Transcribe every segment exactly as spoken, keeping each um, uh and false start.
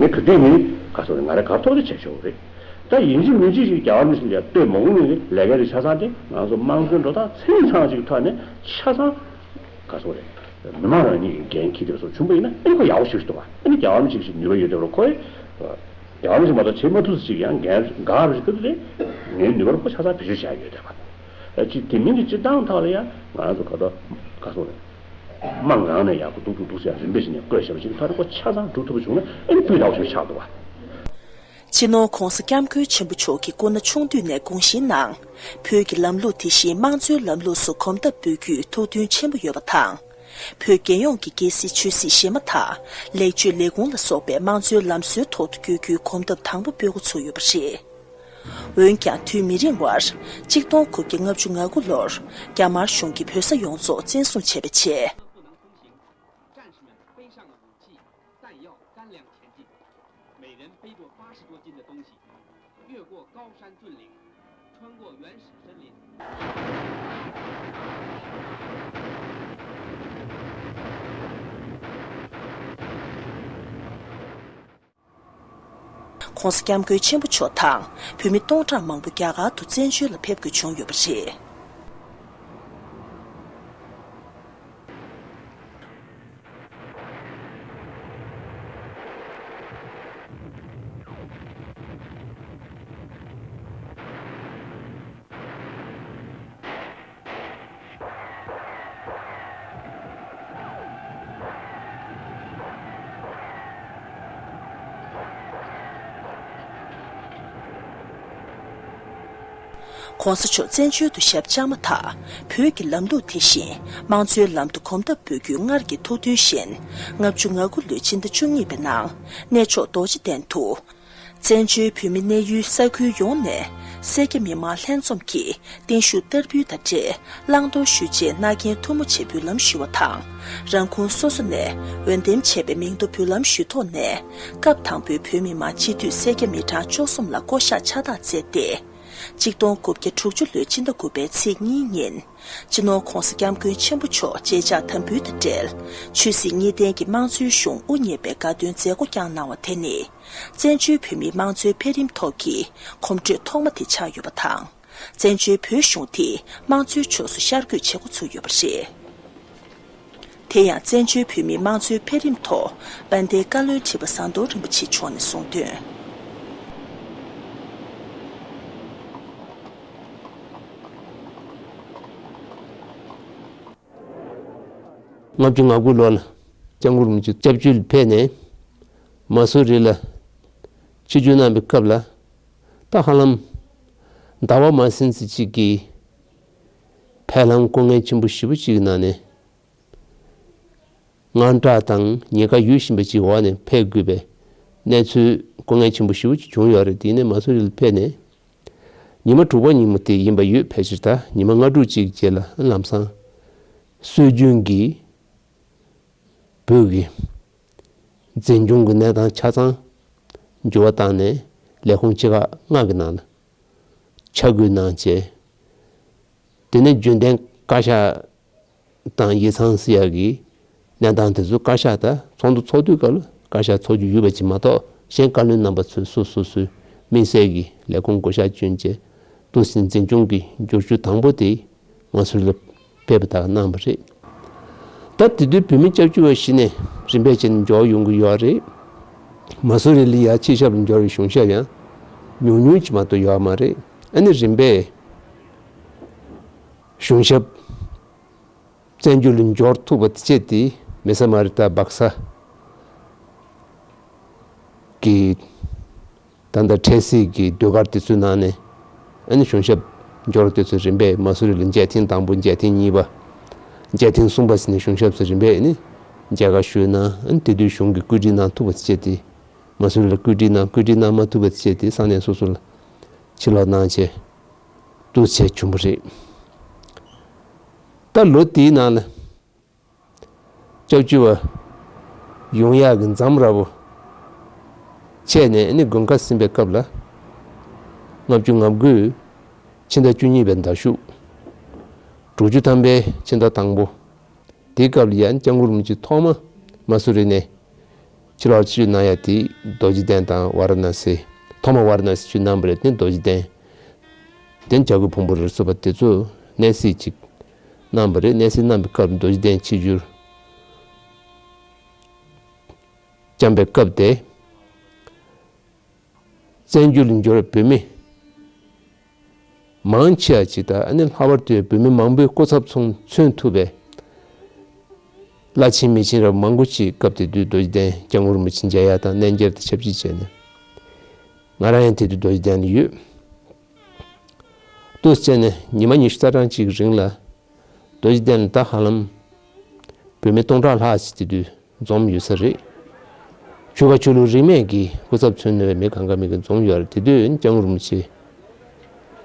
ངས་ག་དུས་ནི་ག་སོང་རེད། ང་རེ་གར་ཐོག་རེ་བྱས་ཆོག་རེད། ད་ཡིན་གཅིག་མིན་གཅིག་ཞིག་རྒྱལ་བ་རིན་པོ་ཆེ་ལ་ལྟོས་མ་འོང་ནི་ལས་ཀ་རེ་ཆ་ཚང་དེ་ང་ཚོ་དམངས་གཙོའི་འགྲོ་སྟངས་ཚན་ཚང་ཞིག་ཐོག་ནས་ཆ་ཚང་ག་སོང་རེད། མི་མང་རང་ཉིད་ཀྱི་འགན་འཁྱེར་དེ་སོགས་བྱུང་པ་ཡིན་ན་ཨ་ནི་ཁོ་ཡག་པོ་ཞིག་ཞིག་འདུག་བ། ཨ་ནི་རྒྱལ་བ་རིན་པོ་ཆེ་ཞིག་ནུས་པ་ཡོད་དེ་རོ་ཁོས་རྒྱལ་བ་རིན་པོ་ཆེ་མ་གཏོགས་བྱེད་མ་ཐུབ་ས་ཞིག་ཡང་འགན་འགག་རེ་ཞིག་ཐུབ་དེ་ངའི་ནུས་པར་ཁོ་ཆ་ཚང་བེད་སྤྱོད་བྱ་ཡོད་དེ་བ། ཅི་དེ་མིན་གྱི་སྤྱིར་བཏང་ཐོག་ལ་ཡང་ང་ཚོ་ག་ད་ག་སོང་རེད། དམངས་ནང་ནས་ཡག་པོ་འདུག་འདུག་འདུག་ཟེར་རིམ་པས་བྱས་ནས་བཀོད་བཞག་པ་ཅིག་ཐོག་ནས་ཁོ་ཆ་ཚང་སྒྲུབ་ཐུབ་པ་བྱུང་ན་ཨ་ནི་སྤུས་དག་པོ་ཞིག་ཆགས་འདུག་བ། སྤྱི་ནོར་༧གོང་ས་༧སྐྱབས་མགོན་ཆེན་པོ་མཆོག་གིས་སྐུ་ན་ཆུང་དུས་ནས་དགོངས་བཞེས་གནང་། བོད་ཀྱི་ལམ་ལུགས་དེ་བཞིན་དམངས་གཙོའི་ལམ་ལུགས་སུ་གོམ་སྟབས་སྤོ་རྒྱུའི་ཐུགས་འདུན་ཆེན་པོ་ཡོད་པ་དང་། བོད་རྒྱལ་ཡོངས་ཀྱི་རྒྱལ་སྲིད་ཆོས་སྲིད་གཞན་མ་དག་ལེགས་བཅོས་ལས་ཁུངས་ལ་སོགས་པའི་དམངས་གཙོའི་ལམ་སྲོལ་ཐོག་ཏུ་བསྐྱོད་རྒྱུའི་གོམ་སྟབས་དང་པོ་སྤོ་འགོ་ཚུགས་ཡོད་པ་རེད། འོན་ཀྱང་དུས་མི་རིང་བར་གཅིག་སྟོང་དགུ་བརྒྱ་ལྔ་བཅུ་ང་དགུ་ལོར་རྒྱ་དམར་གཞུང་གིས་བོད་ས་ཡོངས་རྫོགས་བཙན་བཟུང་བྱས་པའི་རྗེས། 战士们背上了武器，弹药、干粮前进，每人背着八十多斤的东西，越过高山峻岭，穿过原始森林。 ༸གོང་ས་༸སྐྱབས་མགོན་ཆེན་པོ་མཆོག་དང་བོད་མི་སྟོང་ཕྲག་མང་པོ་རྒྱ་གར་དུ་བཙན་བྱོལ་ལ་ཕེབས་དགོས་བྱུང་ཡོད་པ་རེད། ༸གོང་ས་མཆོག་བཙན་བྱོལ་དུ་ཞབས་བཅགས་མ་ཐག་བོད་ཀྱི་ལམ་ལུགས་དེ་བཞིན་དམངས་གཙོའི་ལམ་དུ་གོམ་སྟབས་སྤོ་རྒྱུའི་སྔར་གྱི་ཐུགས་འདུན་བཞིན་ལྔ་བཅུ་ང་དགུ་ལོའི་ཕྱི་ཟླ་བཅུ་གཉིས་པའི་ནང་གནས་མཆོག་རྡོ་རྗེ་གདན་དུ། བཙན་བྱོལ་བོད་མི་གནས་ཡུལ་ས་ཁུལ་ཡོངས་ནས་སེར་སྐྱ་མི་མང་ལྷན་འཛོམས་ཀྱིས་བརྟན་བཞུགས་བསྟར་འབུལ་དང་འབྲེལ་བླང་དོར་ཞུ་ཆེད་མནའ་གན་ཐུན་མོང་ཆེད་འབུལ་ལམ་ཞུ་བ་དང་། རང་ཁུངས་སོ་སོ་ནས་འོས་འདེམས་བྱས་པའི་མིང་ཐོ་འབུལ་ལམ་ཞུ་ཐོག་ནས་སྐབས་དང་པོའི་བོད་མི་མང་སྤྱི་འཐུས་སེར་སྐྱ་མི་གྲངས་བཅུ་གསུམ་ལ་བསྐོ་གཞག་ཕྱག་རྟགས་བསྩལ་ཏེ། གཅིག་སྟོང་དགུ་བརྒྱ་དྲུག་ཅུ་ལོའི་ཕྱི་ཟླ་དགུ་པའི་ཚེས་གཉིས་ཉིན། སྤྱི་ནོར་༸གོང་ས་༸སྐྱབས་མགོན་ཆེན་པོ་མཆོག་མཇལ་ཕྱག་དམ་འབུལ་དང་འབྲེལ། ཆོས་སྲིད་གཉིས་ལྡན་གྱི་དམངས་གཙོའི་གཞུང་དབུ་བརྙེས་པའི་དགའ་སྟོན་མཛད་སྒོ་བསྐྱངས་གནང་བ་དེ་ནི། བཙན་བྱོལ་བོད་མིའི་དམངས་གཙོའི་འཕེལ་རིམ་ཐོག་གི་གོམ་བགྲོད་ཐོག་མ་དེ་ཆགས་ཡོད་པ་དང་། བཙན་བྱོལ་བོད་གཞུང་དེ་དམངས་གཙོའི་ཕྱོགས་སུ་ཤར་བསྐྱོད་བྱེད་འགོ་ཚུགས་ཡོད་པ་རེད། དེ་ཡང་བཙན་བྱོལ་བོད་མིའི་དམངས་གཙོའི་འཕེལ་རིམ་ཐོག་དཔལ་ལྡན་བཀའ་བློན་ཁྲི་པ་ཟམ་གདོང་རིན་པོ་ཆེ་མཆོག་ནས་གསུངས་དོན། ལྔ་བཅུ་ང་དགུ་ལོ་ལ་སྐྱབས་མགོན་རིན་པོ་ཆེ་སྐྱབས་བཅོལ་ཕེབས་ནས་མ་སུ་རི་ལ་ཆིབས་བསྒྱུར་གནང་བའི་སྐབས་ལ། ད་ཧ་ལམ་ཟླ་བ་མ་ཟིན་ཙམ་ཅིག་གི་ཕེབས་ལམ་སྐུ་ངལ་ཆེན་པོ་ཞེ་པོ་ཅིག་གི་ནང་ནས། དངངས་སྐྲག་དང་ཉེན་ཁ་ཡོད་བཞིན་པ་ཅིག་འོག་ནས་ཕེབས་དགོས་པའི་གནས་ཚུལ་སྐུ་ངལ་ཆེན་པོ་ཞེ་པོ་ཅིག་བྱུང་ཡོད་རེད། དེ་ནས་མ་སུ་རི་ལ་ཕེབས་ནས་ཉི་མ་དྲུག་པ་ཉིན་མོ་དེ་ཡིན་པ་ཡོད། ཕལ་ཆེར་ད་ཉི་མ་ལྔ་དྲུག་ཅིག་རྗེས་ལ་ལམ་སང་སྲོལ་རྒྱུན་གྱི་བོད་ཀྱི་འཛིན་སྐྱོང་གི་གནས་སྟངས་ཆ་ཚང་འགྱུར་བ་བཏང་ནས་ལས་ཁུངས་ཆེ་ཁག་ལྔ་གི་ནང་ལ་ཆ་བགོས་གནང་བྱས། དེ་ནས་རྒྱུན་ལྡན་བཀའ་ཤག་དང་ཡིག་ཚང་ཟེར་ཡག་གི་གནས་སྟངས་དེ་ཚོ་བཀའ་ཤག་དང་ཚོགས་འདུ་ཚོགས་དུས་སྐབས་ལ་བཀའ་ཤག་ཚོགས་རྒྱུ་ཡོད་པ་ཅིག་མ་གཏོགས། གཞན་བཀའ་བློན་རྣམ་པ་ཚོས་སོ་སོ་སོའི་དམིགས་བསལ་གྱི་ལས་ཁུངས་བགོ་བཤའ་བསྐྱོན་བྱས་འདུག་ཟིན། འཛིན་སྐྱོང་གི་བསྒྱུར་བཅོས་དང་པོ་དེ་མ་སུ་རི་ལ་ཕེབས་པ་དག་གནང་བ་རེད། ད་དེ་དུས་བོད་མི་སྐྱབས་བཅོལ་བ་གཞི་ནས་རིམ་པས་བྱས་ནས་འབྱོར་ཡོང་གི་ཡོད་རེད། མ་སུ་རི་ལ་ཡ་ཕྱི་ཞབས་ལ་འབྱོར་བའི་གཞུང་ཞབས་ཡང་ཉུང་ཉུང་ཅིག་མ་གཏོགས་ཡོད་མ་རེད། ཨ་ནི་རིམ་པས་གཞུང་ཞབས་བཙན་བྱོལ་ལ་འབྱོར་ཐུབ་པ་དེ་བྱས་ཏེ་མེ་ས་མ་རི་ཏ་སྦག་ས་གི་ད་ལྟ་འཕྲལ་སེལ་གྱི་ཟློས་གར་དེ་ཚོའི་ནང་ནས་ཨ་ནི་གཞུང་ཞབས་འབྱོར་དེ་ཚོ་རིམ་པས་མ་སུ་རི་ལ་མཇལ་ཐེངས་དང་པོ། མཇལ་ཐེངས་གཉིས་པ། མཇལ་ཐེངས་གསུམ་པ་ཟེར་ནས་གཞུང་ཞབས་ཚོ་རིམ་པས་ཨ་ནི་མཇལ་ཁ་ཞུས་གནང་། ཨ་ནི་དེ་དུས་གཞུང་གི་བཀོད་སྒྲིག་གནང་ཐུབ་པ་བྱས་ཏེ་མ་སུ་རི་ལ་བཀོད་སྒྲིག་གནང་། བཀོད་སྒྲིག་གནང་མ་ཐུབ་པ་བྱས་ཏེ་ས་གནས་སོ་སོ་ལ་ཕྱིར་ལོག་གནང་བྱས་འདུག་བྱས་བྱུང་བ་རེད། ད་ལོ་དེའི་ནང་ལ་སྐྱབས་བཅོལ་བ་ཡོང་ཡག་གི་མཚམས་ར་བོ་ཆད་ནས་ཨ་ནི་དགུན་ཁ་ཟིན་པའི་སྐབས་ལ་ལྔ་བཅུ་ང་དགུའི་ཕྱི་ཟླ་བཅུ་གཉིས་པའི་ཟླ་གཞུག་དྲུག་ཅུ་ཐམ་པའི་ཕྱི་ཟླ་དང་པོ། དེའི་སྐབས་ལ་ཡང་སྐྱབས་མགོན་རིན་པོ་ཆེ་ཐོག་མ་མ་སུ་རི་ནས་ ཕྱི་ལོགས་ཆིབས་བསྒྱུར་གནང་ཡ་དེ་རྡོ་རྗེ་གདན་དང་ཝཱ་ར་ཎ་སི། ཐོག་མར་ཝཱ་ར་ཎ་སི་ཆིབས་བསྒྱུར་གནང་བ་རེད། དེ་རྡོ་རྗེ་གདན། དེ་བྱ་རྒོད་ཕུང་པོ་རི་སོགས་པ་དེ་ཚོ་གནས་གཟིགས་ཅིག་གནང་བ་རེད། གནས་གཟིགས་གནང་བའི་སྐབས་རྡོ་རྗེ་གདན་ཆིབས་བསྒྱུར་བསྐྱངས་པའི་སྐབས་དེ། བཙན་བྱོལ་ལ་འབྱོར་བའི་བོད་མི་མང་ཆེ་བ་ཅིག་དང་། ཨ་ནི་ལྷག་པར་དུ་བོད་མི་མང་པོའི་སྐུ་ཚབ་མཚོན་མཚོན་ཐུབ་པའི་བླ་ཆེན་མི་ཆེན་རབས་མང་པོ་ཅིག་སྐབས་དེ་དུས་རྡོ་རྗེ་གདན་སྐྱབས་མགོན་རིན་པོ་ཆེ་མཇལ་ཡ་དང་གནས་མཇལ་དང་ཆབས་ཅིག་བྱས་ནས། ང་རང་ཡང་དེ་དུས་རྡོ་རྗེ་གདན་ལ་ཡོད། འདུག་སེ་བྱས་ནས་ཉི་མ་ཉི་ཤུ་རྩ་གྲངས་ཅིག་གི་རིང་ལ་རྡོ་རྗེ་གདན་ལ་ད་ཧ་ལམ་བོད་མི་སྟོང་ཕྲག་ལྷག་ཅིག་དེ་དུས་འཛོམས་ཡོད་ས་རེད། ཆོལ་ཁ་ཆོས་ལུགས་རིས་མེད་ཀྱི་སྐུ་ཚབ་མཚོན་ནུས་པའི་མི་གང་ག་མི་གི་འཛོམས་ཡོད་རེད། དེ་དུས་སྐྱབས་མགོན་རིན་པོ་ཆེ་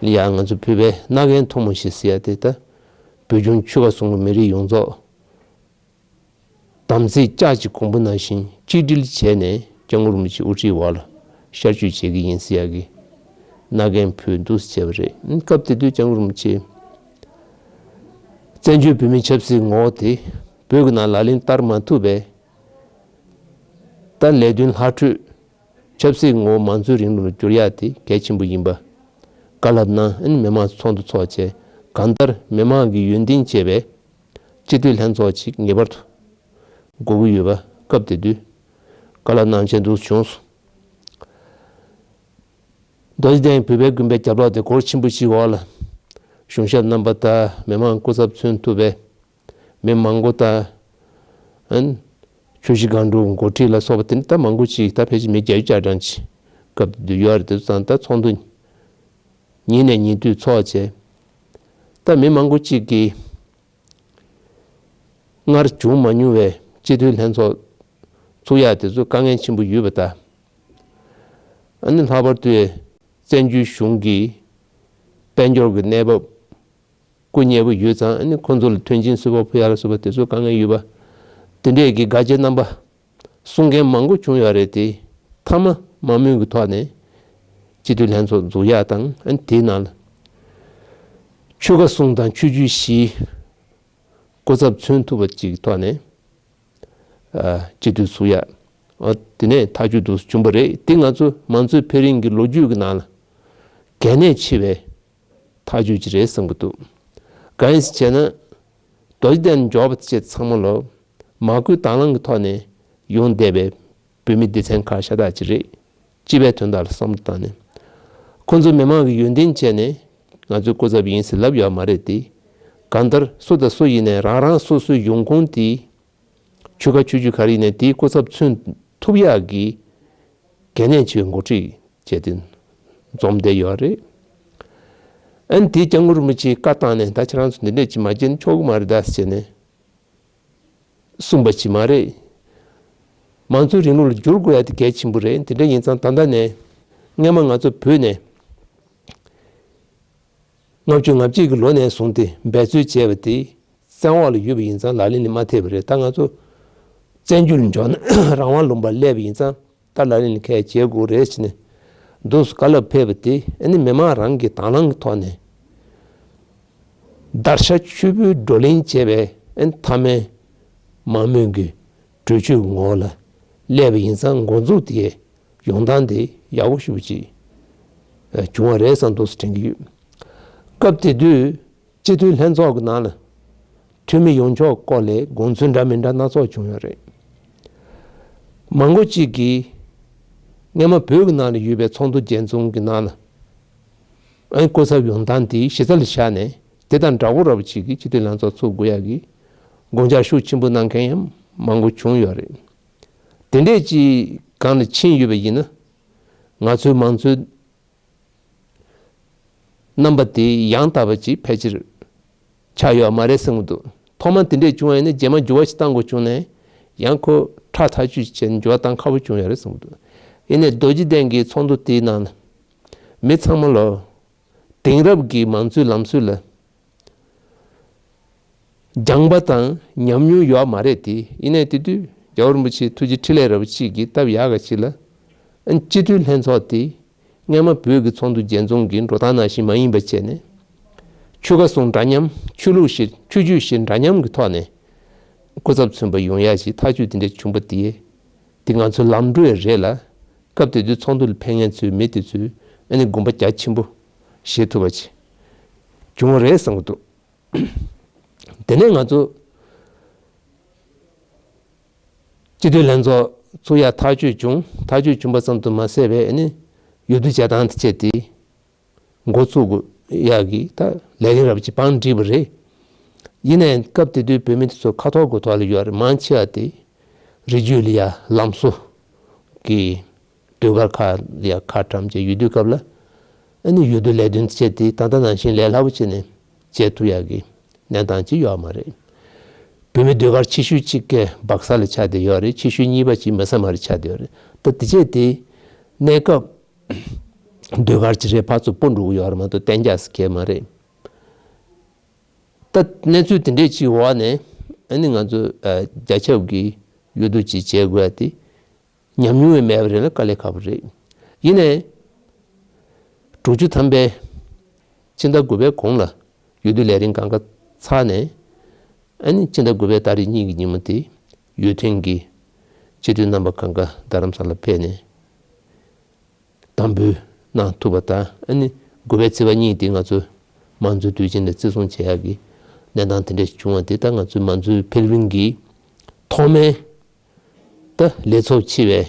ལ་ཡ་ང་ཚོ་བོད་པའི་མནའ་གན་མཐུ་མོ་ཞེས་ཟེར་ཡ་དེ། ད་བོད་ལྗོངས་ཆོལ་ཁ་གསུམ་གྱི་མི་རིགས་ཡོངས་རྫོགས་དམ་ཚིག་ལྕགས་ཀྱི་གོང་བུ་ནང་བཞིན་གཅིག་སྒྲིལ་བྱས་ནས་སྐྱབས་མགོན་རིན་པོ་ཆེ་དབུ་ཁྲིད་འོག་ལ་ཤར་བསྐྱོད་བྱེད་ཀྱི་ཡིན་ཟེར་ཡ་གི་མནའ་གན་ཕུལ། འདུག་སེ་བྱས་པ་རེད། སྐབས་དེ་དུས་སྐྱབས་མགོན་རིན་པོ་ཆེ་བཙན་བྱོལ་བོད་མིའི་ཆབ་སྲིད་ངོ་བོ་དེ་བོད་ཀྱི་ནང་ལག་ལེན་བསྟར་མ་ཐུབ་པས། ད་ལས་དོན་སླ་བྲོད། ཆབ་སྲིད་ངོ་བོ་མང་གཙོའི་རིང་ལུགས་ལ་བསྒྱུར་ཡ་དེ་གལ་ཆེན་པོ་ཡིན་པ་བཀའ་སློབ་གནང་། ཨ་ནི་མི་མང་ཚོགས་འདུ་ཚོགས་བྱས། གང་ལྟར་མི་མང་གི་ཡོན་ཏན་བྱས་པའི་སྤྱི་འཐུས་ལྷན་ཚོགས་ཅིག་ངེས་པར་དུ་དགོས་ཀྱི་ཡོད་པ་སྐབས་དེ་དུས་བཀའ་སློབ་གནང་བྱས་འདུག་བྱུང་སོང་། རྡོ་རྗེ་གདན་བོད་པའི་དགོན་པའི་རྒྱབ་ལོགས་དེ་སྒོ་ཆེན་པོ་ཞིག་འོག་ལ་གཞུང་ཞབས་རྣམ་པ་དང་མི་མང་སྐུ་ཚབ་མཚོན་ཐུབ་པའི་མི་མང་པོ་དང་། ཨན། ཆུ་བཞི་སྒང་དྲུག་འགོ་ཁྲིད་ལ་སོགས་པ་དེ་ནི་ད་མང་པོ་ཅིག་ད་ཕལ་ཆེར་མི་བརྒྱད་ཅུ་གྱ་གྲངས་ཅིག་སྐབས་དེ་དུས་ཡོད་རེད། དེ་ཚོ་ཚང་ད་ཚོགས་འདུ་ཉིན་ནས་ཉིན་དུས་ཚོགས་བྱས། ད་མི་མང་པོ་ཅིག་གིས་སྔར་བྱུང་མ་མྱོང་བའི་སྤྱི་འཐུས་ལྷན་ཚོགས་ཚུགས་ཡག་དེ་ཚོ་དཀའ་ངལ་ཆེན་པོ་ཡོད་པ་དང་། ཨ་ནི་ལྷག་པར་དུ་བཙན་བྱོལ་གཞུང་གི་དཔལ་འབྱོར་གྱི་གནས་བབ་སྐུ་ཉེ་པོ་ཡོད་ཙང་། ཨ་ནི་ཁོང་ཚོ་ལ་མཐུན་རྐྱེན་གསོལ་བ་ཕུལ་ཡག་ལ་སོགས་པ་དེ་ཚོ་དཀའ་ངལ་ཡོད་པ། དེ་འདྲས་ཀྱི་དགའ་སྐྱིད་རྣམ་པ་གསུང་མཁན་མང་པོ་བྱུང་ཡོད་རེད་དེ། མཐའ་མ་མང་མོས་ཀྱི་ཐོག་ནས་སྤྱི་འཐུས་ལྷན་ཚོགས་འཛུགས་ཡག་དང་། ཨ་ནི་དེའི་ནང་ལ་ཆོལ་ཁ་གསུམ་དང་ཆོས་བརྒྱུད་བཞིའི་སྐུ་ཚབ་མཚོན་ཐུབ་པ་ཅིག་གི་ཐོག་ནས་ཨ་སྤྱི་འཐུས་ཚུགས་ཡག་ཨ་དེ་ནས་ཐག་གཅོད་འདུག་བྱུང་བ་རེད། དེ་ང་ཚོ་མང་གཙོའི་འཕེལ་རིམ་གྱི་ལོ་རྒྱུས་ཀྱི་ནང་ལ་གལ་གནད་ཆེ་བའི་ཐག་གཅོད་ཅིག་རེད་བསམ་གྱི་འདུག་གང་ཡིན་ཟེར་བྱས་ན། རྡོ་རྗེ་གདན་འབྱོར་བ་བཅས་ཚང་མ་ལོ་མ་བསྐུལ་དང་བླངས་ཀྱི་ཐོག་ནས་ཡོང་བསྡད་པའི་བོད་མི་སྡེ་ཚན་ཁག་ཤ་སྟག་ཅིག་རེད། སྤྱི་པའི་དོན་དག་ལ་བསམ་བློ་བཏང་ནས། ཁོང་ཚོ་མི་མང་གི་ཡོན་ཏན་བྱས་ནས་ང་ཚོའི་སྐུ་ཚབ་ཡིན་ཟེར་ལབ་ཡོད་མ་རེད་དེ། གང་ལྟར་སུ་དང་སུ་ཡིན་ནའི་རང་རང་སོ་སོའི་ཡོང་ཁུངས་དེ། ཆོལ་ཁ་ཆོས་བརྒྱུད་ག་རེ་ཡིན་ནའི་དེའི་སྐུ་ཚབ་མཚོན་ཐུབ་ཡག་གི་གལ་གནད་ཆེ་བའི་འགོ་ཁྲིད་བྱས་ཏེ་འཛོམས་བསྡད་ཡོད་རེད། ཨ་ནི་དེའི་སྐྱབས་མགོན་རིན་པོ་ཆེས་བཀའ་བཏང་ནས། ད་ཁྱེད་རང་ཚོ་འདི་འདྲས་ཅིག་མ་བྱེད་ན་ཆོག་གི་མ་རེད་ད་ཟེར་ནས་གསུངས་པ་ཅིག་མ་རེད། མང་གཙོའི་རིང་ལུགས་ལ་བསྒྱུར་དགོས་ཡ་དེ་གལ་ཆེན་པོ་རེད། དེ་འདྲ་ཡིན་ཙང་ད་ལྟ་ནས། སྔོན་མ་ང་ཚོ་བོད་ནས་ལྔ་བཅུ་ང་གཅིག་གི་ལོ་ནས་བཟུང་སྟེ་འབད་རྩོལ་བྱས་པ་དེ་བཙན་འོག་ལ་ཡོད་པ་ཡིན་ཙང་ལག་ལེན་ལ་མ་ཐེབས་པ་རེད། ད་ང་ཚོ་བཙན་བྱོལ་ལ་འབྱོར་ནས་རང་དབང་ལུང་པར་སླེབས་པ་ཡིན་ཙང་། ད་ལག་ལེན་ལ་འཁེལ་བྱེད་དགོས་རེད་ཟེར་ནས་འདུག་སེ་བཀའ་སློབ་ཕེབས་པ་དེ། ཨ་ནི་མི་མང་རང་གི་དང་བླངས་ཀྱི་ཐོག་ནས་བརྡར་ཤ་ཆུ་བོའི་བགྲོ་གླེང་བྱས་པའི། ཨ་ནི་མཐའ་མའི་མང་མོས་ཀྱི་གྲོས་ཆོད་ཀྱི་ངོ་བོ་ལ་སླེབས་པ་ཡིན་ཙང་། འགོ་འཛུགས་དེ་ཡོང་སྟངས་དེ་ཡག་པོ་ཞེ་པོ་ཅིག་བྱུང་བ་རེད་བསམ་འདུག་སེ་དྲན་གྱི་ཡོད། སྐབས་དེ་དུས་སྤྱི་འཐུས་ལྷན་ཚོགས་ཀྱི་ནང་ལ་འཐུས་མི་ཡོང་ཕྱོགས་སྐོར་ལ་དགོངས་ཚུལ་འདྲ་མི་འདྲ་སྣ་ཚོགས་བྱུང་ཡོད་རེད། མང་པོ་ཅིག་གིས་སྔོན་མ་བོད་ཀྱི་ནང་ལ་ཡོད་པའི་ཚོགས་འདུ་རྒྱས་འཛོམས་ཀྱི་ནང་ལ། ཨ་ནི་སྐུ་ཚབ་ཡོང་སྟངས་དེ་གཞི་རྩ་ལ་བཞག་ནས། དེ་དང་འདྲ་པོ་འདྲ་པོ་ཅིག་གི་སྤྱི་འཐུས་ལྷན་ཚོགས་ཚུགས་དགོས་ཡག་གི་དགོངས་འཆར་ཤུགས་ཆེན་པོ་གནང་མཁན་ཡང་མང་པོ་བྱུང་ཡོད་རེད། དེ་འདྲས་ཅིག་སྒང་ལ་ཕྱིན་ཡོད་པ་ཡིན་ན། ང་ཚོའི་མང་གཙོའི་རྣམ་པ་དེ་ཡང་དག་པ་ཅིག་ཕལ་ཆེར་ཆགས་ཡོད་མ་རེད་བསམ་གྱི་འདུག་ཐོག་མར་དེ་འདྲས་བྱུང་བ་ཡིན་ན། རྗེས་མ་འགྱུར་བ་ཞིག་གཏང་དགོས་བྱུང་ནའི་ཡང་ཁོ་ཁྲག་ཐག་ཆོད་བྱས་ནས་འགྱུར་བ་གཏང་ཁག་པོ་བྱུང་ཡོད་རེད་བསམ་གྱི་འདུག་ཡིན་ནའི་རྡོ་རྗེ་གདན་གྱི་ཚོགས་འདུ་དེའི་ནང་ལ་མི་ཚང་མ་ལོ། དེང་རབས་ཀྱི་མང་གཙོའི་ལམ་སྲོལ་ལ་སྦྱངས་པ་དང་ཉམས་མྱོང་ཡོད་མ་རེད་དེ། ཡིན་ནའི་དེ་དུས་རྒྱལ་བ་རིན་པོ་ཆེའི་ཐུགས་རྗེ་འཕྲིན་ལས་རབ་ཅིག་གིས་སྟབས་ཡག་ག་ཅིག་ལ། ཨ་ནི་སྤྱི་འཐུས་ལྷན་ཚོགས་དེ་སྔོན་མ་བོད་ཀྱི་ཚོགས་འདུ་རྒྱས་འཛོམས་ཀྱི་འགྲོ་སྟངས་ནང་བཞིན་མ་ཡིན་པ་བྱས་ནས། ཆོལ་ཁ་གསུམ་འདྲ་མཉམ། ཆོས་ལུགས་བཞི། ཆོས་བརྒྱུད་བཞི་འདྲ་མཉམ་གྱི་ཐོག་ནས་སྐུ་ཚབ་མཚོན་པ་ཡོང་ཡག་ཅིག་ཐག་གཅོད་དེ་འདྲ་བྱུང་པ་དེ། དེ་ང་ཚོའི་ལམ་འགྲོ་ཡ་རེད་ལ། སྐབས་དེ་དུས་ཚོགས་འདུ་ལ་ཕེབས་མཁན་ཚོའི་མི་དེ་ཚོས་ཨ་ནི་དགོངས་པ་རྒྱ་ཆེན་པོ་བཞེས་ཐུབ་པ་ཅིག་བྱུང་བ་རེད་བསམ་གྱི་འདུག། དེ་ནས་ང་ཚོ་སྤྱི་འཐུས་ལྷན་ཚོགས་ཚུགས་ཡ་ཐག་གཅོད་བྱུང་། ཐག་གཅོད་བྱུང་བ་ཙམ་དུ་མ་ཟད་པའི་ཨ་ནི་འོས་བསྡུ་བྱེད་སྟངས་དེ་བྱས་ཏེ། འགོ་ཚུགས་དགོས་ཡག་གི་ད་ལས་རིམ་རབ་ཅིག་བང་བསྒྲིགས་པ་རེད། ཡིན་ནའི་སྐབས་དེ་དུས་བོད་མི་དེ་ཚོ་ཁ་ཐོར་དགོས་ཐོར་ལ་ཡོད་རེད། མང་ཆེ་བ་དེ་རི་རྒྱུད་ལ་ཡ་ལམ་བཟོ་གི་ཟློས་གར་ཁག་ལ་ཡ་ཁ་བཀྲམ་བྱས་ཡོད་དུས་སྐབས་ལ། ཨ་ནི་འོས་བསྡུ་ལས་དོན་བྱས་ཏེ་ད་ལྟ་ནང་བཞིན་ལས་སླ་པོ་བྱས་ནས་བྱེད་ཐུབ་ཡག་གི་གནས་སྟངས་ཅིག་ཡོད་མ་རེད། བོད་མི་ཟློས་གར་ཆེ་ཤོས་གཅིག་གི་སྦག་ས་ལ་ཆགས་བསྡད་ཡོད་རེད། ཆེ་ཤོས་གཉིས་པ་གཅིག་མེ་ས་མ་ལ་ཆགས་བསྡད་ཡོད་རེད། ད་དེ་བྱས་ཏེ་གནས་སྐབས་ཟློས་གར་ཅིག་རེད་ཕར་ཚུར་སྤོ་འགྲོ་གི་ཡོད་རེད་མ་གཏོགས་གཏན་འཇགས་སུ་གྱེས་མ་རེད། ད་གནས་ཚུལ་དེ་འདྲས་ཅིག་འོག་ནས་ཨ་ནི་ང་ཚོ་ཨ་རྒྱ་ཁྱབ་ཀྱི་འོས་བསྡུ་ཅིག་བྱེད་དགོས་ཡ་དེ་ཉམས་མྱོང་ཡང་མེད་པ་རེད་ལ་དཀའ་ལས་ཁག་པོ་རེད། ཡིན་ནའི་དྲུག་ཅུ་ཐམ་པའི་ཕྱི་ཟླ་དགུ་པའི་གོང་ལ་འོས་བསྡུ་ལས་རིམ་གང་ག་ཚར་ནས་ཨ་ནི་ཕྱི་ཟླ་དགུ་པའི་ཏ་རིག་གཉིས་ཀྱི་ཉིན་མོ་དེ་འོས་ཐོན་གྱི་སྤྱི་འཐུས་རྣམ་པ་གང་ག་རྡ་རམ་ས་ལ་ཕེབས་ནས། དམ་འབུལ་གནང་ཐུབ་པ་དང་ཨ་ནི་དགུ་པའི་ཚེས་པ་གཉིས་དེ་ང་ཚོ་མང་གཙོའི་དུས་ཆེན་ལ་བརྩི་སྲུང་བྱེད་ཡག་གི་གནས་སྟངས་དེ་འདྲ་ཞིག་བྱུང་བ་དེ་ད་ང་ཚོའི་མང་གཙོའི་ཕེབས་རིམ་གྱི་ཐོག་མའི་ད་ལས་ཚོགས་ཆེ་བའི་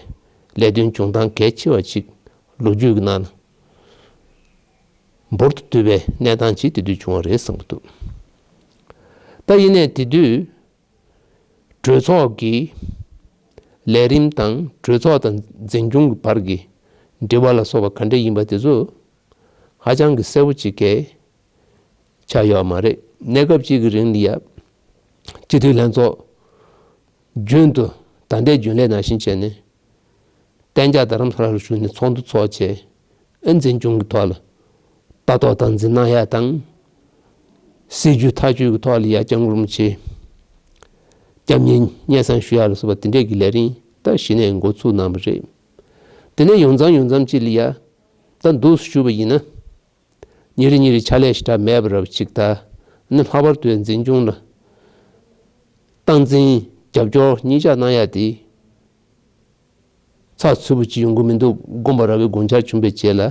ལས་དོན་བྱུང་སྟངས་གལ་ཆེ་བ་ཅིག་ལོ་རྒྱུས་ཀྱི་ནང་ན་འབུར་དུ་བཏོད་པའི་གནས་སྟངས་ཅིག་དེ་དུས་བྱུང་བ་རེད་བསམ་གྱི་འདུག། ད་ཡིན་ནའི་དེ་དུས་གྲོས་ཚོགས་ཀྱི་ལས་རིམ་དང་གྲོས་ཚོགས་དང་འཛིན་སྐྱོང་གི་བར་གྱི་འབྲེལ་བ་ལ་སོགས་པ་ག་འདྲ་ཡིན་པ་དེ་ཚོ་ཧ་ཅང་གི་གསལ་པོ་ཅིག་གས་ཆགས་ཡོད་མ་རེད། གནས་སྐབས་གཅིག་གི་རིང་ལ་ཡ་སྤྱི་འཐུས་ལྷན་ཚོགས་རྒྱུན་དུ་ད་ལྟའི་རྒྱུན་ལས་ནང་བཞིན་བྱས་ནས་གཏན་འཇགས་རྡ་རམ་ས་ལ་ལ་བཞུགས་ནས་ཚོགས་འདུ་ཚོགས་བྱས། ཨ་འཛིན་སྐྱོང་གི་ཐོག་ལ་ལྟ་རྟོག་དང་འཛིན་གནང་ཡ་དང་། སྲིད་ཇུས་ཐག་གཅོད་ཀྱི་ཐོག་ལ་ཡ་སྐྱབས་མགོན་རིན་པོ་ཆེ་སྐྱབས་གནས་སྙན་སེང་ཞུ་ཡ་ལ་སོགས་པ་དེ་འདྲས་ཀྱི་ལས་རིམ་ད་གཞི་ནས་འགོ་ཚུགས་གནང་བ་རེད། དེ་ནས་ཡོང་མཚམས་ཡོང་མཚམས་ཅིག་ལ་ཡ་ད་འདུག་སེ་ཞུས་པ་ཡིན་ན། ཉིན་རེ་ཉིན་རེ་ཕྱག་ལས་ཞེ་དྲག་མེད་པ་འདྲ་བོ་ཅིག་ད་ནི་ལྷག་པར་དུ་འཛིན་སྐྱོང་ལ་སྟངས་འཛིན་རྒྱབ་སྐྱོར་གཉིས་ཆ་གནང་ཡ་དེ། ཚགས་ཚུད་པོ་ཅིག་ཡོང་གི་མི་འདུག་དགོངས་པ་ར་བའི་དགོངས་འཆར་བྱུང་བའི་རྗེས་ལ།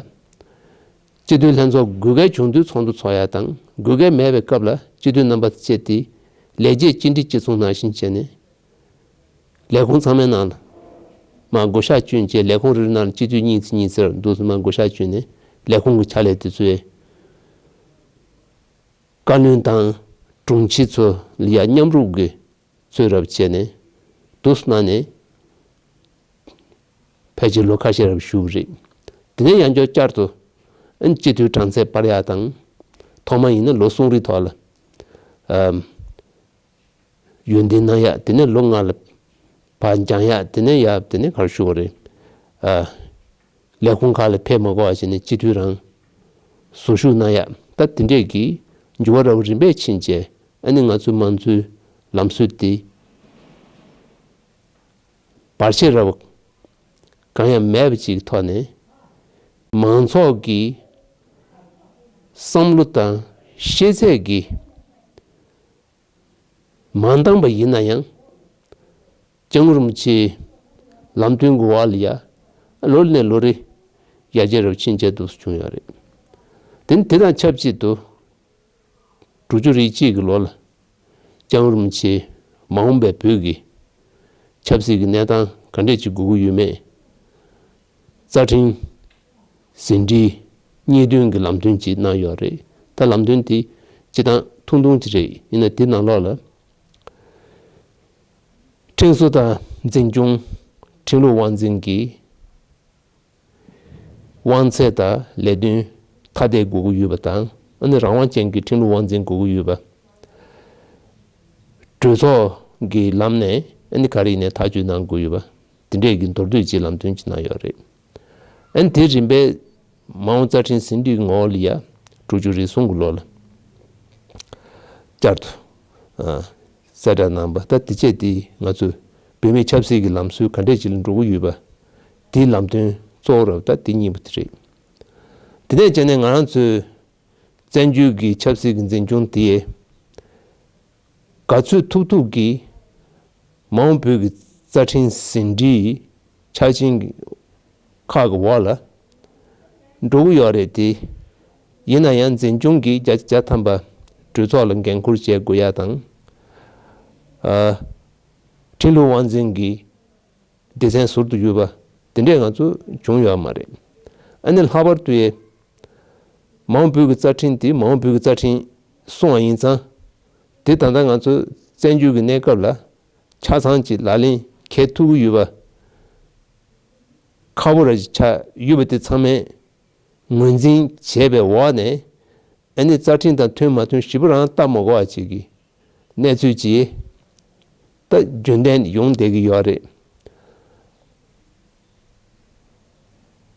སྤྱི་འཐུས་ལྷན་ཚོགས་དགོས་གལ་བྱུང་དུས་ཚོགས་འདུ་ཚོགས་ཡ་དང་དགོས་གལ་མེད་པའི་སྐབས་ལ་སྤྱི་འཐུས་རྣམ་པ་བཅས་ཏེ་ལས་བྱེད་གཅིག་སྒྲིལ་གཅིག་མཚུངས་ནང་བཞིན་བྱས་ནས་ལས་ཁུངས་ཚང་མའི་ནང་ལ་མར་བགོ་བཤའ་བསྐྱོན་བྱས། ལས་ཁུངས་རེ་རེ་ནང་ལ་སྤྱི་འཐུས་གཉིས་ཙམ་གཉིས་ཙམ་འདུག་སེ་མར་བགོ་བཤའ་བསྐྱོན་ནས་ལས་ཁུངས་ཀྱི་ཕྱག་ལས་དེ་ཚོའི་བཀའ་བློན་དང་དྲུང་ཆེ་ཚོ་ལ་ཡ་མཉམ་རུབ་ཀྱི་ཚོད་རབས་བྱས་ནས་འདུག་སེ་གནང་ནས་ཕལ་ཆེར་ལོ་ཁ་ཤས་རབས་བཞུགས་པ་རེད། དེ་ནས་ཡང་བསྐྱར་བསྐྱར་དུ་ཨ་ནི་སྤྱི་འཐུས་གྲངས་ཚད་སྤར་ཡག་དང་། ཐོག་མ་ཡིན་ན་ལོ་གསུམ་རེའི་ཐོག་ལ་ཨམ་ཡོན་ཏན་གནང་ཡག་དེ་ནས་ལོ་ལྔ་ལ་ཕར་འགྱངས་ཡག་དེ་ནས་ཡ་དེ་ནས་ག་རེ་ཞུ་དགོས་རེད། ཨ་ལས་ཁུངས་ཁག་ལ་ཕེབས་མ་དགོས་པ་བྱས་ནས་སྤྱི་འཐུས་རང་ཟུར་ཞུགས་གནང་ཡག་ད་དེ་འདྲས་ཀྱི་འགྱུར་བ་འདྲ་བོ་རིམ་པས་ཕྱིན་བྱས། ཨ་ནི་ང་ཚོའི་མང་གཙོའི་ལམ་སྲོལ་དེ་བར་ཆད་འདྲ་བོ་གང་ཡང་མེད་པ་ཅིག་གི་ཐོག་ནས་མང་ཚོགས་ཀྱི་བསམ་བློ་དང་ཤེས་ཚད་ཀྱི་མ་འདང་པ་ཡིན་ན་ཡང་། སྐྱབས་མགོན་རིན་པོ་ཆེའི་ལམ་སྟོན་གྱི་འོག་ལ་ཡ། ལོ་ནས་ལོ་རེ་ཡར་རྒྱས་རབ་ཕྱིན་ཆད་དུ་བྱུང་ཡོད་རེད། དེ་ནི་དེ་དང་ཆབས་ཅིག་ཏུ། དྲུག་ཅུ་རེ་གཅིག་གི་ལོ་ལ། སྐྱབས་མགོན་རིན་པོ་ཆེ་མ་འོངས་པའི་བོད་ཀྱི་ཆབ་སྲིད་ཀྱི་གནས་སྟངས་ག་འདྲས་ཅིག་དགོས་ཀྱི་ཡོད་མེད། རྩ་ཁྲིམས་ཟིན་བྲིས་གཉིས་འདོན་གྱི་ལམ་སྟོན་ཅིག་གནང་ཡོད་རེད། ད་ལམ་སྟོན་དེ་སྤྱིར་བཏང་ཐུང་ཐུང་ཅིག་རེད། ཡིན་ན་དེ་ནང་ལོགས་ལ། ཁྲིམས་བཟོ་དང་འཛིན་སྐྱོང་། ཁྲིམས་ལུགས་དབང་འཛིན་གྱི་དབང་ཚད་དང་ལས་དོན་ཐ་དད་དགོས་ཀྱི་ཡོད་པ་དང་། ཨ་ནི་རང་དབང་ཅན་གྱི་ཁྲིམས་ལུགས་དབང་འཛིན་དགོས་ཀྱི་ཡོད་པ། གྲོས་ཚོགས་ཀྱི་ལམ་ནས་ཨ་ནི་ག་རེ་ཡིན་ནའི་ཐག་གཅོད་གནང་དགོས་ཡོད་པ། དེ་འདྲས་ཀྱི་མདོར་བསྡུས་ཀྱི་ལམ་སྟོན་ཅིག་གནང་ཡོད་རེད། ཨ་ནི་དེ་རིམ་པས་མ་འོངས་རྩ་ཁྲིམས་ཟིན་བྲིས་ངོ་བོ་ལ་ཡ་དྲུག་ཅུ་རེ་གསུམ་གྱི་ལོ་ལ་བསྐྱར་དུ་ཨ་གསལ་བསྒྲགས་གནང་བ། ད་དེ་བྱས་དེ་ང་ཚོས་བོད་མིའི་ཆབ་སྲིད་ཀྱི་ལམ་སྲོལ་ག་འདྲས་ཅིག་ལ་འགྲོ་གི་ཡོད་པ། དེའི་ལམ་སྟོན་གཙོ་བོ་རབ་ད་དེ་གཉིས་པོ་དེ་རེད། དེ་ནས་བྱས་ནས་ང་རང་ཚོའི་བཙན་བྱོལ་གྱི་ཆབ་སྲིད་ཀྱི་འཛིན་སྐྱོང་དེ་ག་ཚོད་ཐུབ་ཐུབ་ཀྱིས་མ་འོངས་བོད་ཀྱི་རྩ་ཁྲིམས་ཟིན་བྲིས་ ཆ་ཆེན་གྱི་ཁག་གི་འོག་ལ་འགྲོ་གི་ཡོད་རེད་དེ། ཡིན་ན་ཡང་འཛིན་སྐྱོང་གིས་བརྒྱ་ཆ་བརྒྱ་ཐམ་པ་གྲོས་ཚོགས་ལ་འགན་འཁུར་བྱེད་དགོས་ཡ་དང་། ཨ། ཁྲིམས་ལུགས་དབང་འཛིན་གྱི་སྡེ་ཚན་ཟུར་དུ་ཡོད་པ་དེ་འདྲས་ང་ཚོ་བྱུང་ཡོད་མ་རེད། ཨ་ནི་ལྷག་པར་དུ་ཡ་མ་འོངས་བོད་ཀྱི་རྩ་ཁྲིམས་དེ་མ་འོངས་བོད་ཀྱི་རྩ་ཁྲིམས་གསུངས་པ་ཡིན་ཙང་། དེ་ད་ལྟ་ང་ཚོ་བཙན་བྱོལ་གྱི་གནས་སྐབས་ལ་ཆ་ཚང་གཅིག་ལག་ལེན་འཁེལ་ཐུབ་ཀྱི་ཡོད་པ། ཁག་པོ་ར་ཅིག་ཆགས་ཡོད་པ་དེ་ཚང་མས་ངོས་འཛིན་བྱས་པའི་འོག་ནས། ཨ་ནི་རྩ་ཁྲིམས་དང་མཐུན་མ་མཐུན་ཞིབ་པོ་རང་ལྟ་མ་དགོས་པ་ཅིག་གི་གནས་ཚུལ་ཅིག་ད་རྒྱུན་ལྡན་ཡོང་བསྡད་ཀྱི་ཡོད་རེད།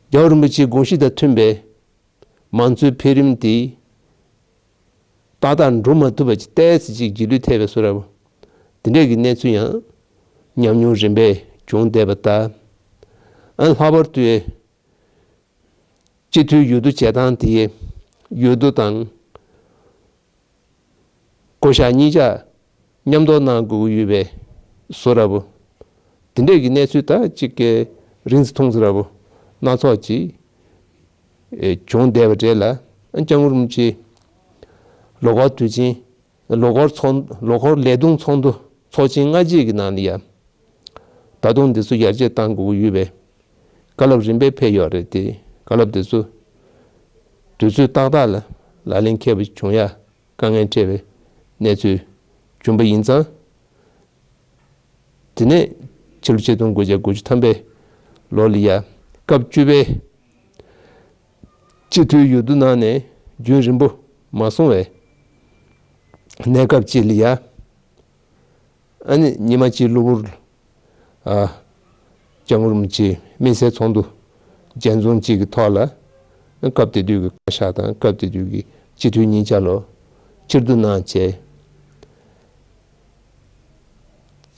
རྒྱལ་བ་རིན་པོ་ཆེའི་དགོངས་གཞི་དང་མཐུན་པའི་མང་གཙོའི་འཕེལ་རིམ་དེ་ཏག་ཏག་འགྲོ་མ་ཐུབ་པ་ཅིག་ཏོག་ཙམ་ཅིག་རྗེས་ལུས་ཐེབས་པའི་བཟོ་འདྲ་པོ། དེ་འདྲས་ཀྱི་གནས་ཚུལ་ཡང་ཉམས་མྱོང་རིམ་པས་བྱུང་བསྡད་པ་ལྟར། ཨ། ལྷག་པར་དུ་སྤྱི་འཐུས་འོས་བསྡུ་བྱེད་སྟངས་དེ་འོས་བསྡུ་དང་བསྐོ་གཞག་གཉིས་ཆ་མཉམ་དུ་གནང་དགོས་ཀྱི་ཡོད་པའི་བཟོ་འདྲ་པོ། དེ་འདྲས་ཀྱི་གནས་ཚུལ་ད་ཅིག་གི་རིང་ཙམ་ཐུང་ཙམ་འདྲ་པོ་སྣ་ཚོགས་ཅིག་ཨེ་བྱུང་བསྡད་པ་རེད་ལ། སྐྱབས་མགོན་རིན་པོ་ཆེ་ལོ་འཁོར་དུས་ཆེན། ལོ་འཁོར་ཚོགས། ལོ་འཁོར་ལས་དོན་ཚོགས་འདུ་ཚོགས་ཆེན་སྔ་རྗེས་ཀྱི་ནང་ལ་ཡ། ད་དུང་འདི་ཚོ་ཡར་རྒྱས་གཏང་དགོས་ཀྱི་ཡོད་པའི་བཀའ་སློབ་རིམ་པས་ཕེབས་ཡོད་རེད་དེ། བཀའ་སློབ་དེ་ཚོ་དུས་ཚོད་ཏག་ཏག་ལ་ལག་ལེན་འཁེལ་བ་བྱུང་ཡ་དཀའ་ངལ་འཕྲད་པའི་གནས་ཚུལ་བྱུང་པ་ཡིན་ཙང་། དེ་ནས་ཕྱི་ལོ་ཆིག་སྟོང་དགུ་བརྒྱ་དགུ་བཅུ་ཐམ་པའི་ལོ་ལ་ཡ་སྐབས་བཅུ་པའི་སྤྱི་འཐུས་འོས་བསྡུ་གནང་ནས་རྒྱུན་རིང་པོ་མ་སོང་བའི་གནས་སྐབས་ཅིག་ལ་ཡ། ཨ་ནི་ཉི་མ་གཅིག་གློ་བུར། ཨ། སྐྱབས་མགོན་རིན་པོ་ཆེ་དམིགས་བསལ་ཚོགས་འདུ་རྒྱས་འཛོམས་གཅིག་གི་ཐོག་ལ། སྐབས་དེ་དུས་ཀྱི་བཀའ་ཤག་དང་སྐབས་དེ་དུས་ཀྱི་སྤྱི་འཐུས་གཉིས་ཆ་ལོ་ཕྱིར་བསྡུ་གནང་བྱས།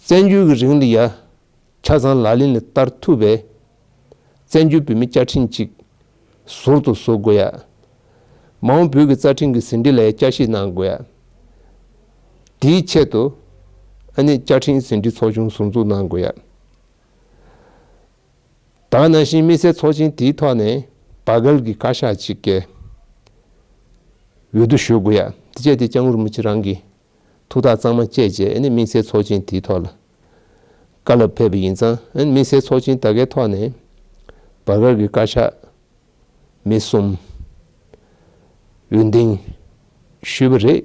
བཙན་བྱོལ་གྱི་རིང་ལ་ཡ་ཆ་ཚང་ལག་ལེན་ལ་བསྟར་ཐུབ་པའི་བཙན་བྱོལ་བོད་མིའི་བཅའ་ཁྲིམས་གཅིག་ཟུར་དུ་བཟོ་དགོས་ཡ། མ་འོངས་བོད་ཀྱི་རྩ་ཁྲིམས་ཀྱི་ཟིན་བྲིས་ལ་ཡ་བསྐྱར་ཞིབ་གནང་དགོས་ཡ། དེའི་ཆེད་དུ་ཨ་ནི་བཅའ་ཁྲིམས་ཟིན་བྲིས་ཚོགས་ཆུང་ཟུར་འཛུགས་གནང་དགོས་ཡ། ད་ག་ནང་བཞིན་དམིགས་བསལ་ཚོགས་ཆེན་དེའི་ཐོག་ནས་བར་བརྒལ་གྱི་བཀའ་ཤག་ཅིག་གི་འོས་བསྡུ་ཞུ་དགོས་ཡ། དེ་བྱས་ཏེ་སྐྱབས་མགོན་རིན་པོ་ཆེ་རང་གི་ཐུགས་ཐག་གཙང་མ་བཅད་རྗེས། ཨ་ནི་དམིགས་བསལ་ཚོགས་ཆེན་དེའི་ཐོག་ལ་བཀའ་སློབ་ཕེབས་པ་ཡིན་ཙང་། ཨ་ནི་དམིགས་བསལ་ཚོགས་ཆེན་ད་གའི་ཐོག་ནས་བར་བརྒལ་གྱི་བཀའ་ཤག་མི་གསུམ་འོས་འདེམས་ཞུས་པ་རེད།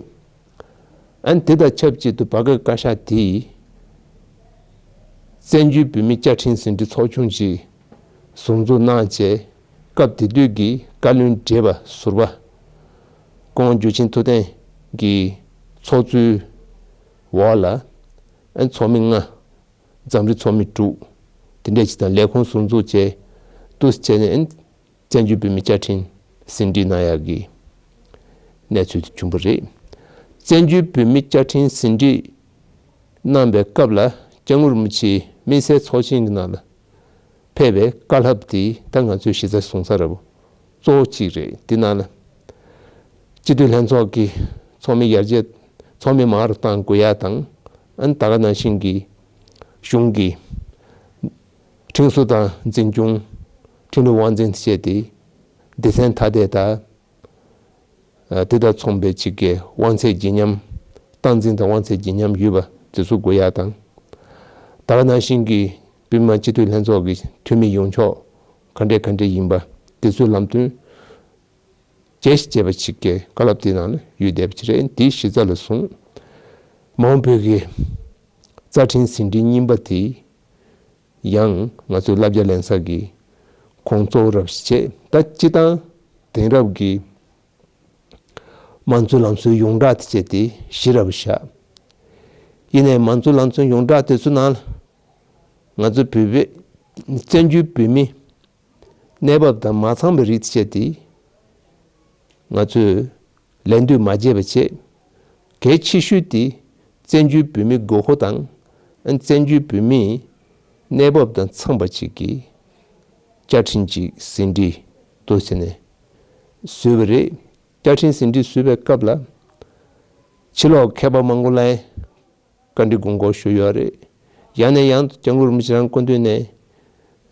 ཨ་ནི་དེ་དང་ཆབས་ཅིག་ཏུ་བར་བརྒལ་བཀའ་ཤག་དེས་བཙན་བྱོལ་བོད་མིའི་བཅའ་ཁྲིམས་ཟིན་བྲིས་ཚོགས་ཆུང་ཅིག་ཟུར་འཛུགས་གནང་བྱས། སྐབས་དེ་དུས་ཀྱི་བཀའ་བློན་བགྲེས་པ་ཟུར་པ་སྐུ་ངོ་འཇུ་ཆེན་ཐུབ་བསྟན་གྱི་ཚོགས་གཙོའི་འོག་ལ་ཨ་ནི་ཚོགས་མི་ལྔ། འཛམ་རིག་ཚོགས་མི་དྲུག་དེ་འདྲས་ཅིག་དང་ལས་ཁུངས་ཟུར་འཛུགས་བྱས། འདུག་སེ་བྱས་ནས་ཨ་ནི་བཙན་བྱོལ་བོད་མིའི་བཅའ་ཁྲིམས་ཟིན་བྲིས་གནང་ཡག་གི་གནས་ཚུལ་དེ་བྱུང་བ་རེད། བཙན་བྱོལ་བོད་མིའི་བཅའ་ཁྲིམས་ཟིན་བྲིས་གནང་པའི་སྐབས་ལ་སྐྱབས་མགོན་རིན་པོ་ཆེ་དམིགས་བསལ་ཚོགས་ཆེན་གྱི་ནང་ལ་ཕེབས་པའི་བཀའ་སློབ་དེ་ད་ང་ཚོས་གཞི་རྩ་བཟུང་ས་འདྲ་པོ་གཙོ་བོ་གཅིག་རེད། དེ་ནང་ལ་སྤྱི་འཐུས་ལྷན་ཚོགས་ཀྱི་ཚོགས་མི་ཡར་རྒྱས། ཚོགས་མི་མང་རུ་གཏང་དགོས་ཡ་དང་། ཨ་ནི་ད་ག་ནང་བཞིན་གྱི་གཞུང་གི་ཁྲིམས་སྲོལ་དང་འཛིན་སྐྱོང་། ཁྲིམས་ལུགས་དབང་འཛིན་བཅས་ཏེ་སྡེ་ཚན་ཐ་དད་དང་། ཨ། དེ་དང་མཚུངས་པའི་གཅིག་གི་དབང་ཚད་བརྗེ་ཉམས། སྟངས་འཛིན་དང་དབང་ཚད་བརྗེ་ཉམས་ཡོད་པ་དེ་ཚོ་དགོས་ཡ་དང་། ད་ག་ནང་བཞིན་གྱི་བོད་མི་མང་སྤྱི་འཐུས་ལྷན་ཚོགས་ཀྱི་འཐུས་མི་ཡོངས་ཁྱབ་ག་འདྲས་ག་འདྲས་ཡིན་པ་དེ་ཚོའི་ལམ་སྟོན་བྱས་ཤིག་ཅེས་པ་ཞིག་གི་བཀའ་སློབ་དེའི་ནང་ལ་ཡོད་བསྡད་པ་ཅིག་རེད། དེའི་གཞི་རྩ་ལ་བཟུང་། མ་འོངས་བོད་ཀྱི་རྩ་ཁྲིམས་ཟིན་བྲིས་རྙིང་པ་དེ་ཡང་ང་ཚོའི་བསླབ་བྱ་ལེན་ས་གི་ཁོངས་གཙོ་བོ་རབ་ཞིག་བྱས། ད་སྤྱི་བཏང་དེང་རབས་ཀྱི་དམངས་གཙོའི་ལམ་སྲོལ་ཡོངས་གྲགས་དེ་བྱས་ཏེ་གཞི་ར་བ་བཞག་ཡིན་ནའི་མང་གཙོའི་ལམ་སྲོལ་ཡོངས་གྲགས་དེ་ཚོའི་ནང་ལ་ང་ཚོ་བོད་པའི་བཙན་བྱོལ་བོད་མི་གནས་བབ་དང་མ་འཚམས་པའི་རིགས་བྱས་ཏེ་ང་ཚོས་ལད་ཟློས་མ་བྱས་པ་བྱས། གལ་ཆེ་ཤོས་དེ་བཙན་བྱོལ་བོད་མིའི་དགོས་མཁོ་དང་། བཙན་བྱོལ་བོད་མིའི་གནས་བབ་དང་འཚམས་པ་ཅིག་གི་བཅའ་ཁྲིམས་ཅིག་ཟིན་བྲིས་འདུག་ཟེར་ནས་བཟོས་པ་རེད། བཅའ་ཁྲིམས་ཟིན་བྲིས་བཟོས་པའི་སྐབས་ལ་ཕྱི་ལོགས་མཁས་པ་མང་པོ་ལ་བཀའ་འདྲི་དགོངས་སྐོར་ཞུས་ཡོད་རེད། ཡང་ནས་ཡང་དུ་སྐྱབས་མགོན་རིན་པོ་ཆེ་རང་སྐུ་མདུན་ནས་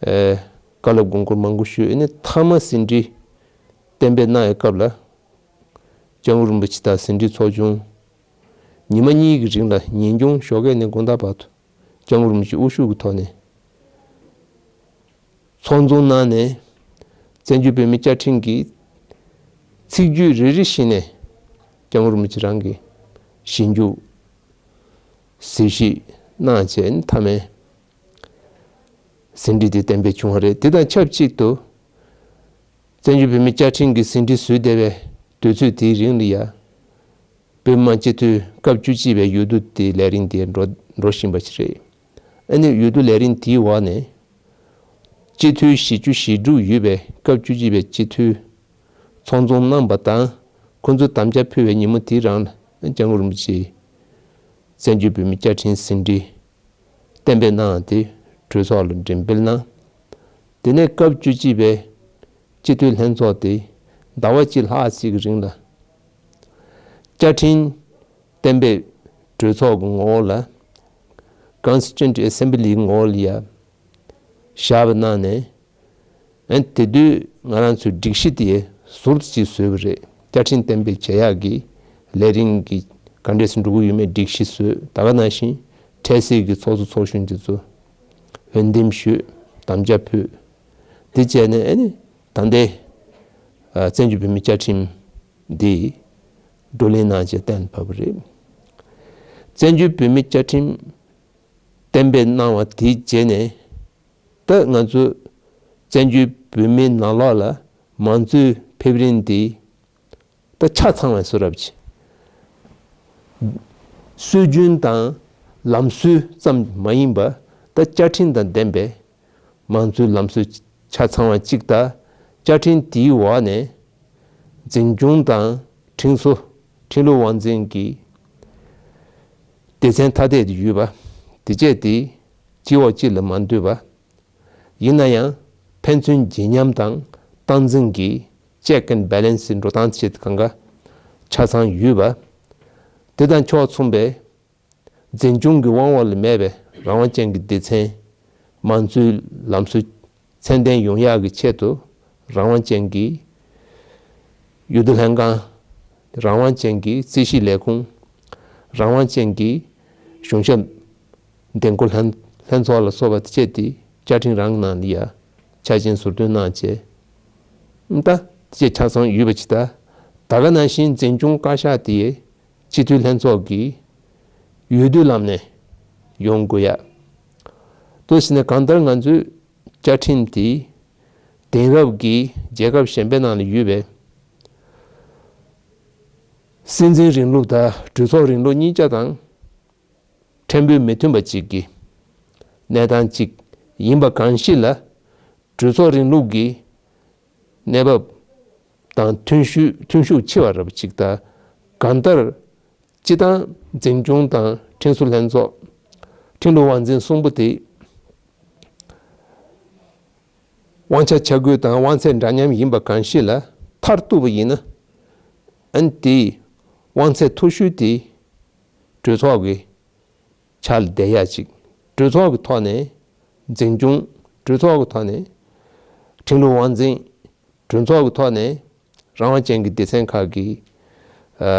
ཨེ་བཀའ་སློབ་དགོངས་སྐོར་མང་པོ་ཞུས། ཨ་ནི་མཐའ་མ་ཟིན་བྲིས་གཏན་འབེབས་གནང་བའི་སྐབས་ལ། སྐྱབས་མགོན་རིན་པོ་ཆེ་དང་ཟིན་བྲིས་ཚོགས་ཆུང་ཉི་མ་གཉིས་ཀྱི་རིང་ལ་ཉིན་གུང་ཞོགས་ཀས་ནས་དགོང་དག་བར་དུ་སྐྱབས་མགོན་རིན་པོ་ཆེ་དབུ་བཞུགས་ཀྱི་ཐོག་ནས་ཚོགས་འཛོམས་གནང་ནས། བཙན་བྱོལ་བོད་མིའི་བཅའ་ཁྲིམས་ཀྱི་ཚིག་བརྗོད་རེ་རེ་བཞིན་ནས་སྐྱབས་མགོན་རིན་པོ་ཆེ་རང་གིས་ཞིབ་འཇུག་གཟིགས་ཞིབ་གནང་བྱས་ནས། མཐའ་མའི་ཟིན་བྲིས་དེ་གཏན་འབེབས་བྱུང་བ་རེད། དེ་དང་ཆབས་ཅིག་ཏུ། བཙན་བྱོལ་བོད་མིའི་བཅའ་ཁྲིམས་ཀྱི་ཟིན་བྲིས་བཟོས་བསྡད་པའི་དུས་ཚོད་དེའི་རིང་ལ་ཡ། བོད་མི་མང་སྤྱི་འཐུས་སྐབས་བཅུ་གཅིག་པའི་འོས་བསྡུ་དེ་ལས་རིམ་དེ་འགྲོ་འགྲོ་བཞིན་པ་ཞིག་རེད། ཨ་ནི་འོས་བསྡུ་ལས་རིམ་དེའི་འོག་ནས། སྤྱི་འཐུས་བཞི་བཅུ་ཞེ་དྲུག་ཡོད་པའི་སྐབས་བཅུ་གཅིག་པའི་སྤྱི་འཐུས་ཚོགས་འཛོམས་གནང་པ་དང་། ཁོ་ཚོས་དམ་བཅའ་ཕུལ་བའི་ཉིན་མོ་དེ་རང་ལ་སྐྱབས་མགོན་རིན་པོ་ཆེས་བཙན་བྱོལ་བོད་མིའི་བཅའ་ཁྲིམས་ཟིན་བྲིས་གཏན་འབེབས་གནང་སྟེ་གྲོས་ཚོགས་ལ་འགྲེམས་སྤེལ་གནང་། དེ་ནས་སྐབས་བཅུ་གཅིག་པའི་སྤྱི་འཐུས་ལྷན་ཚོགས་དེ་ཟླ་བ་གཅིག་ལྷག་ཙམ་གྱི་རིང་ལ། བཅའ་ཁྲིམས་གཏན་འབེབས་གྲོས་ཚོགས་ཀྱི་ངོ་བོ་ལ། Constituent Assembly ངོ་བོ་ལ་ཡ་བཞག་པ་གནང་ནས། ཨན་དེ་དུས་ང་རང་ཚོའི་སྒྲིག་གཞི་དེ་ཟུར་དུ་ཅིག་བཟོས་པ་རེད། བཅའ་ཁྲིམས་གཏན་འབེབས་བྱེད་ཡག་གི་ལས་རིམ་གྱི་ག་འདྲས་སེ་འགྲོ་གི་ཡོད་མེད་སྒྲིག་གཞི་བཟོས། ད་ག་ནང་བཞིན་འཕྲལ་སེལ་གྱི་ཚོགས་གཙོ་ཚོགས་གཞོན་དེ་ཚོ་འོས་འདེམས་ཞུས། དམ་བཅའ་ཕུལ། དེ་བྱས་ནས་ཨ་ནི་ད་ལྟའི་ཨ་བཙན་བྱོལ་བོད་མིའི་བཅའ་ཁྲིམས་འདི་བགྲོ་གླེང་གནང་བྱས་གཏན་ཕབ་པ་རེད། བཙན་བྱོལ་བོད་མིའི་བཅའ་ཁྲིམས་གཏན་འབེབས་གནང་བ་དེའི་རྗེས་ནས། ད་ང་ཚོ་བཙན་བྱོལ་བོད་མིའི་ནང་ལོགས་ལ་མང་གཙོའི་ཕེབས་རིམ་འདི་ད་ཆ་ཚང་བའི་བཟོ་འདྲ་ཅིག་སྲོལ་རྒྱུན་དང་ལམ་སྲོལ་ཙམ་མ་ཡིན་པ། ད་བཅའ་ཁྲིམས་དང་ལྡན་པའི་མང་གཙོའི་ལམ་སྲོལ་ཆ་ཚང་བ་ཅིག་དང་། བཅའ་ཁྲིམས་དེའི་འོག་ནས་འཛིན་སྐྱོང་དང་ཁྲིམས་བཟོ། ཁྲིམས་ལུགས་དབང་འཛིན་གྱི་སྡེ་ཚན་ཐ་དད་དུ་ཡོད་པ། དེ་བཅས་དེ་གཅིག་འོག་གཅིག་ལ་མ་འདུས་པ། ཡིན་ན་ཡང་ཕན་ཚུན་བརྗེ་ཉམས་དང་སྟངས་འཛིན་གྱི་check and balance འགྲོ་སྟངས་བཅས་གང་ག་ཆ་ཚང་ཡོད་པ། དེ་དང་ཕྱོགས་མཚུངས་པའི་འཛིན་སྐྱོང་གི་དབང་འོག་ལ་མེད་པའི་རང་དབང་ཅན་གྱི་སྡེ་ཚན། མང་གཙོའི་ལམ་སྲོལ་ཚད་ལྡན་ཡོང་ཡག་གི་ཆེད་དུ་རང་དབང་ཅན་གྱི་འོས་བསྡུ་ལྷན་ཁང་། རང་དབང་ཅན་གྱི་རྩིས་ཞིབ་ལས་ཁུངས། རང་དབང་ཅན་གྱི་གཞུང་ཞབས་འདེམས་བསྐོ་ལྷན་ལྷན་ཚོགས་ལ་སོགས་པ་བཅས་ཏེ་བཅའ་ཁྲིམས་རང་གི་ནང་ལ་ཡ་ཆ་རྐྱེན་ཟུར་འདོན་གནང་བྱས། ད་དེ་ཆ་ཚང་ཡོད་པ་ཅིག་ད། ད་ག་ནང་བཞིན་འཛིན་སྐྱོང་བཀའ་ཤག་དེ་སྤྱི་འཐུས་ལྷན་ཚོགས་ཀྱི་འོས་བསྡུ་ལམ་ནས་ཡོང་དགོས་ཡ། ལྟོས་ཟིན་ནས་གང་ལྟར་ང་ཚོའི་བཅའ་ཁྲིམས་དེ་དེང་རབས་ཀྱི་རྒྱལ་ཁབ་གཞན་པའི་ནང་ལ་ཡོད་པའི་སྲིད་འཛིན་རིང་ལུགས་དང་གྲོས་ཚོགས་རིང་ལུགས་གཉིས་ཆ་དང་ཕྲན་བུ་མི་མཐུན་པ་ཅིག་གི་གནས་སྟངས་ཅིག་ཡིན་པ་གང་ཞིག་ལ། གྲོས་ཚོགས་རིང་ལུགས་ཀྱི་གནས་བབ་དང་མཐུན་ཤུགས་མཐུན་ཤུགས་ཆེ་བ་འདྲ་པོ་ཅིག་དང་། གང་ལྟར་སྤྱི་བཏང་འཛིན་སྐྱོང་དང་ཁྲིམས་བཟོ་ལྷན་ཚོགས། ཁྲིམས་ལུགས་དབང་འཛིན་གསུམ་པོ་དེ་དབང་ཆ་ཆ་བགོས་དང་དབང་ཚད་འདྲ་མཉམ་ཡིན་པ་གང་ཞིག་ལ་མཐར་གཏུགས་པ་ཡིན་ན། ཨན་དེའི་དབང་ཚད་མཐོ་ཤོས་དེ་གྲོས་ཚོགས་ཀྱི་ཆ་ལ་བསྡད་ཡ་ཅིག་གྲོས་ཚོགས་ཀྱི་ཐོག་ནས་འཛིན་སྐྱོང་། གྲོས་ཚོགས་ཀྱི་ཐོག་ནས་ཁྲིམས་ལུགས་དབང་འཛིན། གྲོས་ཚོགས་ཀྱི་ཐོག་ནས་རང་དབང་ཅན་གྱི་སྡེ་ཚན་ཁག་གི་ཨ་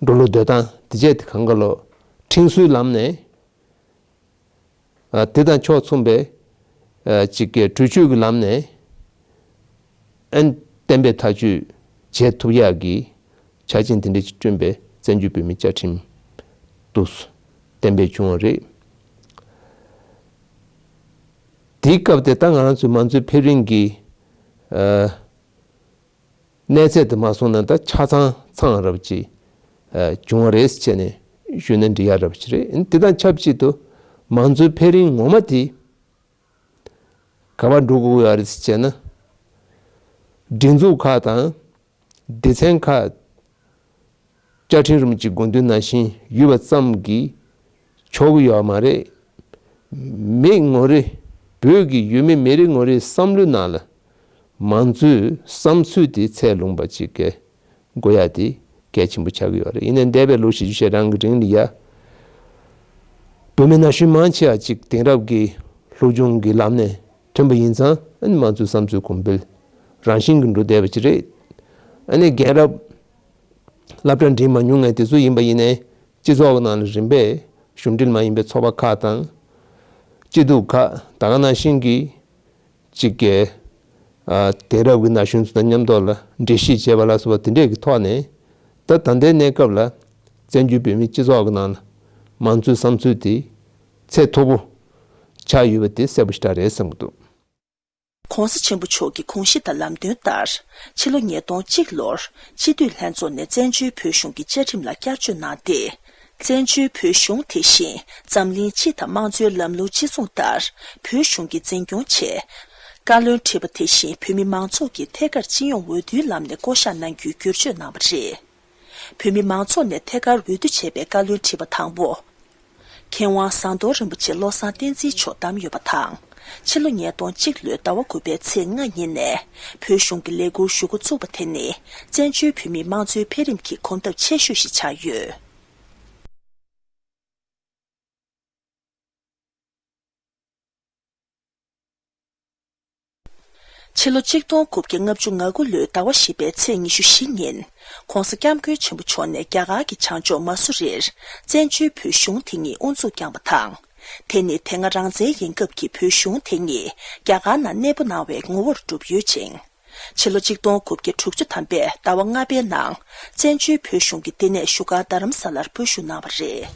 འགྲོ་ལུགས་སྡོད་སྟངས་དེ་བཅས་དེ་གང་ག་ལོ་ཁྲིམས་སྲོལ་ལམ་ནས། ཨ་དེ་དང་ཕྱོགས་མཚུངས་པའི་ཨ་ཅིག་གི་གྲོས་ཆོད་ཀྱི་ལམ་ནས་ཨན་གཏན་འབེབས་ཐག་གཅོད་བྱེད་ཐུབ་ཡག་གི་ཆ་རྐྱེན་དེ་འདྲ་ཅིག་བསྐྲུན་པའི་བཙན་བྱོལ་བོད་མིའི་བཅའ་ཁྲིམས་འདུག་སེ་གཏན་འབེབས་བྱུང་བ་རེད། དེའི་སྐབས་དེ་ད་ང་རང་ཚོའི་མང་གཙོའི་ཕེབས་རིམ་གྱི་ཨ་གནས་ཚད་དུ་མ་སོང་ན་ད་ཆ་ཚང་ཚང་རབ་ཅིག་ཨ་བྱུང་བ་རེད་ཟེར་བྱས་ནས་ཞུས་ན་འགྲིག་ཡ་རབ་ཅིག་རེད། དེ་དང་ཆབས་ཅིག་ཏུ་མང་གཙོའི་ཕེབས་རིམ་ངོ་མ་དེ་ག་པར་འགྲོ་དགོས་ཡོད་རེད་ཟེར་བྱས་ན། སྒྲིག་འཛུགས་ཁག་དང་སྡེ་ཚན་ཁག་བཅའ་ཁྲིམས་རིམ་གྱི་དགོངས་དོན་ནང་བཞིན་ཡོད་པ་ཙམ་གྱིས་ཆོག་གི་ཡོད་མ་རེད། མི་ངོ་རེ། བོད་ཀྱི་ཡུལ་མི་མི་རེ་ངོ་རེའི་བསམ་བློའི་ནང་ལ་མང་གཙོའི་བསམ་ཚུལ་དེ་ཚད་ལོངས་པ་ཅིག་གི་དགོས་ཡ་དེ་གལ་ཆེན་པོ་ཆགས་ཀྱི་ཡོད་རེད། ཡིན་ནའི་འདས་པའི་ལོ་བཞི་བཅུ་ཞེ་གྲངས་ཀྱི་རིང་ལ་ཡ། བོད་མི་ན་གཞོན་མང་ཆེ་བ་ཅིག་དེང་རབས་ཀྱི་ སློབ་སྦྱོང་གི་ལམ་ནས་ཐོན་པ་ཡིན་ཙང་ཨ་ནི་དམངས་གཙོའི་བསམ་ཚུལ་གོང་འཕེལ་རང་བཞིན་གྱིས་འགྲོ་བསྡད་པ་ཅིག་རེད། ཨ་ནི་རྒན་རབས་སློབ་གྲྭ་འགྲིམས་མ་མྱོང་མཁན་དེ་ཚོ་ཡིན་པ་ཡིན་ནའི་སྤྱི་ཚོགས་ཀྱི་ནང་ལ་རིམ་པས་གཞུང་འབྲེལ་མ་ཡིན་པའི་ཚོགས་པ་ཁག་དང་། སྐྱིད་སྡུག་ཁག་ད་ག་ནང་བཞིན་གྱི་གཅིག་གི་ཨ་དེང་རབས་ཀྱི་ན་གཞོན་ཚོ་དང་མཉམ་དུ་ལ་འགྲེལ་བཤད་བྱས་པ་ལ་སོགས་པ་དེ་འདྲས་ཀྱི་ཐོག་ནས། ད་ད་ལྟའི་གནས་སྐབས་ལ་བཙན་བྱོལ་བོད་མིའི་སྤྱི་ཚོགས་ཀྱི་ནང་ལ་མང་གཙོའི་བསམ་ཚུལ་དེ་ཚད་མཐོ་པོ་ཆགས་ཡོད་པ་དེ་གསལ་པོ་ཞེ་དྲག་རེད་བསམ་གྱི་འདུག། ༸གོང་ས་ཆེན་པོ་མཆོག་གི་དགོངས་གཞི་དང་ལམ་སྟོན་ལྟར། ཕྱི་ལོ་ཉིས་སྟོང་གཅིག་ལོར་སྤྱི་འཐུས་ལྷན་ཚོགས་ནས་བཙན་བྱོལ་བོད་གཞུང་གི་བཅའ་ཁྲིམས་ལ་བསྐྱར་བཅོས་གནང་སྟེ། བཙན་བྱོལ་བོད་གཞུང་དེ་བཞིན་འཛམ་གླིང་སྤྱི་དང་དམངས་གཙོའི་ལམ་ལུགས་སྤྱི་མཚུངས་ལྟར་བོད་གཞུང་གི་འཛིན་སྐྱོང་ཆེད། བཀའ་བློན་ཁྲི་པ་དེ་བཞིན་བོད་མི་མང་ཚོགས་ཀྱི་ཐད་ཀར་སྤྱི་ཡོངས་འོས་བསྡུའི་ལམ་ནས་བསྐོ་གཞག་གནང་རྒྱུའི་བསྒྱུར་བཅོས་གནང་བ་རེད། བོད་མི་མང་ཚོགས་ནས་ཐད་ཀར་འོས་བསྡུ་བྱས་པའི་བཀའ་བློན་ཁྲི་པ་དང་པོ། མཁས་དབང་ཟམ་གདོང་རིན་པོ་ཆེ་བློ་བཟང་བསྟན་འཛིན་མཆོག་བདམས་ཡོད་པ་དང་། ཕྱི་ལོ་ཉིས་སྟོང་གཅིག་ལོའི་ཟླ་བ་དགུ་པའི་ཚེས་ལྔ་ཉིན་ནས་བོད་གཞུང་གི་ལས་འཁུར་ཞུ་འགོ་བཙུགས་པ་དེ་ནི་བཙན་བྱོལ་བོད་མིའི་དམངས་གཙོའི་འཕེལ་རིམ་གྱི་གོམ་སྟབས་ཆེ་ཤོས་ཤིག་ཆགས་ཡོད། ཕྱི་ལོ་གཅིག་སྟོང་དགུ་བརྒྱ་ལྔ་བཅུ་ང་དགུ་ལོའི་ཟླ་བ་བཞི་པའི་ཚེས་ཉི་ཤུ་བཞི་ཉིན། ༸གོང་ས་༸སྐྱབས་མགོན་ཆེན་པོ་མཆོག་ནས་རྒྱ་གར་གྱི་བྱང་ཕྱོགས་མ་སུ་རིར་བཙན་བྱོལ་བོད་གཞུང་དེ་ཉིད་དབུ་འཛུགས་བསྐྱངས་པ་དང་། དེ་ནི་དེ་སྔ་རང་བཙན་ཡིན་སྐབས་ཀྱི་བོད་གཞུང་དེ་ཉིད་རྒྱ་གར་ནང་གནས་སྤོ་གནང་བའི་ངོ་བོར་གྲུབ་ཡོད་ཅིང་། ཕྱི་ལོ་གཅིག་སྟོང་དགུ་བརྒྱ་དྲུག་ཅུ་ཐམ་པའི་ཟླ་བ་ལྔ་པའི་ནང་བཙན་བྱོལ་བོད་གཞུང་གི་ལྟེ་གནས་བཞུགས་སྒར་རྡ་རམ་ས་ལར་སྤོ་བཞུད་གནང་བ་རེད།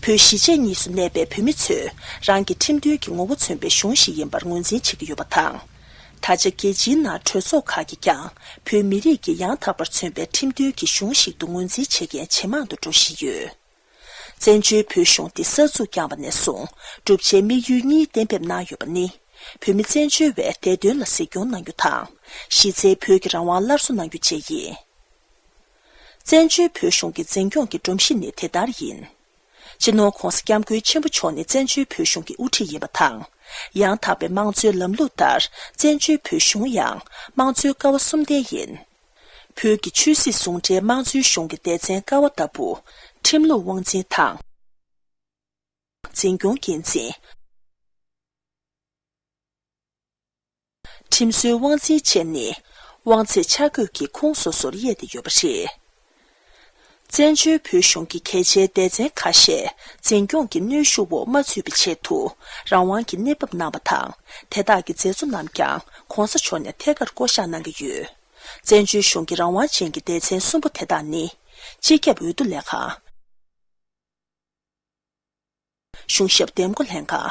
བོད་གཞིས་བྱེས་གཉིས་སུ་གནས་པའི་བོད་མི་ཚོས་རང་གི་ཁྲིམས་མཐུན་གྱི་ངོ་བོ་མཚོན་པའི་གཞུང་ཞིག་ཡིན་པར་ངོས་འཛིན་བྱེད་ཀྱི་ཡོད་པ་དང་། ད་ཆ་རྒྱལ་སྤྱིའི་ནང་གྲོས་ཚོགས་ཁག་གིས་ཀྱང་བོད་མི་རིགས་ཀྱི་ཡང་དག་པར་མཚོན་པའི་ཁྲིམས་མཐུན་གྱི་གཞུང་ཞིག་ཏུ་ངོས་འཛིན་བྱེད་མཁན་ཇེ་མང་དུ་འགྲོ་བཞིན་ཡོད། བཙན་བྱོལ་བོད་གཞུང་འདི་གསར་འཛུགས་བསྐྱངས་པ་ནས་བཟུང་བསྒྲུབ་བྱའི་དམིགས་ཡུལ་གཉིས་གཏན་འབེབས་གནང་ཡོད་པ་ནི། བོད་མི་བཙན་བྱོལ་བའི་བདེ་དོན་ལ་གཟིགས་སྐྱོང་གནང་རྒྱུ་དང་། གཞི་རྩའི་བོད་ཀྱི་རང་དབང་སླར་གསོ་གནང་རྒྱུ་བཅས་ཡིན། བཙན་བྱོལ་བོད་གཞུང་གི་འཛིན་སྐྱོང་གི་སྒྲོམ་གཞི་ནི་དེ་ལྟར་ཡིན། སྤྱི་ནོར་༸གོང་ས་༸སྐྱབས་མགོན་ཆེན་པོ་མཆོག་ནི་བཙན་བྱོལ་བོད་གཞུང་གི་དབུ་ཁྲིད་ཡིན་པ་དང་། ཡང་དག་པའི་དམངས་གཙོའི་ལམ་ལུགས་ལྟར་བཙན་བྱོལ་བོད་གཞུང་ཡང་དམངས་གཙོའི་ཀ་བ་གསུམ་ལྡན་ཡིན། བོད་ཀྱི་ཆོས་སྲིད་ཟུང་འབྲེལ་དམངས་གཙོའི་གཞུང་གི་སྡེ་ཚན་ཀ་བ་ལྟ་བུ། ཁྲིམས་ལུགས་དབང་འཛིན་དང་། འཛིན་སྐྱོང་འགན་འཛིན། ཁྲིམས་བཟོའི་དབང་འཛིན་བཅས་ནི་དབང་ཚད་ཆ་བགོས་ཀྱི་ཁུངས་སོ་སོར་དབྱེ་སྟེ་ཡོད་པ་རེད། བཙན་བྱོལ་བོད་གཞུང་གི་གལ་ཆེའི་སྡེ་ཚན་ཁ་ཤས་འཛིན་སྐྱོང་གི་གནོན་ཤུགས་འོག་མ་ཚུད་པའི་ཆེད་དུ་རང་དབང་གི་གནས་བབ་གནང་བ་དང་། དེ་དག་གི་མཛད་གཙོ་རྣམས་ཀྱང་༸གོང་ས་མཆོག་ནས་ཐད་ཀར་བསྐོ་གཞག་གནང་གི་ཡོད། བཙན་བྱོལ་གཞུང་གི་རང་དབང་ཅན་གྱི་སྡེ་ཚན་གསུམ་པོ་དེ་དག་ནི། སྤྱི་ཁྱབ་འོས་བསྡུ་ལས་ཁང་། གཞུང་ཞབས་འདེམས་བསྐོ་ལྷན་ཁང་།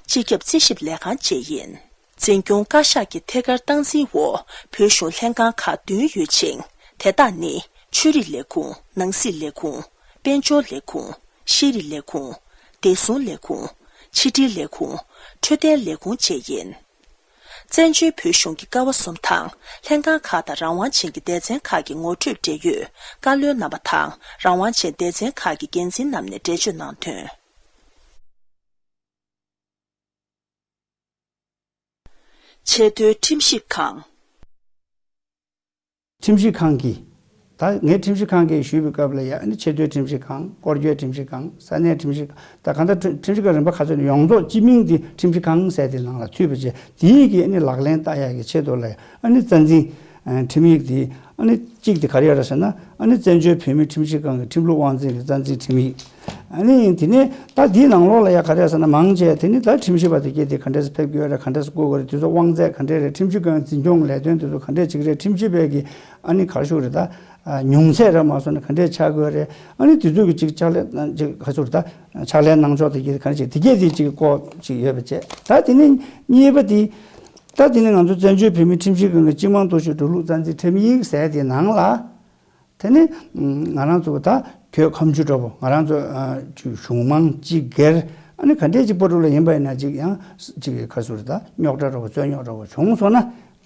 སྤྱི་ཁྱབ་རྩིས་ཞིབ་ལས་ཁང་བཅས་ཡིན། འཛིན་སྐྱོང་བཀའ་ཤག་གི་ཐད་ཀར་སྟངས་འཛིན་འོག་བོད་གཞུང་ལྷན་ཁང་ཁག་བདུན་ཡོད་ཅིང་། དེ་དག་ནི་ཆོས་རིག་ལས་ཁུངས། ནང་སྲིད་ལས་ཁུངས། དཔལ་འབྱོར་ལས་ཁུངས། ཤེས་རིག་ལས་ཁུངས། བདེ་སྲུང་ལས་ཁུངས། ཕྱི་དྲིལ་ལས་ཁུངས། འཕྲོད་བསྟེན་ལས་ཁུངས་བཅས་ཡིན། བཙན་བྱོལ་བོད་གཞུང་གི་ཀ་བ་གསུམ་དང་ལྷན་ཁང་ཁག་དང་རང་དབང་ཅན་གྱི་སྡེ་ཚན་ཁག་གི་ངོ་སྤྲོད་འབྲེལ་ཡོད་བཀའ་བློན་རྣམ་པ་དང་རང་དབང་ཅན་སྡེ་ཚན་ཁག་གི་འགན་འཛིན་རྣམས་ནས་འགྲེལ་བརྗོད་གནང་དོན། ཆེས་མཐོའི་ཁྲིམས་ཞིབ་ཁང་། ཁྲིམས་ཞིབ་ཁང་གིས། ད་ངས་ཁྲིམས་ཞིབ་ཁང་གིས་ཞུས་པའི་སྐབས་ལ་ཡ་ཨ་ནི་ཆེས་མཐོའི་ཁྲིམས་ཞིབ་ཁང་། སྐོར་སྐྱོད་ཁྲིམས་ཞིབ་ཁང་། ས་གནས་ཁྲིམས་ཞིབ་ཁང་། ད་གང་ལྟར་ཁྲིམས་ཁྲིམས་ཞིབ་ཁང་རིམ་པ་ཁ་ཚོན་ཡོངས་རྫོགས་སྤྱི་མིང་འདི་ཁྲིམས་ཞིབ་ཁང་ཟེར་དེ་ནང་ལ་ཚུད་པ་བྱས། དེའི་གི་ཨ་ནི་ལག་ལེན་བསྟར་ཡག་གི་ཆེད་དུ་ལ་ཡ་ཨ་ནི་རྩ་འཛིན་ཁྲིམས་ཡིག་དེ། ཨ་ནི་གཅིག་དེ་ག་རེ་ཡོད་རེད་ཟེར་ན། ཨ་ནི་བཙན་བྱོལ་བོད་མིའི་ཁྲིམས་ཞིབ་ཁང་གི་ཁྲིམས་ལུགས་དབང་འཛིན་གྱི་རྩ་འཛིན་ཁྲིམས་ཡིག། ཨ་ནི་དེ་ནས་ད་འདིའི་ནང་ལོགས་ལ་ཡ་ག་རེ་ཟེར་ན། མང་ཆེ་དེ་ནི་ད་ཁྲིམས་ཞིབ་པ་དེ་སྐད་དེ་ག་འདྲས་སེ་ཕེབས་ཀྱི་ཡོད་རེད། ག་འདྲས་སེ་བསྐོ་དགོས་རེད། དེ་ཚོ་དབང་ཚད་ག་འདྲས་རེད། ཁྲིམས་ཞིབ་ཁང་འཛིན་སྐྱོང་ལས་དོན་དེ་ཚོ་ག་འདྲས་བྱེད་ཀྱི་རེད། ཁྲིམས་ཞིབ་པའི་གི་ཨ་ནི་ག་རེ་ཞུ་དགོས་རེད། ད་ཉུང་ཚད་རེད་མ་སོང་ན་ག་འདྲས་ཆགས་དགོས་རེད། ཨ་ནི་དེ་ཚོ་གི་ཅིག་ཕྱག་ལས་ཅིག་ག་རེ་ཞུ་དགོས་རེད། ད་ཕྱག་ལས་གནང་ཕྱོགས་དེ་གི་ག་འདྲས་ཅིག་དེ་སྐད་དེ་ཅིག་སྐོར་ཅིག་ཡོད་པ་བྱས། ད་དེ་ནས་གཉིས་པ་དེ། ད་དེ་ནས་ང་ཚོ་བཙན་བྱོལ་བོད་མིའི་ཁྲིམས་ཞིབ་ཁང་གི་སྤྱི་དམངས་རྟོག་ཞིབ་འགྲོ་ལུགས་རྩ་འཛིན་ཁྲིམས་ཡིག་ཟེར་དེ་ནང་ལ། དེ་ནི་ང་རང་ཚོ་ད་གྱོད་ཁ་མཆུ་འདྲ་པོ། ང་རང་ཚོ་ཨ་ཅིག་གཞུང་མང་སྤྱི་སྒེར་ཨ་ནི་ག་འདྲས་ཅིག་སྤོ་བྲུག་ལ་ཡིན་པ་ཡིན་ན། ཅིག་ཡང་ཅིག་ག་རེ་ཞུ་དགོས་རེད། ད་རྙོག་དྲ་འདྲ་པོ་རྩོད་རྙོག་འདྲ་པོ་བྱུང་སོང་ན།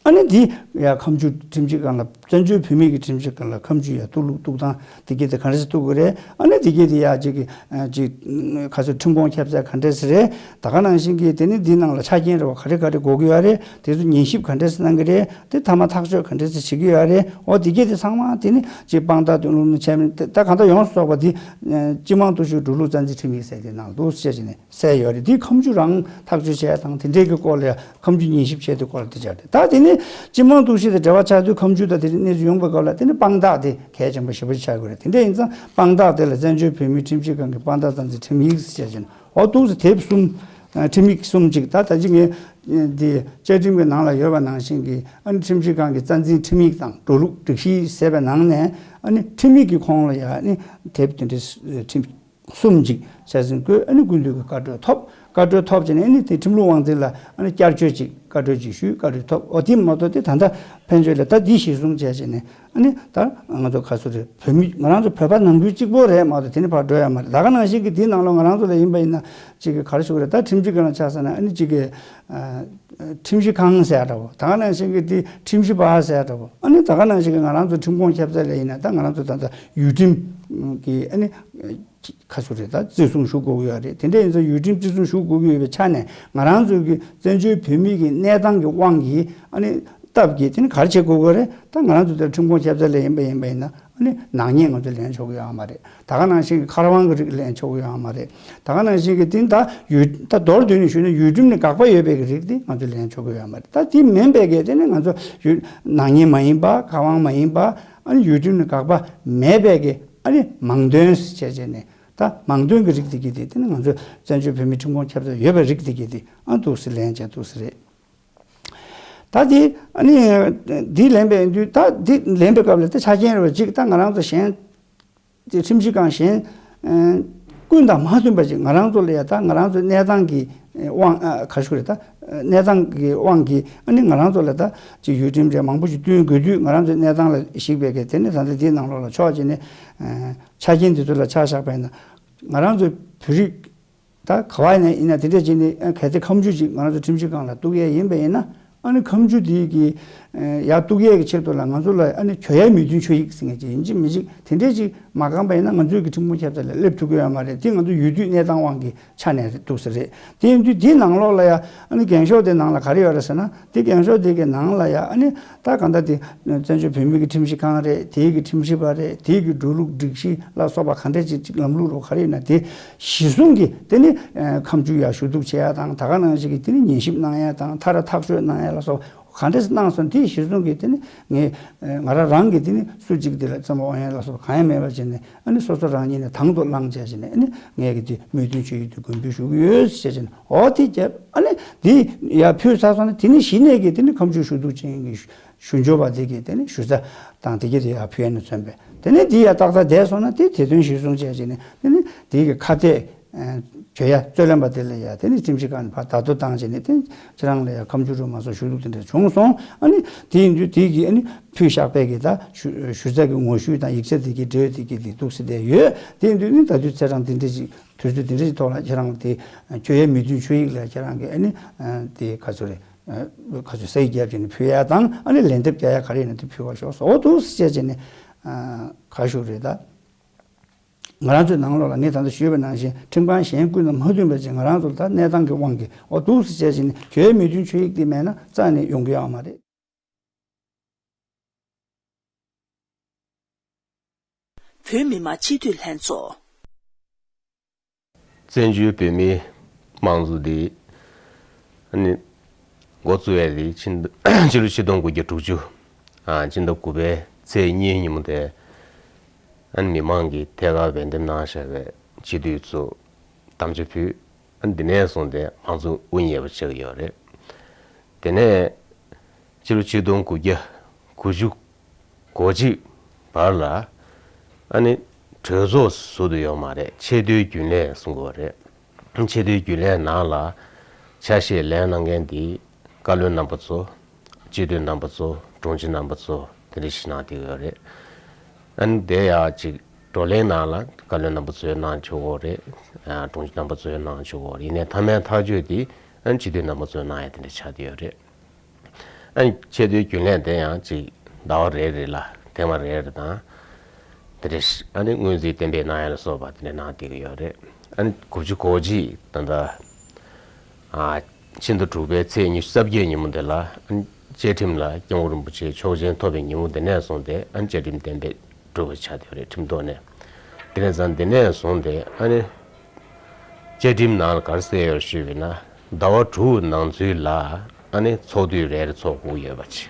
ཨ་ནི་འདི་ཡ་ཁ་མཆུ་ཁྲིམས་ཞིབ་ཁང་ལ་བཙན་བྱོལ་བོད་མི་གི་ཁྲིམས་ཞིབ་ཁང་ལ་ཁ་མཆུ་ཡ་གཏུག་ལུགས་གཏུག་སྟངས་དེ་གྱད་དེ་ག་འདྲ་སེ་གཏུག་གི་རེད། ཨ་ནི་དེ་གྱད་དེ་ཡ་ཅིག་གི་ཅིག་ཁ་སོ་ཁྲིམས་ཁོངས་ཁྱབ་ཚད་ག་འདྲ་སེ་རེད། ད་ག་ནང་བཞིན་གྱི་དེ་ནི་འདི་ནང་ལ་ཆ་རྐྱེན་རེ་བ་ག་རེ་ག་རེ་དགོས་ཀྱི་ཡོད་རེད། དེ་ཚོ་ཉན་ཞིབ་ག་འདྲ་སེ་གནང་གི་རེད། དེ་མཐའ་མ་ཐག་གཅོད་ག་འདྲ་སེ་བྱེད་ཀྱི་ཡོད་རེད། འོ་དེ་གྱད་དེ་ཚང་མ་དེ་ནི་ཅིག་དཔང་རྟགས་དོན་ལུགས་ནི་ཆད་མིན་དེ་ད་གང་ལྟར་ཡོངས་སུ་རྫོགས་པ་དེ་སྤྱི་དམངས་འཐུས་ཤོར་འགྲོ་ལུགས་རྩ་འཛིན་ཁྲིམས་ཡིག་ཟེར་དེ་ནང་འདུག་སེ་བྱས་ནས་གསལ་ཡོད་རེད། དེ་ཁ་མཆུ་རང་ཐག་གཅོད་བྱས་དང་དེ་འདྲའི་གི་སྐོར་ལ་ཡང་ཁ་མཆུ་ཉན་ཞིབ་བྱས་དེ་སྐོར་ལ་དེ་བྱས་རེད། ད་དེ་ནི་སྤྱི་དམངས་འཐུས་ཤོར་དང་འབྲེལ་བ་ཆགས་དུས་ཁ་མཆུ་དང་དེ་གནས་ཚུལ་ཡོང་བའི་སྐབས་ལ་དེ་ནི་དཔང་རྟགས་དེ་གལ་ཆེན་པོ་ཞེ་པོ་ཅིག་ཆགས་ཀྱི་རེད། དེ་འདྲ་ཡིན་ཙང་དཔང་རྟགས་དེ་ལ་བཙན་བྱོལ་བོད་མིའི་ཁྲིམས་ཞིབ་ཁང་གི་དཔང་རྟགས་རྩ་འཛིན་ཁྲིམས་ཡིག་ཟེར་བྱས་ནས་འོ་འདུག་སེ་དེབ་གསུམ། ཁྲིམས་ཡིག་གསུམ་ཅིག་ད་ད་ཅི་ངས་འདི་བཅའ་ཁྲིམས་ཀྱི་ནང་ལ་ཡོད་པ་ནང་བཞིན་གྱི་ཨ་ནི་ཁྲིམས་ཞིབ་ཁང་གི་རྩ་འཛིན་ཁྲིམས་ཡིག་དང་འགྲོ་ལུགས་སྒྲིག་གཞི་ཟེར་བའི་ནང་ནས་ཨ་ནི་ཁྲིམས་ཡིག་གི་ཁོངས་ལ་ཡང་ཨ་ནི་དེབ་དེ་འདྲའི་ཁྲིམས་གསུམ་ཅིག་ཆ་ཚང་བཀོད། ཨ་ནི་སྐུ་མདུན་གྱི་བཀའ་འཁྲོལ་ཐོབ། བཀའ་འཁྲོལ་ཐོབ་བྱས་ནས་ཨ་ནི་དེ་ཁྲིམས་ལུགས་དབང་འཛིན་ལ་ཨ་ནི་བསྐྱར་བཅོས་ཅིག་བཀའ་འཁྲོལ་ཅིག་ཞུས། བཀའ་འཁྲོལ་ཐོབ། འོ་དེ་མ་གཏོགས་དེ་ད་ལྟ་ཕན་ཆོད་ལ་ད་འདི་གཞིར་བཟུང་བྱས་བྱས་ནས་ཨ་ནི་ད་ང་ཚོ་ག་ཚོད་རེད། བོད་མི་ང་རང་ཚོ་བོད་པ་ནང་ཁུལ་གཅིག་པོ་རེད་མ་གཏོགས་དེ་ནི་ཕར་འགྲོ་ཡ་མ་རེད། ད་ག་ནང་བཞིན་གྱི་འདི་ནང་ལོགས་ང་རང་ཚོ་ལ་ཡིན་པ་ཡིན་ན་ཅིག་གི་ག་རེ་ཞུ་དགོས་རེད། ད་ཁྲིམས་ཞིབ་ཁང་ལ་ཆ་བཞག་ན་ཨ་ནི་ཅིག་གི་ཁྲིམས་ཞིབ་ཁང་ཟེར་ཡ་འདྲ་བོ། ད་ག་ནང་བཞིན་གྱི་དེ་ཁྲིམས་ཞིབ་པ་ཟེར་ཡ་འདྲ་བོ། ཨ་ནི་ད་ག་ནང་བཞིན་གྱི་ང་རང་ཚོ་ཁྲིམས་ཁོངས་ཁྱབ་ཚད་ལ་ཡིན་ན་ད་ང་རང་ཚོ་ད་ལྟ་ཡུལ་ཁྲིམས་ཀྱི་ཨ་ནི་ཁ་ཤོ་རེད། ད་བརྩི་སྲུང་ཞུ་དགོས་ཀྱི་ཡོད་རེད། དེ་འདྲ་ཡིན་ཙང་ཡུལ་ཁྲིམས་བརྩི་སྲུང་ཞུ་དགོས་ཀྱི་ཡོད་པའི་ཆ་ནས་ང་རང་ཚོའི་གི་བཙན་བྱོལ་བོད་མི་གི་གནས་སྟངས་ཀྱི་དབང་གིས་ཨ་ནི་སྟབས་ཀྱིས་དེ་ནི་ག་རེ་བྱེད་དགོས་ཀྱི་རེད། ད་ང་རང་ཚོ་དེར་ཁྲིམས་ཁོངས་ཁྱབ་ཚད་ལ་ཡིན་པ་ཡིན་པ་ཡིན་ན་ཨ་ནི་ནག་ཉེས་ང་ཚོས་ལེན་ཆོག་གི་ཡོད་མ་རེད། ད་ག་ནང་བཞིན་གི་མཁར་དབང་གི་རིགས་ལེན་ཆོག་གི་ཡོད་མ་རེད། ད་ག་ནང་བཞིན་གི་དེ་ད་ཡུལ་ད་མདོར་བསྡུས་ནས་ཞུས་ན་ཡུལ་ཁྲིམས་ནས་དགག་པ་ཡོད་པའི་གི་རིགས་དེ་ང་ཚོས་ལེན་ཆོག་གི་ཡོད་མ་རེད། ད་དེ་མིན་པའི་གི་དེ་ནི་ང་ཚོ་ཡུལ་ནག་ཉེས་མ་ཡིན་པ་མཁར་དབང་མ་ཡིན་པ་ཨ་ནི་ཡུལ་ཁྲིམས་ནས་དགག་པ་མེད་པའི་གི་ཨ་ནི་མང་དོན་ཟེར་བྱས་བྱས་ནས་ད་མང་དོན་གྱི་རིགས་དེ་གི་དེ་དེ་ནི་ང་ཚོ་བཙན་བྱོལ་བོད་མིའི་ཁྲིམས་ཁོངས་ཁྱབ་ཚད་ཡོད་པའི་རིགས་དེ་གི་དེ་ཨ་འདུག་སེ་ལེན་བྱས་འདུག་སེ་རེད། ད་དེ་ཨ་ནི་འདི་ལེན་པའི་དུས་ད་འདི་ལེན་པའི་སྐབས་ལ་ད་ཆ་རྐྱེན་རེ་བ་གཅིག་ད་ང་རང་ཚོ་གཞན་དེ་ཁྲིམས་ཞིབ་ཁང་གཞན་ཨ་ཀུན་དང་མ་མཐུན་པ་ཅིག་ང་རང་ཚོ་ལ་ཡ་ད་ང་རང་ཚོའི་གནས་སྟངས་ཀྱི་དབང་ཨ་ག་ཞུ་རེད། ད་གནས་སྟངས་ཀྱི་དབང་གིས་ཨ་ནི་ང་རང་ཚོ་ལ་ད་ཅིག་ཡུལ་ཁྲིམས་རེ་མང་པོ་ཞིག་བསྟུན་དགོས་དུས་ང་རང་ཚོའི་གནས་སྟངས་ལ་གཞིགས་པའི་གི་དེ་ནི་ད་ལྟ་འདིའི་ནང་ལོགས་ལ་ཕྱོགས་གཅིག་ནས་ཨ་ཆ་རྐྱེན་དེ་ཚོ་ལ་ཆ་བཞག་པ་ཡིན་ན་ང་རང་ཚོའི་བོད་རིགས་ད་ག་བ་ཡིན་ན་ཡིན་ན་དེ་འདྲ་བྱས་ནས་ཨ་གལ་ཏེ་ཁ་མཆུ་ཅིག་ང་རང་ཚོ་ཁྲིམས་ཞིབ་ཁང་ལ་གཏུག་ཡས་ཡིན་པ་ཡིན་ན་ཨ་ནི་ཁ་མཆུ་དེ་གི་ཨ་ཡར་གཏུག་ཡས་ཀྱི་ཆེད་དུ་ལ་ང་ཚོ་ལ་ཨ་ནི་གྱོད་ཡ་མོས་མཐུན་ཆོད་ཡིག་ཟེར་མཁན་ཅིག་ཡིན་གཅིག་མིན་གཅིག་དེ་འདྲས་ཅིག་མ་བཀང་པ་ཡིན་ན་ང་ཚོའི་གི་ཁྲིམས་ཁང་ཁྱབ་ཚད་ལ་སླེབས་ཐུབ་ཀྱི་ཡོད་མ་རེད། དེ་ང་ཚོ་ཡུལ་དུས་གནས་སྟངས་དབང་གི་ཆ་ནས་རེད་འདུག་ས་རེད། དེ་ཡིན་དུས་དེའི་ནང་ལོགས་ལ་ཡ་ཨ་ནི་འགེངས་ཤོག་དེ་ནང་ལ་ག་རེ་ཡོད་རེད་ཟེར་ན། དེ་འགེངས་ཤོག་དེ་གི་ནང་ལ་ཡ་ཨ་ནི་ད་གང་ལྟར་དེ་བཙན་བྱོལ་བོད་མི་གི་ཁྲིམས་ཞིབ་ཁང་རེད། དེའི་གི་ཁྲིམས་ཞིབ་པ་རེད། དེའི་གི་འགྲོ་ལུགས་སྒྲིག་གཞི་ལ་སོགས་པ་གང་འདྲ་ཅིག་ཅིག་ལམ་ལུགས་རོ་ག་རེ་ཡོད་ན་དེ་གཞི་བཟུང་གི་དེ་ནི་ཁ་མཆུ་ཡ་ཞུ་གཏུག་བྱེད་ཡ་དང་ད་ག་ནང་བཞིན་གི་དེ་ནི་ཉན་ཞིབ་གནང་ཡ་དང་མཐར་ཐག་གཅོད་གནང་ཡ་ལ་སོགས་གང་འདྲ་ཞིག་གནང་སོང་དེ་གཞི་བཟུང་གི་དེ་ནི་ངས་ང་རང་རང་གི་དེ་ནི་སུ་གཅིག་དེ་ལ་བཙོན་པ་དབང་ཡ་ལ་སོགས་གང་ཡང་མེད་པ་བྱས་ནས་ཨ་ནི་སོ་སོ་རང་ཉིད་ནས་དང་དུ་བླངས་བྱས་བྱས་ནས་ཨ་ནི་ངས་གི་དེ་མོས་མཐུན་ཆོད་ཡིག་དེ་དགོངས་འབུལ་ཞུ་གི་ཡོད་ཟེར་བྱས་བྱས་ནས། འོ་དེ་རྒྱབ་ཨ་ནི་དེ་ཡར་ཕུལ་ཚར་སོང་ན་དེ་ནི་གཞི་ནས་ཀྱི་དེ་ནི་ཁ་མཆུ་ཞུ་གཏུག་ཅན་གྱི་ཞུ་ཞུ་འབྱོར་བ་དེ་གི་དེ་ནི་ཞུ་རྩ་དང་དེ་གི་དེ་ཡར་ཕུལ་ཡ་ནི་མཚོན་པས། དེ་ནི་དེ་ཡར་ཏག་ཏག་བསྡད་སོང་ན་དེ་དེ་དོན་གཞིར་བཟུང་བྱས་བྱས་ནས་དེ་ནི་དེ་གི་ཁ་གཏད་གྱོད་ཡ་རྩོད་ལེན་པ་དེ་ལ་ཡ་དེ་ནི་ཁྲིམས་ཞིབ་ཁང་ནས་ཕར་བརྡ་ཐོ་བཏང་བྱས་ནས་དེ་ཁྱེད་རང་ལ་ཡ་ཁ་མཆུ་རུ་མ་སོགས་ཞུ་གཏུག་དེ་འདྲ་བྱུང་སོང་། ཨ་ནི་དེ་ཡིན་དུས་དེ་གི་ཨ་ནི་ཕུལ་བཞག་པའི་གི་ད་ཞུ་ཞུ་རྩ་གི་ངོ་བཤུས་དང་ཡིག་ཆ་དེ་གི་འབྲེལ་ཡོད་དེ་གི་དེ་གཏུགས་སེ་བསྡད་ཡོད། དེ་ཡིན་དུས་ནི་ད་དུས་ཚེ་རང་དེ་འདྲ་ཞིག་དུས་ཚོད་དེ་འདྲའི་ཐོག་ལ་ཁྱེད་རང་དེ་གྱོད་ཡ་མོས་མཐུན་ཆོད་ཡིག་ལ་ཁྱེད་རང་གི་ཨ་ནི་དེ་ག་ཚོད་རེད། ག་ཚོད་སའི་རྒྱབ་ཀྱི་ནི་ཕུལ་ཡ་དང་ཨ་ནི་ལན་འདེབས་རྒྱག་ཡ་ག་རེ་ཡིན་ན་དེ་ཕུལ་བ་ཤོག་ཟེར། འོ་འདུག་སེ་བྱས་བྱས་ནས་ག་ཞུ་རེད་ད། ང་རང་ཚོའི་ནང་ལོགས་ལ་ངས་ད་ལྟ་ཞུས་པ་ནང་བཞིན་ཁྲིམས་ཁང་གཞན་ཀུན་དང་མ་མཐུན་པ་ཅིག་ང་རང་ཚོ་ལ་ད་གནས་སྟངས་ཀྱི་དབང་གིས་འོ་འདུག་སེ་བྱས་བྱས་ནས་གྱོད་ཡ་མོས་མཐུན་ཆོད་ཡིག་དེ་མེད་ན་རྩ་ནས་ཡོང་གི་ཡོད་མ་རེད། བོད་མི་མང་སྤྱི་འཐུས་ལྷན་ཚོགས། བཙན་བྱོལ་བོད་མིའི་དམངས་གཙོ་འདི་ཨ་ནི་འགོ་བཙུགས་ཡས་དེ་ཕྱི་ཕྱི་ལོ་ཆིག་སྟོང་དགུ་བརྒྱ་དྲུག་ཅུ་ཨ་ཕྱི་ཟླ་དགུ་པའི་ཚེས་གཉིས་ཉིན་མོ་དེ་ཨ་ནི་མི་མང་གིས་ཐད་ཀར་འབད་འཐབ་གནང་བཞག་པའི་སྤྱི་འཐུས་ཚོ་དམ་བཅའ་ཕུལ། ཨ་ནི་འདི་ནས་བཟུང་སྟེ་མང་གཙོ་དབུ་བརྙེས་པ་ཆགས་ཀྱི་ཡོད་རེད། དེ་ནས་ཕྱི་ལོ་ཆིག་སྟོང་དགུ་བརྒྱ་དགུ་བཅུ་གོ་གཅིག་བར་ལ་ཨ་ནི་གྲོས་ཚོགས་ཟུར་དུ་ཡོད་མ་རེད། ཆེས་མཐོའི་རྒྱུན་ལས་གསུང་གི་ཡོད་རེད། ཆེས་མཐོའི་རྒྱུན་ལས་ནང་ལ་ཆ་ཤས་ལེན་གནང་མཁན་དེ་བཀའ་བློན་རྣམ་པ་ཚོ། སྤྱི་འཐུས་རྣམ་པ་ཚོ། དྲུང་ཆེ་རྣམ་པ་ཚོ་དེ་འདྲ་ཞིག་གནང་བསྡད་ཡོད་རེད། ཨ་ནི་དེ་ཡང་ཅིག་བགྲོ་གླེང་ནང་ལ་བཀའ་བློན་རྣམ་པ་ཚོས་གནང་ཆོག་གི་རེད། ཨ་དྲུང་ཆེ་རྣམ་པ་ཚོས་གནང་ཆོག་གི་རེད། ཡིན་ནའི་མཐའ་མའི་ཐག་གཅོད་དེ་ཨ་ནི་སྤྱི་འཐུས་རྣམ་པ་ཚོས་གནང་ཡ་དེ་འདྲ་ཆགས་བསྡད་ཡོད་རེད། ཨ་ནི་ཆེས་མཐོའི་རྒྱུན་ལས་དེ་ཡང་ཅིག་ཟླ་བ་རེ་རེ་ལ་ཐེངས་མ་རེ་རེ་དང་། དེ་རེད། ཨ་ནི་སྔོན་རྩིས་གཏན་འབེབས་གནང་ཡ་ལ་སོགས་པ་དེ་འདྲ་གནང་བསྡད་ཀྱི་ཡོད་རེད། ཨ་ནི་དགུ་བཅུ་གོ་གཅིག་ད་ལྟ་ཨ་ཕྱི་ཟླ་དྲུག་པའི་ཚེས་ཉི་ཤུ་རྩ་བརྒྱད་ཉིན་མོ་དེ་ལ་ཨ་ནི་བཅའ་ཁྲིམས་ལ་སྐྱབས་མགོན་རིན་པོ་ཆེ་ཆོག་མཆན་ཐོབ་པའི་ཉིན་མོ་དེ་ནས་བཟུང་སྟེ་ཨ་ནི་བཅའ་ཁྲིམས་གཏན་འབེབས་གྲུབ་པ་ཆགས་བསྡད་ཡོད་རེད། ཁྲིམས་ཐོག་ནས། དེ་ནས་བཟུང་དེ་ནས་བཟུང་སྟེ་ཨ་ནི་བཅའ་ཁྲིམས་ནང་ལ་ག་རེ་གསལ་ཡོད་ཞུས་པ་ཡིན་ན། ཟླ་བ་དྲུག་ནང་ཚུན་ལ་ཨ་ནི་ཚོགས་དུས་རེ་རེ་ཚོགས་དགོས་ཡོད་པ་ཅིག་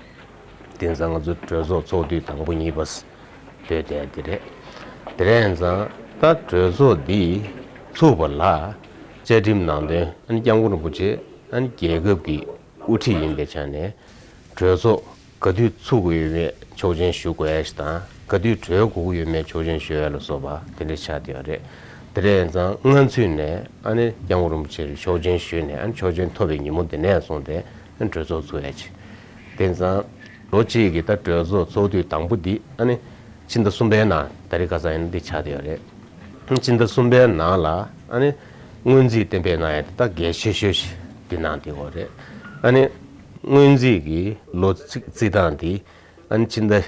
དེང་སང་ང་ཚོ་གྲོས་ཚོགས་ཚོགས་དུས་དང་པོ་གཉིས་པ་སྡོད་བསྡད་དེ་རེད། དེ་རེད་ཙང་ད་གྲོས་ཚོགས་འདི་ཚུགས་པ་ལ་བཅའ་ཁྲིམས་ནང་དོན་ཨ་ནི་སྐྱབས་མགོན་རིན་པོ་ཆེ་ཨ་ནི་རྒྱལ་ཁབ་ཀྱི་དབུ་ཁྲིད་ཡིན་པའི་ཆ་ནས་གྲོས་ཚོགས་ག་དུས་ཚུགས་དགོས་ཡོད་མེད་ཆོག་མཆན་ཞུ་དགོས་ཡ་ཞིག་དང་། ག་དུས་གྲོལ་དགོས་ཀྱི་ཡོད་མེད་ཆོག་མཆན་ཞུ་ཡ་ལ་སོགས་པ་དེ་འདྲ་ཆགས་བསྡད་ཡོད་རེད། དེ་རེད་ཙང་སྔ་ཚུད་ནས་ཨ་ནི་སྐྱབས་མགོན་རིན་པོ་ཆེར་ཆོག་མཆན་ཞུས་ནས་ཨ་ནི་ཆོག་མཆན་ཐོབ་པའི་ཉིན་མོ་དེ་ནས་བཟུང་སྟེ་ཨ་ནི་གྲོས་ཚོགས་ཚུགས་ཡ་ཅིག་དེ་ཙང་ལོ་གཅིག་གི་ད་གྲོས་ཚོགས་ཚོགས་དུས་དང་པོ་འདི་ཨ་ནི་ཕྱི་ཟླ་གསུམ་པའི་ནང་ད་རེས་ཁ་སང་ཡིན་ན་འདི་ཆགས་བསྡད་ཡོད་རེད། ཕྱི་ཟླ་གསུམ་པའི་ནང་ལ་ཨ་ནི་སྔོན་རྩིས་གཏན་འབེབས་གནང་ཡ་དེ་ད་གལ་ཆེ་ཤོས་ཤིག་འདི་གནང་བསྡད་ཡོད་རེད། ཨ་ནི་སྔོན་རྩིས་ཀྱི་ལོ་གཅིག་རྩིས་སྟངས་འདི་ཨ་ནི་ཕྱི་ཟླ་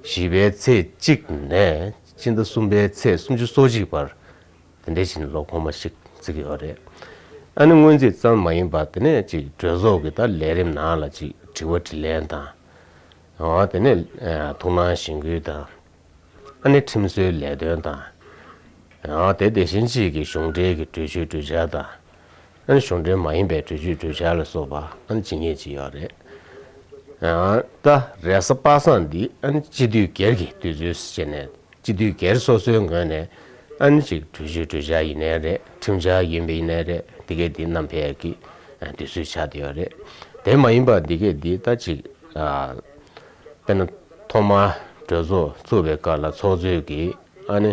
བཞི་པའི་ཚེས་གཅིག་ནས་ཕྱི་ཟླ་གསུམ་པའི་ཚེས་སུམ་ཅུ་སོ་གཅིག་བར་དེ་འདྲའི་ཞིག་ལོ་གོང་མ་ཞིག་བརྩི་གི་ཡོད་རེད། ཨ་ནི་སྔོན་རྩིས་ཙམ་མ་ཡིན་པར་དེ་ནས་ཅིག་གྲོས་ཚོགས་ཀྱི་ད་ལས་རིམ་ནང་ལ་ཅིག་དྲི་བ་དྲིས་ལན་དང་། འོ་དེ་ནས་ཐུགས་སྣང་གཞེན་སྐུལ་དང་། ཨ་ནི་ཁྲིམས་བཟོའི་ལས་དོན་དང་། ཡང་དེ་དེ་བཞིན་གཅིག་གི་གཞུང་འབྲེལ་གྱི་གྲོས་ཆོད་གྲོས་འཆར་དང་། ཨ་ནི་གཞུང་འབྲེལ་མ་ཡིན་པའི་གྲོས་ཆོད་གྲོས་འཆར་ལ་སོགས་པ་ཨ་ནི་ཇི་སྙེད་ཅིག་ཡོད་རེད། ཡང་ད་རེས་གཟའ་པ་སངས་འདི་ཨ་ནི་སྤྱི་འཐུས་སྒེར་གྱི་དུས་ཚོད་བྱས་ནས་སྤྱི་འཐུས་སྒེར་སོ་སོའི་ངོས་ནས་ཨ་ནི་ཅིག་གྲོས་ཆོད་གྲོས་འཆར་ཡིན་ནའི་རེད། ཁྲིམས་འཆར་ཡིན་པ་ཡིན་ནའི་རེད། འདི་གས་འདི་བསྣམས་ཕེབས་ཀྱི་དུས་ཚོད་ཆགས་བསྡད་ཡོད་རེད། དེ་མ་ཡིན་པ་འདི་གས་འདི་ད་ཅིག་དཔེར་ན་ཐོག་མར་གྲོས་ཚོགས་ཚུགས་པའི་སྐབས་ལ་ཚོགས་གཙོས་ཀྱིས་ཨ་ནི་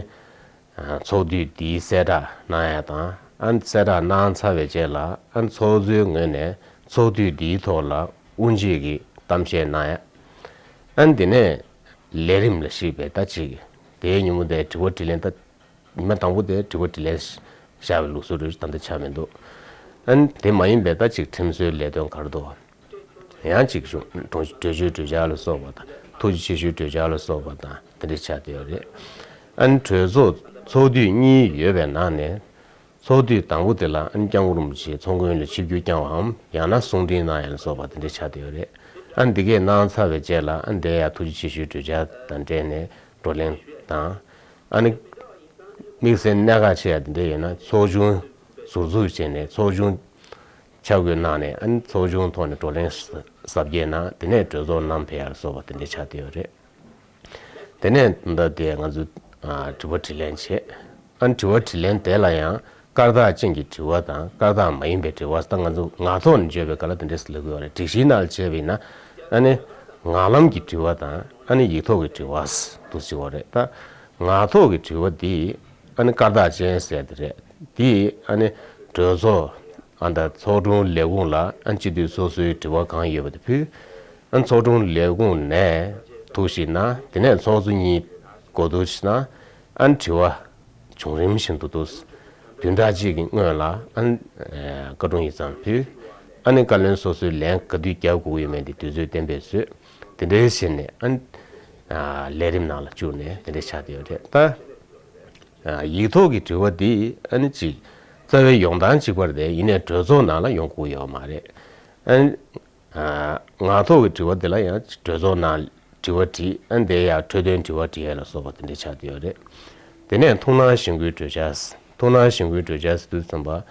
ཚོགས་དུས་འདིའི་གསལ་བསྒྲགས་གནང་ཡ་དང་། ཨ་ནི་གསལ་བསྒྲགས་གནང་ཚར་བའི་རྗེས་ལ་ཨ་ནི་ཚོགས་གཙོའི་ངོས་ནས་ཚོགས་དུས་འདིའི་ཐོག་ལ་དབུ་འབྱེད་ཀྱི་གཏམ་བཤད་གནང་ཡ། ཨ་ནི་དེ་ནས་ལས་རིམ་ལ་གཞིགས་པའི་ད་ཅིག་དེའི་ཉིན་མོ་དེ་དྲི་བ་དྲིས་ལན་ད། ཉི་མ་དང་པོ་དེ་དྲི་བ་དྲིས་ལན་བཞག་པའི་ལུགས་སྲོལ་རེ་ད་ལྟ་ཆགས་མི་འདུག་ཨ་ནི་དེ་མ་ཡིན་པའི་ད་ཅིག་ཁྲིམས་བཟོའི་ལས་དོན་ག་རེ་འདུག་ཡང་ཅིག་གཞུང་གྲོས་གྲོས་ཆོད་གྲོས་འཆར་ལ་སོགས་པ་དང་ཐུགས་རྗེ་ཆེ་ཞུའི་གྲོས་འཆར་ལ་སོགས་པ་དང་དེ་འདྲ་ཆགས་བསྡད་ཡོད་རེད། ཨ་ནི་གྲོས་ཚོགས་ཚོགས་དུས་གཉིས་ཡོད་པའི་ནང་ནས་ཚོགས་དུས་དང་པོ་དེ་ལ་ཨ་ནི་སྐྱབས་མགོན་རིན་པོ་ཆེ་ཚོགས་མགོན་ལ་ཆིབས་བསྒྱུར་བསྐྱངས་པའམ་ཡང་ན་གསུང་འཕྲིན་གནང་ཡ་ལ་སོགས་པ་དེ་འདྲ་ཆགས་བསྡད་ཡོད་རེད། ཨ་ནི་འདི་གས་གནང་ཚར་བའི་རྗེས་ལ་ཨ་ནི་དེ་ཡང་ཐུགས་རྗེ་ཆེ་ཞུའི་གྲོས་འཆར་དང་འབྲེལ་ནས་བགྲོ་གླེང་དང་། ཨ་ནི་དམིགས་བསལ་གནད་འགག་ཆེ་ཡ་དེ་འདྲ་ཡིན་ན་ཚོགས་ཆུང་ཟུར་འཛུགས་བྱས་ནས་ཚོགས་ཆུང་ཆ་བགོས་གནང་ནས་ཨ་ནི་ཚོགས་ཆུང་ཐོག་ནས་བགྲོ་གླེང་གཟབ་རྒྱས་གནང་། དེ་ནས་གྲོས་ཚོགས་བསྣམས་ཕེབས་ཡ་ལ་སོགས་པ་དེ་འདྲ་ཆགས་བསྡད་ཡོད་རེད། དེ་ནས་ད་དེ་ང་ཚོ་ཨ་དྲི་བ་དྲིས་ལན་བྱས། ཨ་ནི་དྲི་བ་དྲིས་ལན་དེ་ལ་ཡང་སྐར་རྟགས་ཅན་གྱི་དྲི་བ་དང་སྐར་རྟགས་མ་ཡིན་པའི་དྲི་བ། ད་ང་ཚོ་ངག་ཐོག་ནས་བརྗོད་པའི་སྐབས་ལ་དེ་འདྲས་ལབ་ཀྱི་ཡོད་རེད། སྒྲིག་གཞིའི་ནང་ལ་བྱས་པ་ཡིན་ན་ཨ་ནི་ངག་ལམ་གྱི་དྲི་བ་དང་ཨ་ནི་ཡིག་ཐོག་གི་དྲི་བ་འདུག་ཟེར་གྱི་ཡོད་རེད། ད་ངག་ཐོག་གི་དྲི་བ་འདི་ཨ་ནི་སྐར་རྟགས་ཅན་ཟེར་དེ་རེད། འདི་ཨ་ནི་གྲོས་ཚོགས་ཨ་ད་ཚོགས་དྲུང་ལས་ཁུངས་ལ་ཨ་ནི་སྤྱི་འཐུས་སོ་སོའི་དྲི་བ་གང་ཡོད་པ་དེ་ཕུལ། ཨ་ནི་ཚོགས་དྲུང་ལས་ཁུངས་ནས་ཐུགས་ཞིག་གནང་། དེ་ནས་ཚོགས་གཙོ་གཉིས་གོ་བསྡུར་ཞིག་གནང་། ཨ་ནི་དྲི་བ་བྱུང་རིམ་བཞིན་དུ་འདུག་བདུན་ཕྲག་གཅིག་གི་སྔོན་ལ་ཨ་ནི་བཀའ་དྲུང་ཡིག་ཚང་ཕུལ། ཨ་ནི་བཀའ་བློན་སོ་སོའི་ལན་ག་དུས་རྒྱབ་དགོས་ཀྱི་ཡོད་མེད་དེ་དུས་ཚོད་གཏན་འབེབས་བཟོས། དེ་འདྲའི་བྱས་ནས་ཨ་ནི་ལས་རིམ་ནང་ལ་བཅུག་ནས་དེ་འདྲའི་ཆགས་བསྡད་ཡོད་རེད། ད་ཡིག་ཐོག་གི་དྲི་བ་འདི་ཨ་ནི་ཅིག་རྩ་བའི་ཡོང་སྟངས་གཅིག་པ་རེད། ཡིན་ནའི་གྲོས་ཚོགས་ནང་ལ་ཡོང་དགོས་ཡོད་མ་རེད། ཨ་ནི། ངག་ཐོག་གི་དྲི་བ་དེ་ལ་ཡང་གྲོས་ཚོགས་ནང་དྲི་བ་དྲིས། ཨ་ནི་དེ་ཡང་འཕྲོས་དོན་དྲི་བ་དྲི་ཡས་ལ་སོགས་པ་དེ་འདྲ་ཆགས་བསྡད་ཡོད་རེད། དེ་ནས་ཐུགས་སྣང་གཞེན་སྐུལ་གྲོས་འཆར། ཐུགས་སྣང་གཞེན་སྐུལ་གྲོས་འཆར་ཟེར་དུས་ཙམ་པ།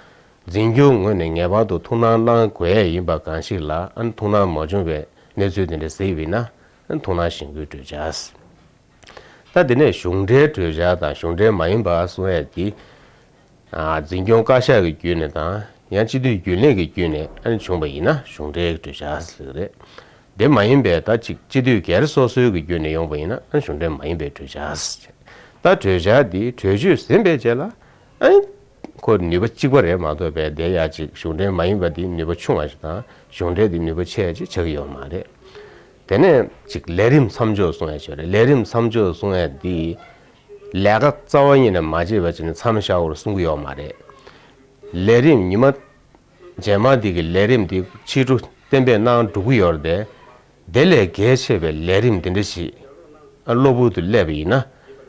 འཛིན་སྐྱོང་ངོས་ནས་ངེས་པར་དུ་ཐུགས་སྣང་གནང་དགོས་ཡས་ཡིན་པ་གང་ཞིག་ལ་ཨ་ནི་ཐུགས་སྣང་མ་བྱུང་བའི་གནས་ཚུལ་དེ་འདྲ་གཟིགས་པ་ཡིན་ན་ཨ་ནི་ཐུགས་སྣང་གཞེན་སྐུལ་གྲོས་འཆར། ད་དེ་ནས་གཞུང་འབྲེལ་གྲོས་འཆར་དང་གཞུང་འབྲེལ་མ་ཡིན་པ་གསུང་ཡས་དེ། ཨ་འཛིན་སྐྱོང་བཀའ་ཤག་གི་བརྒྱུད་ནས་དང་ཡང་སྤྱི་འཐུས་རྒྱུན་ལས་ཀྱི་བརྒྱུད་ནས་ཨ་ནི་བྱུང་བ་ཡིན་ན་གཞུང་འབྲེལ་གྱི་གྲོས་འཆར་ཟེར་གྱི་རེད། དེ་མ་ཡིན་པའི་ད་ཅིག་སྤྱི་འཐུས་སྒེར་སོ་སོའི་གི་བརྒྱུད་ནས་ཡོང་བ་ཡིན་ན་ཨ་ནི་གཞུང་འབྲེལ་མ་ཡིན་པའི་གྲོས་འཆར་ཟེར། ད་གྲོས་འཆར་འདི་གྲོས་ཆོད་ཟིན་པའི་རྗེས་ལ་ཨ་ནི་ཁོ་ནུས་པ་གཅིག་པ་རེད་མ་གཏོགས་པའི་དེ་ཡ་ཅིག་གཞུང་འབྲེལ་མ་ཡིན་པ་འདི་ནུས་པ་ཆུང་བ་ཞིག་དང་གཞུང་འབྲེལ་འདི་ནུས་པ་ཆེ་བ་ཅིག་ཆགས་ཀྱི་ཡོད་མ་རེད། དེ་ནས་ཅིག་ལས་རིམ་མཚམས་འཇོག་གསུང་ཡ་ཞིག་རེད། ལས་རིམ་མཚམས་འཇོག་གསུང་ཡ་འདི་ལས་ཀ་རྩ་བ་ཉིད་ནས་མ་བྱས་པ་ཅིག་ནི་མཚམས་བཞག་དགོས་རེད་གསུང་གི་ཡོད་མ་རེད། ལས་རིམ་ཉི་མ་རྗེས་མ་འདི་གི་ལས་རིམ་འདི་ཕྱི་དྲོ་གཏན་འབེབས་གནང་འགྲོ་གི་ཡོད་རེད་དེ། དེ་ལས་གལ་ཆེ་བའི་ལས་རིམ་དེ་འདྲ་ཞིག་གློ་བུར་དུ་སླེབས་པ་ཡིན་ན།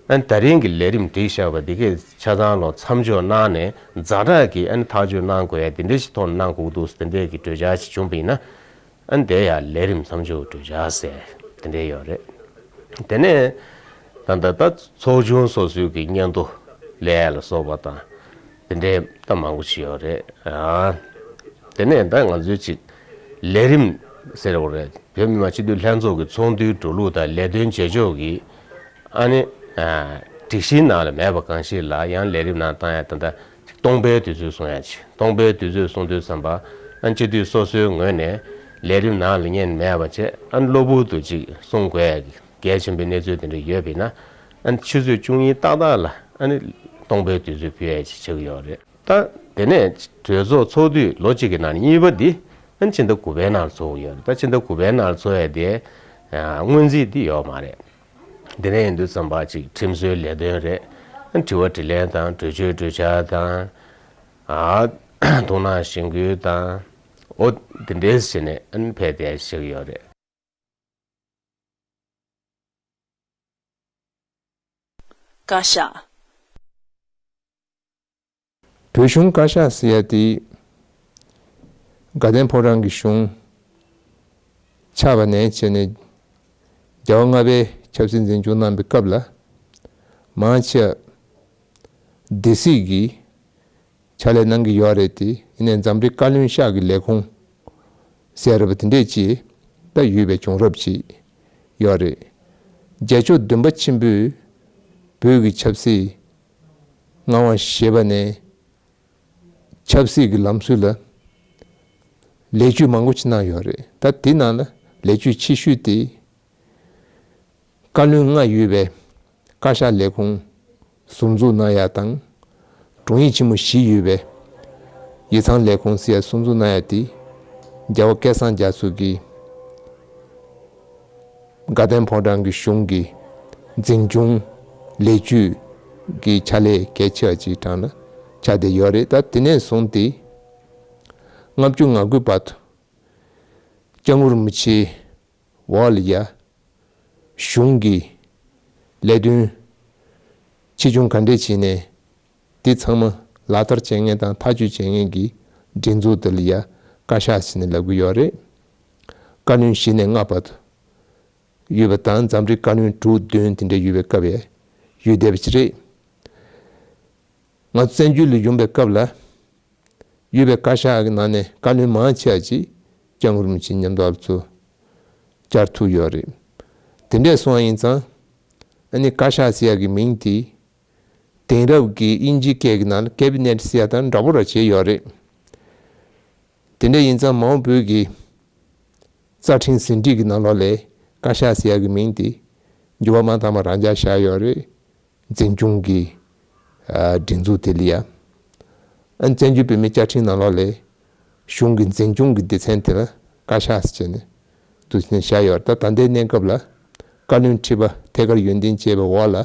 ཨ་ནི་ད་རིང་གི་ལས་རིམ་བསྒྲིགས་བཞག་པ་འདི་གས་ཆ་ཚང་ལ་མཚམས་འཇོག་གནང་ནས་ཛ་དྲག་གི་ཨ་ནི་ཐག་གཅོད་གནང་དགོས་ཡ་དེ་འདྲ་ཞིག་ཐོག་ནས་གནང་དགོས་འདུག་དེ་འདྲས་ཀྱི་གྲོས་འཆར་ཞིག་བྱུང་བ་ཡིན་ན། ཨ་ནི་དེ་ཡང་ལས་རིམ་མཚམས་འཇོག་གྲོས་འཆར་ཟེར་དེ་འདྲས་ཡོད་རེད། དེ་ནས་ད་ལྟ་ད་ཚོགས་ཆུང་སོ་སོའི་གི་སྙན་ཐོ་སླེབས་ཡ་ལ་སོགས་པ་དང་དེ་འདྲས་ད་མང་པོ་ཞིག་ཡོད་རེད། ཨ་དེ་ནས་ད་ང་ཚོའི་ཅིག་ལས་རིམ་ཟེར་བ་རེད། བོད་མི་མང་སྤྱི་འཐུས་ལྷན་ཚོགས་ཀྱི་ཚོགས་འདུའི་འགྲོ་ལུགས་དང་ལས་དོན་བྱེད་ཕྱོགས་ཀྱི་ཨ་ནི་ཨ་སྒྲིག་གཞིའི་ནང་ལ་མེད་པ་གང་ཞིག་ལ་ཡང་ལས་རིམ་ནང་བཏང་ཡ་ད་ལྟ་སྟོང་པའི་དུས་ཚོད་སྲུང་ཡ་ཆེད། སྟོང་པའི་དུས་ཚོད་སྲུང་དུས་ཙམ་པ་ཨ་ནི་སྤྱི་འཐུས་སོ་སོའི་ངོས་ནས་ལས་རིམ་ནང་ལ་ཉན་མེད་པ་བྱས། ཨ་ནི་གློ་བུར་དུ་ཅིག་སྲུང་དགོས་ཡ་གལ་ཆེན་པོའི་གནས་ཚུལ་དེ་འདྲ་ཡོད་པ་ཡིན་ན། ཨ་ནི་ཆུ་ཚོད་བཅུ་གཉིས་ཏག་ཏག་ལ་ཨ་ནི་སྟོང་པའི་དུས་ཚོད་ཕུལ་ཡ་ཅིག་ཆགས་ཀྱི་ཡོད་རེད། ད་དེ་ནས་གྲོས་ཚོགས་ཚོགས་དུས་ལོ་གཅིག་གི་ནང་ནས་གཉིས་པ་འདི་ཨ་ནི་ཕྱི་ཟླ་དགུ་པའི་ནང་ལ་ཚོགས་ཀྱི་ཡོད་རེད། ད་ཕྱི་ཟླ་དགུ་པའི་ནང་ལ་ཚོགས་ཡ་དེ་ཨ་སྔོན་རྩིས་འདི་ཡོད་མ་རེད། དེ་ནས་ཡིན་དུས་ཙམ་པ་ཅིག་ཁྲིམས་བཟོའི་ལས་དོན་རེད། ཨ་ནི་དྲི་བ་དྲིས་ལན་དང་གྲོས་ཆོད་གྲོས་འཆར་དང་། ཨ་ཐུགས་སྣང་གཞེན་སྐུལ་དང་། འོ་དེ་འདྲས་བྱས་ནས་ཨ་ནི་ཕེབས་བསྡད་བཞག་གི་ཡོད་རེད། བཀའ་ཤག་བོད་གཞུང་བཀའ་ཤག་ཟེར་ཡ་དེ་དགའ་ལྡན་ཕོ་བྲང་གི་གཞུང་ཆགས་པ་ནས་བྱས་ནས་རྒྱལ་བ་ལྔ་པའི་ཆབ་སྲིད་འཛིན་སྐྱོང་གནང་པའི་སྐབས་ལ་མང་ཆེ་བ་སྡེ་སྲིད་ཀྱི་ཕྱག་ལས་གནང་གི་ཡོད་རེད་དེ། ཡིན་ནའི་འཛམ་གླིང་བཀའ་བློན་ཤག་གི་ལས་ཁུངས་ཟེར་བ་དེ་འདྲས་ཅིག་ད་ཡོད་པའི་བྱུང་རབས་ཅིག་ཡོད་རེད། རྒྱལ་མཆོག་བདུན་པ་ཆེན་པོས་བོད་ཀྱི་ཆབ་སྲིད་མངའ་དབང་བཞེས་པ་ནས་ཆབ་སྲིད་ཀྱི་ལམ་སྲོལ་ལ་ལེགས་བཅོས་མང་པོ་ཅིག་གནང་ཡོད་རེད། ད་དེ་ནང་ལ་ལེགས་བཅོས་ཆེ་ཤོས་དེ་བཀའ་བློན་ལྔ་ཡོད་པའི་བཀའ་ཤག་ལས་ཁུངས་ཟུར་འཛུགས་གནང་ཡ་དང་། དྲུང་ཡིག་ཆེན་མོ་བཞི་ཡོད་པའི་ཡིག་ཚང་ལས་ཁུངས་ཟེར་ཡ་ཟུར་འཛུགས་གནང་ཡ་དེ་རྒྱལ་བ་སྐལ་བཟང་རྒྱ་མཚོ་གིས་དགའ་ལྡན་ཕོ་བྲང་གི་གཞུང་གི་འཛིན་སྐྱོང་ལས་བྱེད་ཀྱི་ཕྱག་ལས་གལ་ཆེ་བ་ཅིག་གྲས་ལ་ཆགས་བསྡད་ཡོད་རེད། ད་དེ་ནས་བཟུང་སྟེ་ལྔ་བཅུ་ང་དགུའི་བར་དུ་སྐྱབས་མགོན་རིན་པོ་ཆེའི་འོག་ལ་ཡ་གཞུང་གི་ལས་དོན་ཆེ་ཆུང་ག་འདྲས་བྱས་ནས་དེ་ཚང་མ་ལག་བསྟར་བྱེད་མཁན་དང་ཐག་གཅོད་བྱེད་མཁན་གྱི་སྒྲིག་འཛུགས་དེ་ལ་ཡ་བཀའ་ཤག་ཟེར་ནས་ལབ་ཀྱི་ཡོད་རེད། བཀའ་བློན་བཞི་ནས་ལྔ་བར་དུ་ཡོད་པ་དང་། འཛམ་གླིང་བཀའ་བློན་དྲུག་བདུན་དེ་འདྲ་ཡོད་པའི་སྐབས་ཡ་ཡོད་བསྡད་པ་ཅིག་རེད། ང་ཚོ་བཙན་བྱོལ་ལ་ཡོང་པའི་སྐབས་ལ་ཡོད་པའི་བཀའ་ཤག་གི་ནང་ནས་བཀའ་བློན་མང་ཆེ་བ་ཅིག་སྐྱབས་མགོན་རིན་པོ་ཆེ་མཉམ་དུ་ཚོ་བཅར་ཐུབ་ཡོད་རེད། དེ་འདྲས་སོང་བ་ཡིན་ཙང་ཨ་ནི་བཀའ་ཤག་ཟེར་ཡ་གི་མིང་དེ་དེང་རབས་ཀྱི་དབྱིན་ཇིའི་སྐད་ཀྱི་ནང་ལ་ཀེ་བི་ནེཊ་ཟེར་ཡ་དང་འདྲ་པོ་ར་བྱས་ཡོད་རེད། དེ་འདྲ་ཡིན་ཙང་མ་འོངས་བོད་ཀྱི་རྩ་ཁྲིམས་ཟིན་བྲིས་ཀྱི་ནང་ལོགས་ལ་བཀའ་ཤག་ཟེར་ཡ་གི་མིང་དེ་འགྱུར་བ་མ་བཏང་བ་རང་འཇགས་བཞག་ཡོད་རེད། འཛིན་སྐྱོང་གི་ཨ་སྒྲིག་འཛུགས་དེ་ལ་ཡ། ཨ་བཙན་བྱོལ་བོད་མིའི་བཅའ་ཁྲིམས་ནང་ལོགས་ལ་གཞུང་གི་འཛིན་སྐྱོང་གི་སྡེ་ཚན་དེ་ལ་བཀའ་ཤག་ཟེར་བྱས་ནས་འདུག་ཟེར་ནས་བཞག་ཡོད་རེད། ད་ད་ལྟའི་གནས་སྐབས་ལ་བཀའ་བློན་ཁྲི་པ་ཐད་ཀར་ཡོན་ཏན་ཅན་པའི་འོག་ལ་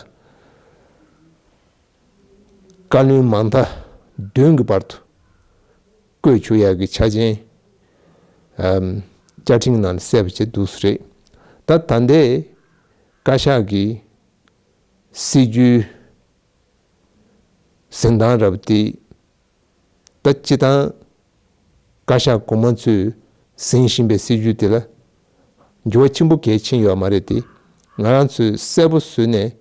བཀའ་བློན་མང་མཐའ་བདུན་གྱི་བར་དུ་བསྐོས་བཅུག་ཡག་གི་ཆ་རྐྱེན་ཨམ་བཅའ་ཁྲིམས་ནང་ལ་གསལ་པོ་བྱས་འདུག་སེ་རེད། ད་ད་ལྟའི་བཀའ་ཤག་གི་སྲིད་བྱུས་འཛིན་སྟངས་རབ་དེ་ད་སྤྱི་བཏང་བཀའ་ཤག་གོང་མ་ཚོས་འཛིན་བཞིན་པའི་སྲིད་བྱུས་དེ་ལ་འགྱུར་བ་ཆེན་པོ་གལ་ཕྱིན་ཡོད་མ་རེད་དེ། ང་རང་ཚོས་གསལ་པོ་བཟོས་ནས་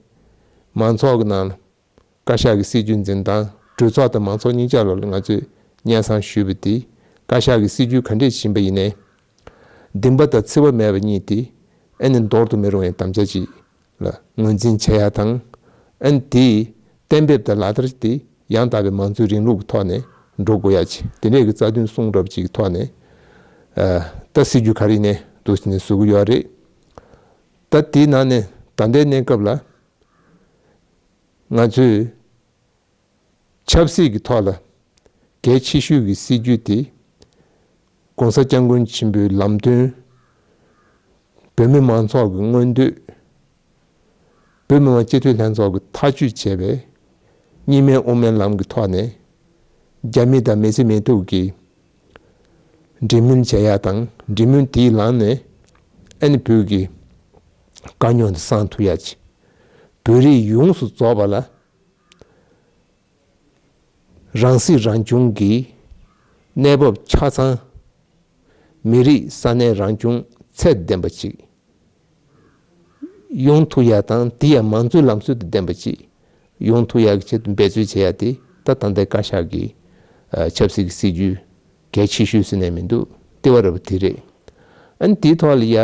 མང་ཚོགས་ཀྱི་ནང་ལ་བཀའ་ཤག་གི་སྲིད་བྱུས་འཛིན་སྟངས་གྲོས་ཚོགས་དང་མང་ཚོགས་གཉིས་ཆ་ལ་ང་ཚོས་སྙན་སེང་ཞུས་པ་དེ། བཀའ་ཤག་གི་སྲིད་བྱུས་ག་འདྲས་ཕྱིན་པ་ཡིན་ནའི་བདེན་པ་དང་འཚེ་བ་མེད་པ་གཉིས་དེ་ཨ་ནི་འདོར་དུ་མི་རུང་བའི་དམ་བཅའ་ཅིག་ལ་ངོས་འཛིན་བྱེད་ཡ་དང་། ཨ་ནི་དེ་གཏན་འབེབས་དང་ལག་བསྟར་དེ་ཡང་དག་པའི་མང་གཙོའི་རིང་ལུགས་ཀྱི་ཐོག་ནས་འགྲོ་དགོས་ཡ་ཅིག་དེ་འདྲས་ཀྱི་རྩ་དོན་གསུང་རབས་ཅིག་གི་ཐོག་ནས་ཨ་ད་སྲིད་བྱུས་ག་རེ་ཡིན་ནའི་འདུག་སེ་ནས་བཟོ་གི་ཡོད་རེད། ད་དེའི་ནང་ནས་ད་ལྟའི་གནས་སྐབས་ལ་ང་ཚོས་ཆབ་སྲིད་ཀྱི་ཐོག་ལ་གལ་ཆེ་ཤོས་ཀྱི་སྲིད་ཇུས་དེ་༸གོང་ས་༸སྐྱབས་མགོན་ཆེན་པོའི་ལམ་སྟོན། བོད་མི་མང་ཚོགས་ཀྱི་མངོན་འདོད། བོད་མི་མང་སྤྱི་འཐུས་ལྷན་ཚོགས་ཀྱིས་ཐག་གཅོད་བྱས་པའི་གཉིས་སྨན་དབུ་མའི་ལམ་གྱི་ཐོག་ནས་རྒྱ་མི་དང་མི་སེར་མི་ཐུབ་ཀྱི་འབྲེལ་མོལ་བྱེད་ཡ་དང་། འབྲེལ་མོལ་དེའི་ལམ་ནས་ ཨ་ནི་བོད་ཀྱི་དཀའ་རྙོག་འདི་སངས་ཐུབ་ཡ་ཅིག་བོད་རིགས་ཡོངས་སུ་རྫོགས་པ་ལ་རང་སྲིད་རང་སྐྱོང་གི་གནས་བབ་ཆ་ཚང་། མི་རིགས་ས་གནས་རང་སྐྱོང་ཚད་ལྡན་པ་ཅིག་ཡོང་ཐུབ་ཡ་དང་། དེ་ཡང་མང་གཙོའི་ལམ་སྲོལ་དང་ལྡན་པ་ཅིག་ཡོང་ཐུབ་ཡ་གི་ཆེད་དུ་འབད་རྩོལ་བྱེད་ཡ་དེ་ད་ད་ལྟའི་བཀའ་ཤག་གི་ཨ་ཆབ་སྲིད་ཀྱི་སྲིད་ཇུས་གལ་ཆེ་ཤོས་ཟེར་ནས་མི་འདུག་ལྟེ་བ་ར་བ་དེ་རེད། ཨ་ནི་དེའི་ཐོག་ལ་ཡ་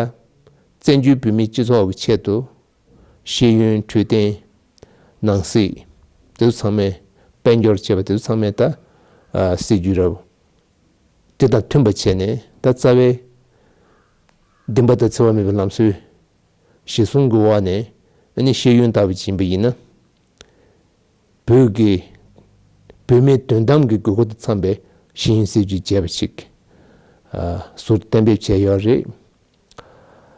བཙན་བྱོལ་བོད་མིའི་སྤྱི་ཚོགས་ཀྱི་ཆེད་དུ་ཤེས་ཡོན། འཕྲོད་བསྟེན། ནང་སྲིད། དེ་ཚོ་ཚང་མས། དཔལ་འབྱོར་བཅས་པ་དེ་ཚོ་ཚང་མས་ད་ཨ་སྲིད་ཇུས་ར་བ་དེ་དང་མཐུན་པ་བྱས་ནས། ད་རྩ་བའི་བདེན་པ་དང་འཚེ་བ་མེད་པའི་ལམ་སྲོལ་གཞིར་བཟུང་གི་འོག་ནས། ཨ་ནི་ཤེས་ཡོན་ལྟ་བུ་ཅིག་ཡིན་པ་ཡིན་ན། བོད་ཀྱི་བོད་མིའི་དོན་དམ་གྱི་དགོས་མཁོ་དང་འཚམ་པའི་ཤེས་ཡོན་སྲིད་ཇུས་བྱས་པ་ཞིག་ཨ་ཟུར་གཏན་འབེབས་བྱས་ཡོད་རེད།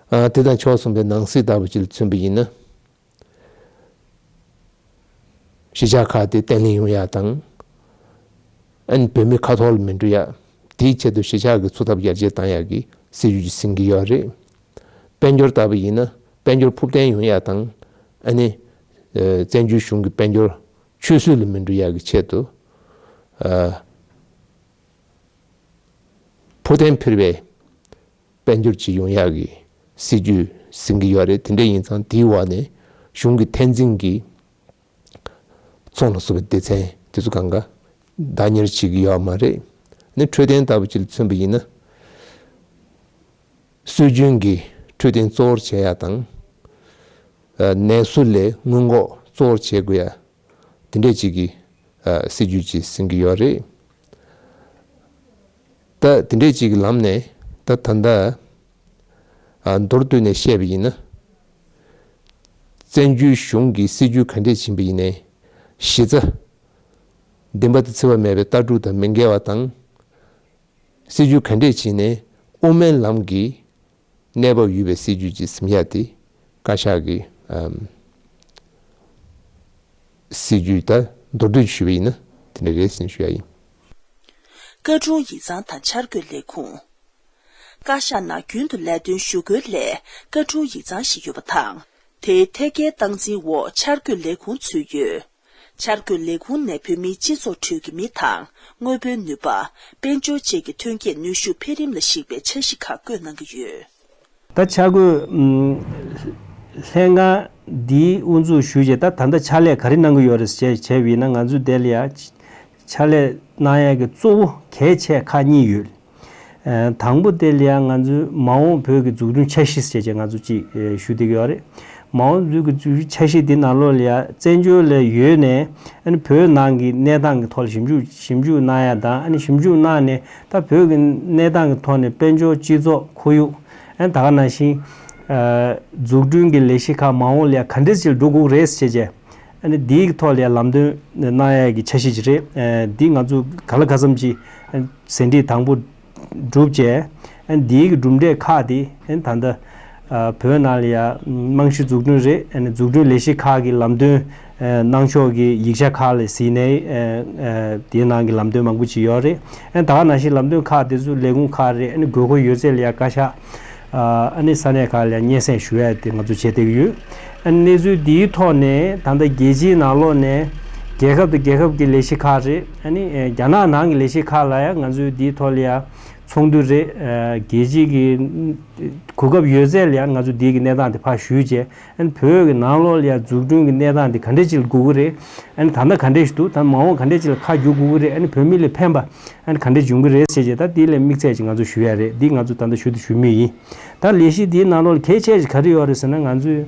ཨ་དེ་དང་ཕྱོགས་མཚུངས་པའི་ནང་སྲིད་ལྟ་བུ་ཅིག་ལ་མཚོན་པ་ཡིན་ན། གཞིས་ཆགས་ཁག་དེ་བརྟན་ལྷིང་ཡོང་ཡ་དང་། ཨ་ནི་བོད་མི་ཁ་ཐོར་ལ་མི་འགྲོ་ཡ། དེའི་ཆེད་དུ་གཞིས་ཆགས་ཀྱི་འཚོ་ཐབས་ཡར་རྒྱས་བཏང་ཡ་གི་སྲིད་ཇུས་ཅིག་ཟིན་གྱི་ཡོད་རེད། དཔལ་འབྱོར་ལྟ་བུ་ཡིན་ན། དཔལ་འབྱོར་ཕུགས་བརྟན་ཡོང་ཡ་དང་། ཨ་ནི་ཨ་བཙན་བྱོལ་གཞུང་གི་དཔལ་འབྱོར་ཆུད་ཟོས་ལ་མི་འགྲོ་ཡ་གི་ཆེད་དུ། ཨ་ཕུགས་བརྟན་འཕེར་བའི་དཔལ་འབྱོར་ཅིག་ཡོང་ཡག་གི་སྲིད་ཇུས་ཟིན་གྱི་ཡོད་རེད། དེ་འདྲ་ཡིན་ཙང་དེའི་འོག་ནས་གཞུང་གི་འཐབ་འཛིང་གི་ཚོང་ལ་སོགས་པའི་སྡེ་ཚན་དེ་ཚོ་གང་ག་བདག་གཉེར་བྱེད་ཀྱི་ཡོད་མ་རེད། ནི་འཕྲོད་བསྟེན་ལྟ་བུ་ཅིག་ལ་མཚོན་པ་ཡིན་ན། སྲོལ་རྒྱུན་གྱི་འཕྲོད་བསྟེན་གཙོ་བོར་བྱེད་ཡག་དང་། ཨ་ནད་གསོ་ལས་སྔོན་འགོག་གཙོ་བོར་བྱེད་དགོས་ཡ། དེ་འདྲས་ཅིག་གི་ཨ་སྲིད་ཇུས་ཅིག་ཟིན་གྱི་ཡོད་རེད། ད་དེ་འདྲས་ཅིག་གི་ལམ་ནས་ད་ད་ལྟ་ཨ་མདོར་བསྡུས་ནས་བཤད་པ་ཡིན་ན། བཙན་བྱོལ་གཞུང་གི་སྲིད་ཇུས་ག་འདྲས་ཕྱིན་པ་ཡིན་ནའི། གཞི་རྩ་བདེན་པ་དང་འཚེ་བ་མེད་པའི་ལྟ་གྲུབ་དང་མི་འགལ་བ་དང་། སྲིད་ཇུས་ག་འདྲས་ཕྱིན་ནའི་དབུ་མའི་ལམ་གྱི་གནས་བབ་ཡོད་པའི་སྲིད་ཇུས་ཅིག་ཟིན་ཡ་དེ་བཀའ་ཤག་གི་ཨམ་སྲིད་ཇུས་ད་མདོར་བསྡུས་ཞུས་པ་ཡིན་ན་དེ་འདྲ་རེད་ཟེར་ཞུ་ཡ་ཡིན། བཀའ་དྲུང་ཡིག་ཚང་དང་འཆར་འགོད་ལས་ཁུངས། བཀའ་ཤག་ནང་རྒྱུན་དུ་ལས་དོན་ཞུ་སྒོའི་སླད་བཀའ་དྲུང་ཡིག་ཚང་ཞིག་ཡོད་པ་དང་། དེའི་ཐད་ཀའི་སྟངས་འཛིན་འོག་འཆར་འགོད་ལས་ཁུངས་ཚུད་ཡོད། འཆར་འགོད་ལས་ཁུངས་ནས་བོད་མིའི་སྤྱི་ཚོགས་ཁྲོད་ཀྱི་མི་དང་། དངོས་པོའི་ནུས་པ། དཔལ་འབྱོར་བཅས་ཀྱི་ཐོན་སྐྱེད་ནུས་ཤུགས་འཕེལ་རིམ་ལ་གཞིགས་པའི་འཆར་གཞི་ཁག་བཀོད་གནང་གི་ཡོད། ད་འཆར་འགོད་ཨུམ་ལྷན་ཁང་འདིའི་དབུ་འཛུགས་ཞུས་རྗེས། ད་ད་ལྟ་ཕྱག་ལས་ག་རེ་གནང་གི་ཡོད་རེད་ཟེར་བྱས་བྱས་པ་ཡིན་ན། ང་ཚོའི་དེ་ལ་ཡ་ཕྱག་ལས་གནང་ཡག་གི་གཙོ་བོ་གལ་ཆེ་ཁག་གཉིས་ཡོད། ཨ་དང་པོ་དེ་ལ་ཡང་ང་ཚོའི་མ་འོངས་བོད་ཀྱི་འཛུགས་སྐྲུན་འཆར་གཞི་ཟེར་བྱས་ང་ཚོ་ཅིག་ཨེ་ཞུ་བསྡད་ཀྱི་ཡོད་རེད། མ་འོངས་བོད་ཀྱི་འཛུགས་སྐྲུན་འཆར་གཞི་འདི་ནང་ལོགས་ལ་ཡང་བཙན་བྱོལ་ལ་ཡོད་ནས། ཨ་ནི་བོད་ནང་གི་གནས་སྟངས་ཀྱི་ཐོག་ལ་ཞིབ་འཇུག་ཞིབ་འཇུག་གནང་ཡ་དང་། ཨ་ནི་ཞིབ་འཇུག་གནང་ནས་ད་བོད་ཀྱི་གནས་སྟངས་ཀྱི་ཐོག་ནས་དཔལ་འབྱོར། སྤྱི་ཚོགས། ཁོར་ཡུག་ཨ་ནི་ད་ག་ནང་བཞིན་ཨ་འཛུགས་སྐྲུན་གྱི་ལས་གཞི་ཁག་མ་འོངས་ལ་ཡང་ག་འདྲས་ཅིག་འགྲོ་དགོས་རེད་ཟེར་བྱས། ཨ་ནི་འདིའི་ཐོག་ལ་ཡང་ལམ་སྟོན་གནང་ཡ་གི་འཆར་གཞི་ཅིག་རེད། ཨ་འདི་ང་ཚོ་གང་ལ་གང་འཚམ་ཅིག་ཨ་ནི་ཟིན་བྲིས་དང་པོ་གྲུབ་བྱས། ཨ་ནི་འདིའི་གི་གྲུབ་འབྲས་ཁག་དེ་ཨ་ནི་ད་ལྟ་ཨ་བོད་ནང་ལ་ཡང་རྨང་གཞི་འཛུགས་སྐྲུན་རེད། ཨ་ནི་འཛུགས་སྐྲུན་ལས་གཞི་ཁག་གི་ལམ་སྟོན་ཨ་གནང་ཕྱོགས་ཀྱི་ཡིག་ཆ་ཁག་ལ་གཟིགས་ནས། ཨ་ཨ་དེའི་ནང་གི་ལམ་སྟོན་མང་པོ་ཅིག་ཡོད་རེད། ཨ་ནི་ད་ག་ནང་བཞིན་ལམ་སྟོན་ཁག་དེ་ཚོ་ལས་ཁུངས་ཁག་རེད། ཨ་ནི་དགོས་མཁོ་ཡོད་ཚད་ལ་ཡང་བཀའ་ཤག་ཨ་ནི་ས་གནས་ཁག་ལ་ཡང་སྙན་སེང་ཞུ་ཡ་དེ་ང་ཚོ་བྱེད་བསྡད་ཀྱི་ཡོད། ཨ་ནི་གནས་ཚུལ་འདིའི་ཐོག་ནས་ད་ལྟ་རྒྱལ་སྤྱིའི་ནང་ལོགས་ནས་རྒྱལ་ཁབ་དང་རྒྱལ་ཁབ་ཀྱི་ལས་གཞི་ཁག་རེད། ཨ་ནི་ཨ་རྒྱ་ནག་ནང་གི་ལས་གཞི་ཁག་ལ་ཡང་ང་ཚོས་འདིའི་ཐོག་ལ་ཡང་ཚོགས་འདུ་རེད། ཨ་རྒྱལ་སྤྱི་གི་གོ་སྐབས་ཡོད་ཚད་ལ་ཡང་ང་ཚོ་འདི་གི་གནས་སྟངས་དེ་ཕར་ཞུས་བྱས། ཨ་ནི་བོད་ཀྱི་ནང་ལོགས་ལ་ཡང་འཛུགས་སྐྲུན་གྱི་གནས་སྟངས་དེ་ག་འདྲས་ཅིག་ལ་དགོས་ཀྱི་རེད། ཨ་ནི་ད་ལྟ་ག་འདྲས་ཞིག་འདུག་ད་མ་འོངས་ག་འདྲས་ཅིག་ལ་ཁ་བསྒྱུར་དགོས་ཀྱི་རེད། ཨ་ནི་བོད་མི་ལ་ཕན་པ་ཨ་ནི་ག་འདྲས་ཡོང་གི་རེད་ཟེར་བྱས། ད་དེ་ལ་དམིགས་བསལ་ཅིག་ང་ཚོ་ཞུ་ཡ་རེད། འདི་ང་ཚོ་ད་ལྟ་ཞུ་དང་ཞུ་མུས་ཡིན། ད་ལས་གཞི་འདིའི་ནང་ལོགས་ལ་གལ་ཆེ་ཞིག་ག་རེ་ཡོད་རེད་ཟེར་ན། ང་ཚོས་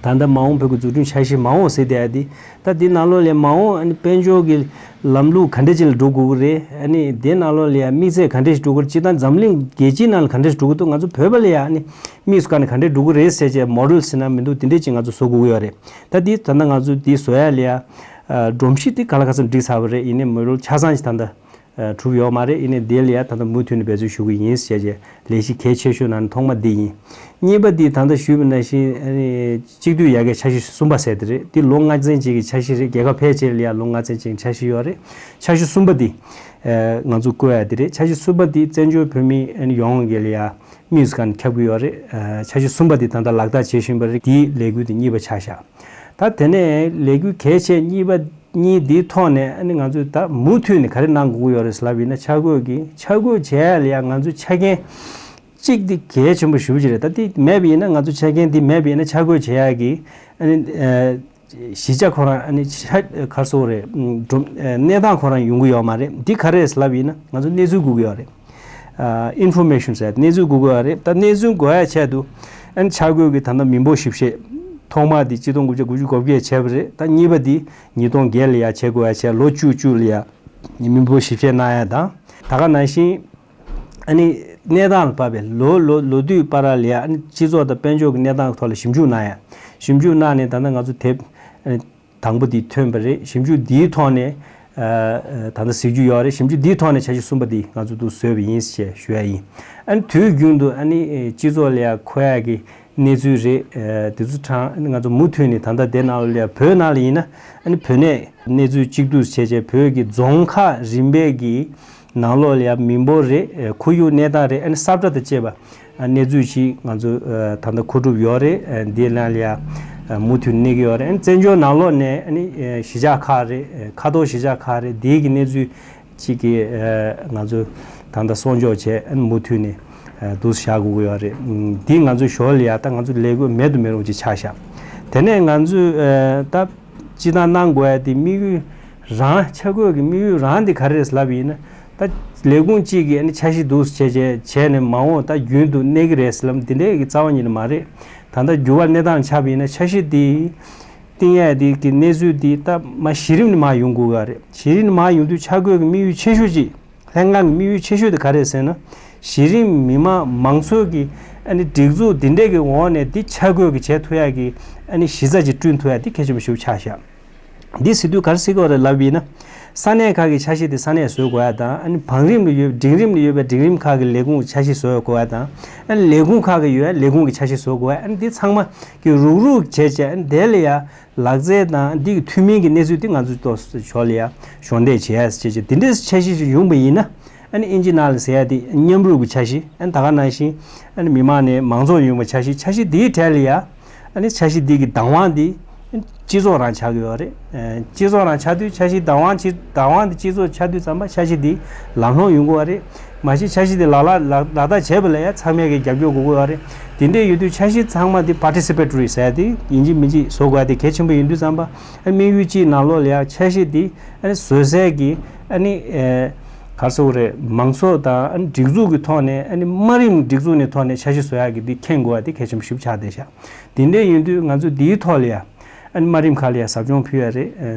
ད་ལྟ་མ་འོངས་བོད་ཀྱི་འཛུགས་སྐྲུན་འཆར་གཞི་མ་འོངས་ཟེར་བསྡད་ཡ་འདི། ད་འདི་ནང་ལོགས་ལ་མ་འོངས་ཨ་ནི་དཔལ་འབྱོར་གྱི་ལམ་ལུགས་ག་འདྲ་ཅིག་ལ་འགྲོ་དགོས་ཀྱི་རེད། ཨ་ནི་འདི་ནང་ལོགས་ལ་ཡང་དམིགས་ཚད་ག་འདྲ་ཞིག་འགྲོ་དགོས་རེད། སྤྱིར་བཏང་འཛམ་གླིང་རྒྱལ་སྤྱིའི་ནང་ལ་ག་འདྲ་ཞིག་འགྲོ་གི་འདུག་ང་ཚོ་བོད་པ་ལ་ཡང་ཨ་ནི་དམིགས་སུ་བཀར་ནས་ག་འདྲ་འགྲོ་གི་རེད་ཟེར་བྱས་མོ་ཌེལ་ཟེར་ན་མི་འདུག་དེ་འདྲ་ཅིག་ང་ཚོ་བཟོ་དགོས་ཀྱི་ཡོད་རེད། ད་འདི་ད་ལྟ་ང་ཚོ་འདི་བཟོ་ཡ་ལ་ཡང་ཨ་སྒྲོམ་གཞི་འདི་གང་ལ་གང་འཚམ་བསྒྲིགས་ཚར་བ་རེད། ཡིན་ནའི་མོ་ཌེལ་ཆ་ཚང་ཞིག་ད་ལྟ་ཨ་གྲུབ་ཡོད་མ་རེད། ཡིན་ནའི་འདི་ལ་ཡང་ད་ལྟ་མུ་མཐུད་ནས་འབད་རྩོལ་ཞུ་གི་ཡིན་ཟེར་བྱས། ལས་གཞི་གལ་ཆེ་ཤོས་ནང་ནས་ཐོག་མ་འདི་ཡིན། གཉིས་པ་འདི་ད་ལྟ་ཞུས་པ་ནང་བཞིན་ཨ་ནི་གཅིག་སྡུད་ཡར་རྒྱས་འཆར་གཞི་གསུམ་པ་ཟེར་དེ་རེད། འདི་ལོ་ལྔ་ཚན་གཅིག་གི་འཆར་གཞི་རེད། རྒྱལ་ཁབ་ཕལ་ཆེར་ལ་ཡང་ལོ་ལྔ་ཚན་གཅིག་གི་འཆར་གཞི་ཡོད་རེད། འཆར་གཞི་གསུམ་པ་འདི་ ཨ་ང་ཚོ་བསྐོ་ཡ་དེ་རེད། འཆར་གཞི་གསུམ་པ་དེ་བཙན་བྱོལ་བོད་མི་ཨ་ནི་ཡོངས་ཀྱི་ལ་ཡ་དམིགས་སུ་བཀར་ནས་ཁྱབ་ཀྱི་ཡོད་རེད། ཨ་འཆར་གཞི་གསུམ་པ་དེ་ད་ལྟ་ལག་བསྟར་བྱེད་བཞིན་པ་རེད། དེའི་ལས་འགུལ་དེ་གཉིས་པ་ཆགས་བཞག་ད་དེ་ནས་ལས་འགུལ་གལ་ཆེ་གཉིས་པ་གཉིས་འདིའི་ཐོག་ནས་ཨ་ནི་ང་ཚོས་ད་མུ་མཐུད་ནས་ག་རེ་གནང་དགོས་ཀྱི་ཡོད་རེད་ལབ་ཡིན་ན། འཆར་འགོད་ཀྱི་འཆར་འགོད་བྱེད་ཡ་ལ་ཡ་ང་ཚོའི་ཆ་རྐྱེན་གཅིག་དེ་གལ་ཆེན་པོ་ཞེ་པོ་ཅིག་རེད། ད་དེ་མེད་པ་ཡིན་ན། ང་ཚོ་ཆ་རྐྱེན་དེ་མེད་པ་ཡིན་ན་འཆར་འགོད་བྱེད་ཡ་གི་ཨ་ནི་ཨ་གཞི་ཆ་ཁོ་རང་ཨ་ནི་ཆ་ག་རེ་ཟེར་དགོས་རེད། སྒྲོམ་ཨ་གནས་སྟངས་ཁོ་རང་ཡོང་གི་ཡོད་མ་རེད། འདི་ག་རེ་རེད་ལབ་ཡིན་ན། ང་ཚོ་གནས་ཚུལ་དགོས་ཀྱི་ཡོད་རེད། ཨ་ཨིན་ཕོར་མེ་ཤན་ཟེར་གནས་ཚུལ་དགོས་ཀྱི་ཡོད་རེད། ད་གནས་ཚུལ་དགོས་ཡ་ཆེད་དུ་ཨ་ནི་འཆར་འགོད་ཀྱི་ད་ལྟ་མི་འབོར་ཞིབ་བཤེར་ཐོག་མ་དེ་ཆིག་སྟོང་དགུ་བརྒྱ་དགུ་བཅུ་གོ་བརྒྱད་བྱས་པ་རེད། ད་གཉིས་པ་དེ་ཉིས་སྟོང་བརྒྱད་ལ་ཡ་བྱེད་དགོས་ཡ་བྱས། ལོ་བཅུ་བཅུ་ལ་ཡ་མི་འབོར་ཞིབ་བཤེར་གནང་ཡ་དང་། ད་ག་ནང་བཞིན་ཨ་ནི་གནས་སྟངས་ལ་བབས་པའི་ལོ་ལོ་ལོ་དུས་བར་ལ་ཡ་ཨ་ནི་སྤྱི་ཚོགས་དང་དཔལ་འབྱོར་གྱི་གནས་སྟངས་ཐོག་ལ་ཞིབ་འཇུག་གནང་ཡ། ཞིབ་འཇུག་གནང་ནས་ད་ལྟ་ང་ཚོ་དེབ་ཨ་ནི་དང་པོ་དེ་ཐོན་པ་རེད། ཞིབ་འཇུག་འདིའི་ཐོག་ནས་ཨ་ཨ་ད་ལྟ་གཟིགས་རྒྱུ་ཡོད་རེད། ཞིབ་འཇུག་འདིའི་ཐོག་ནས་འཆར་གཞི་གསུམ་པ་འདི་ང་ཚོ་འདུག་བཟོས་པ་ཡིན་ཞེས་ཞུ་ཡ་ཡིན། ཨ་ནི་དུས་རྒྱུན་དུ་ཨ་ནི་སྤྱི་ཚོགས་ལ་ཡ་འཁོད་ཡ་གི་གནས་ཚུལ་རེད། ཨ་དེ་ཚོ་དྲངས། ཨ་ནི་ང་ཚོ་མུ་མཐུད་ནས་ད་ལྟ་དེ་ནང་ལ་ཡ་བོད་ནང་ལ་ཡིན་ན་ཨ་ནི་བོད་གནས་གནས་ཚུལ་གཅིག་བསྡུས་བྱས་བྱས། བོད་ཀྱི་རྫོང་ཁག་རིམ་པས་ཀྱི་ནང་ལོགས་ལ་ཡ་མི་འབོར་རེད། ཨ་ཁོར་ཡུག་གནས་སྟངས་རེད། ཨ་ནི་ས་བཀྲ་དང་བཅས་པ་ཨ་གནས་ཚུལ་ཞིག་ང་ཚོ་ཨ་ད་ལྟ་མཁོ་སྒྲུབ་ཡོད་རེད། ཨ་འདི་ནང་ལ་ཡ་ཨ་མུ་མཐུད་གནས་ཀྱི་ཡོད་རེད། ཨ་ནི་བཙན་བྱོལ་ནང་ལོགས་ནས་ཨ་ནི་ཨ་གཞིས་ཆགས་ཁག་རེད། ཨ་ཁ་ཐོར་གཞིས་ཆགས་ཁག་རེད། འདིའི་གི་གནས་ཚུལ་ཅིག་གི་ཨ་ང་ཚོ་ད་ལྟ་གསོག་འཇོག་བྱས། ཨ་ནི་མུ་མཐུད་ནས་ཨ་འདུག་བཞག་དགོས་ཀྱི་ཡོད་རེད། ཨ་འདི་ང་ཚོའི་ཞོར་ལ་ཡ་ད་ང་ཚོ་ལས་འགུལ་མེད་དུ་མི་རུང་ཅིག་ཆགས་བཞག་དེ་ནས་ང་ཚོས་ཨ་ད་སྤྱི་བཏང་གནང་དགོས་ཡ་དེ་དམིགས་ཡུལ་རང་། འཆར་འགོད་ཀྱི་དམིགས་ཡུལ་རང་དེ་ག་རེ་རེད་ལབ་ཡིན་ན། ད་ལས་ཁུངས་གཅིག་གིས་ཨ་ནི་འཆར་གཞི་འདུག་བྱས་བྱས་བྱས་ནས་མ་འོངས་ད་རྒྱུན་དུ་གནས་ཀྱི་རེད་ལབ་འདི་འདྲའི་གི་རྩ་བ་ཉིད་ནས་མ་རེད། ད་ལྟ་འགྱུར་བ་གནས་སྟངས་ཆགས་པ་ཡིན་ན་འཆར་གཞི་དེ་བཏིང་ཡས་དེ་གི་གནས་ཚུལ་དེ་ད་མ་གཞི་རིམ་ནས་མར་ཡོང་དགོས་ཀྱི་རེད། གཞི་རིམ་ནས་མར་ཡོང་དུས་འཆར་འགོད་ཀྱི་དམིགས་ཡུལ་ཆེ་ཤོས་ཅིག་ལྷན་ཁང་གི་དམིགས་ཡུལ་ཆེ་ཤོས་དེ་ག་རེ་རེད་ཟེར་ན། གཞི་རིམ་མི་མང་མང་ཚོགས་ཀྱི་ཨ་ནི་སྒྲིག་འཛུགས་འདི་འདྲས་ཀྱི་འོག་ནས་འདི་འཆར་འགོད་ཀྱི་བྱེད་ཐུབ་ཡ་གི་ཨ་ནི་གཞི་རྩ་ཅིག་བསྐྲུན་ཐུབ་ཡ་དེ་གལ་ཆེན་པོ་ཞིག་ཆགས་བཞག་འདི་ཟེར་དུས་ག་རེ་ཟེར་དགོས་རེད་ལབ་ཡིན་ན། ས་གནས་ཁག་གི་འཆར་གཞི་དེ་ས་གནས་བཟོ་དགོས་ཡ་དང་། ཨ་ནི་བང་རིམ་ལ་ཡོད། འབྲིང་རིམ་ལ་ཡོད་པའི་འབྲིང་རིམ་ཁག་གི་ལས་ཁུངས་འཆར་གཞི་བཟོ་དགོས་ཡ་དང་། ཨ་ནི་ལས་ཁུངས་ཁག་གི་ཡོད་ཡ་ལས་ཁུངས་ཀྱི་འཆར་གཞི་བཟོ་དགོས་ཡ། ཨ་ནི་འདི་ཚང་མ་གི་རུག་རུག་བྱས་བྱས། ཨ་ནི་དེ་ལ་ཡ་ལག་རྩལ་དང་འདི་གི་མཐུན་མིན་གྱི་གནས་ཚུལ་འདི་ང་ཚོས་ཏོག་ཙམ་ཞོར་ལ་ཡ་གཞོགས་འདེགས་བྱེད་ཡ་བྱེད་བྱེད་འདི་འདྲའི་འཆར་གཞི་ཞིག་ཡོང་པ་ཡིན་ན། ཨ་ནི་ཨིན་ཇི་ནང་ལ་ཟེར་ཡ་དེ་མཉམ་རུབ་ཀྱི་འཆར་གཞི། ཨ་ནི་ད་ག་ནང་བཞིན་ཨ་ནི་མི་མང་ནས་མང་ཚོགས་ཡོང་བའི་འཆར་གཞི། འཆར་གཞི་འདིའི་གྲས་ལ་ཡ་ཨ་ནི་འཆར་གཞི་འདི་གི་བདག་དབང་འདི་སྤྱི་ཚོགས་རང་ཆགས་ཀྱི་ཡོད་རེད། ཨ་སྤྱི་ཚོགས་རང་ཆགས་དུས་འཆར་གཞི་བདག་དབང་ཆེ། བདག་དབང་འདི་སྤྱི་ཚོགས་ཆགས་དུས་ཙམ་པ་འཆར་གཞི་འདི་ལམ་ལྷོང་ཡོང་དགོས་པ་རེད། མ་གཞི་འཆར་གཞི་དེ་ལག་ལག་ལག་ལག་བསྟར་བྱས་པ་ལ་ཡ་ཚང་མས་ཀྱི་རྒྱབ་སྐྱོར་དགོས་ཀྱི་ཡོད་རེད། དེ་འདྲས་ཡོད་དུས་འཆར་གཞི་ཚང་མ་དེ་participatory་ཟེར་ཡ་དེ་ཡིན་གཅིག་མིན་གཅིག་བཟོ་དགོས་ཡ་དེ་གལ་ཆེན་པོ་ཡིན་དུས་ཙམ་པ། ཨ་དམིགས་ཡུལ་གཅིག་ནང་ལོགས་ལ་ཡ་འཆར་གཞི་དེ་ཨ་ནི་བཟོ་སའི་གི་ཨ་ནི་ཨེ་ག་རེ་ཟེར་དགོས་རེད། མང་ཚོགས་དང་ཨ་ནི་སྒྲིག་འཛུགས་ཀྱི་ཐོག་ནས། ཨ་ནི་དམའ་རིམ་སྒྲིག་འཛུགས་ནས་ཐོག་ནས་འཆར་གཞི་བཟོ་ཡ་གི་དེ་མཁྱེན་དགོས་ཡ་དེ་གལ་ཆེན་པོ་ཞིག་ཆགས་བསྡད་ཤག་དེ་འདྲས་ཡིན་དུས་ང་ཚོས་དེའི་ཐོག་ལ་ཡ་ཨ་ནི་དམའ་རིམ་ཁག་ལ་ཡ་ཟབ་སྦྱོང་ཕུལ་ཡ་རེད།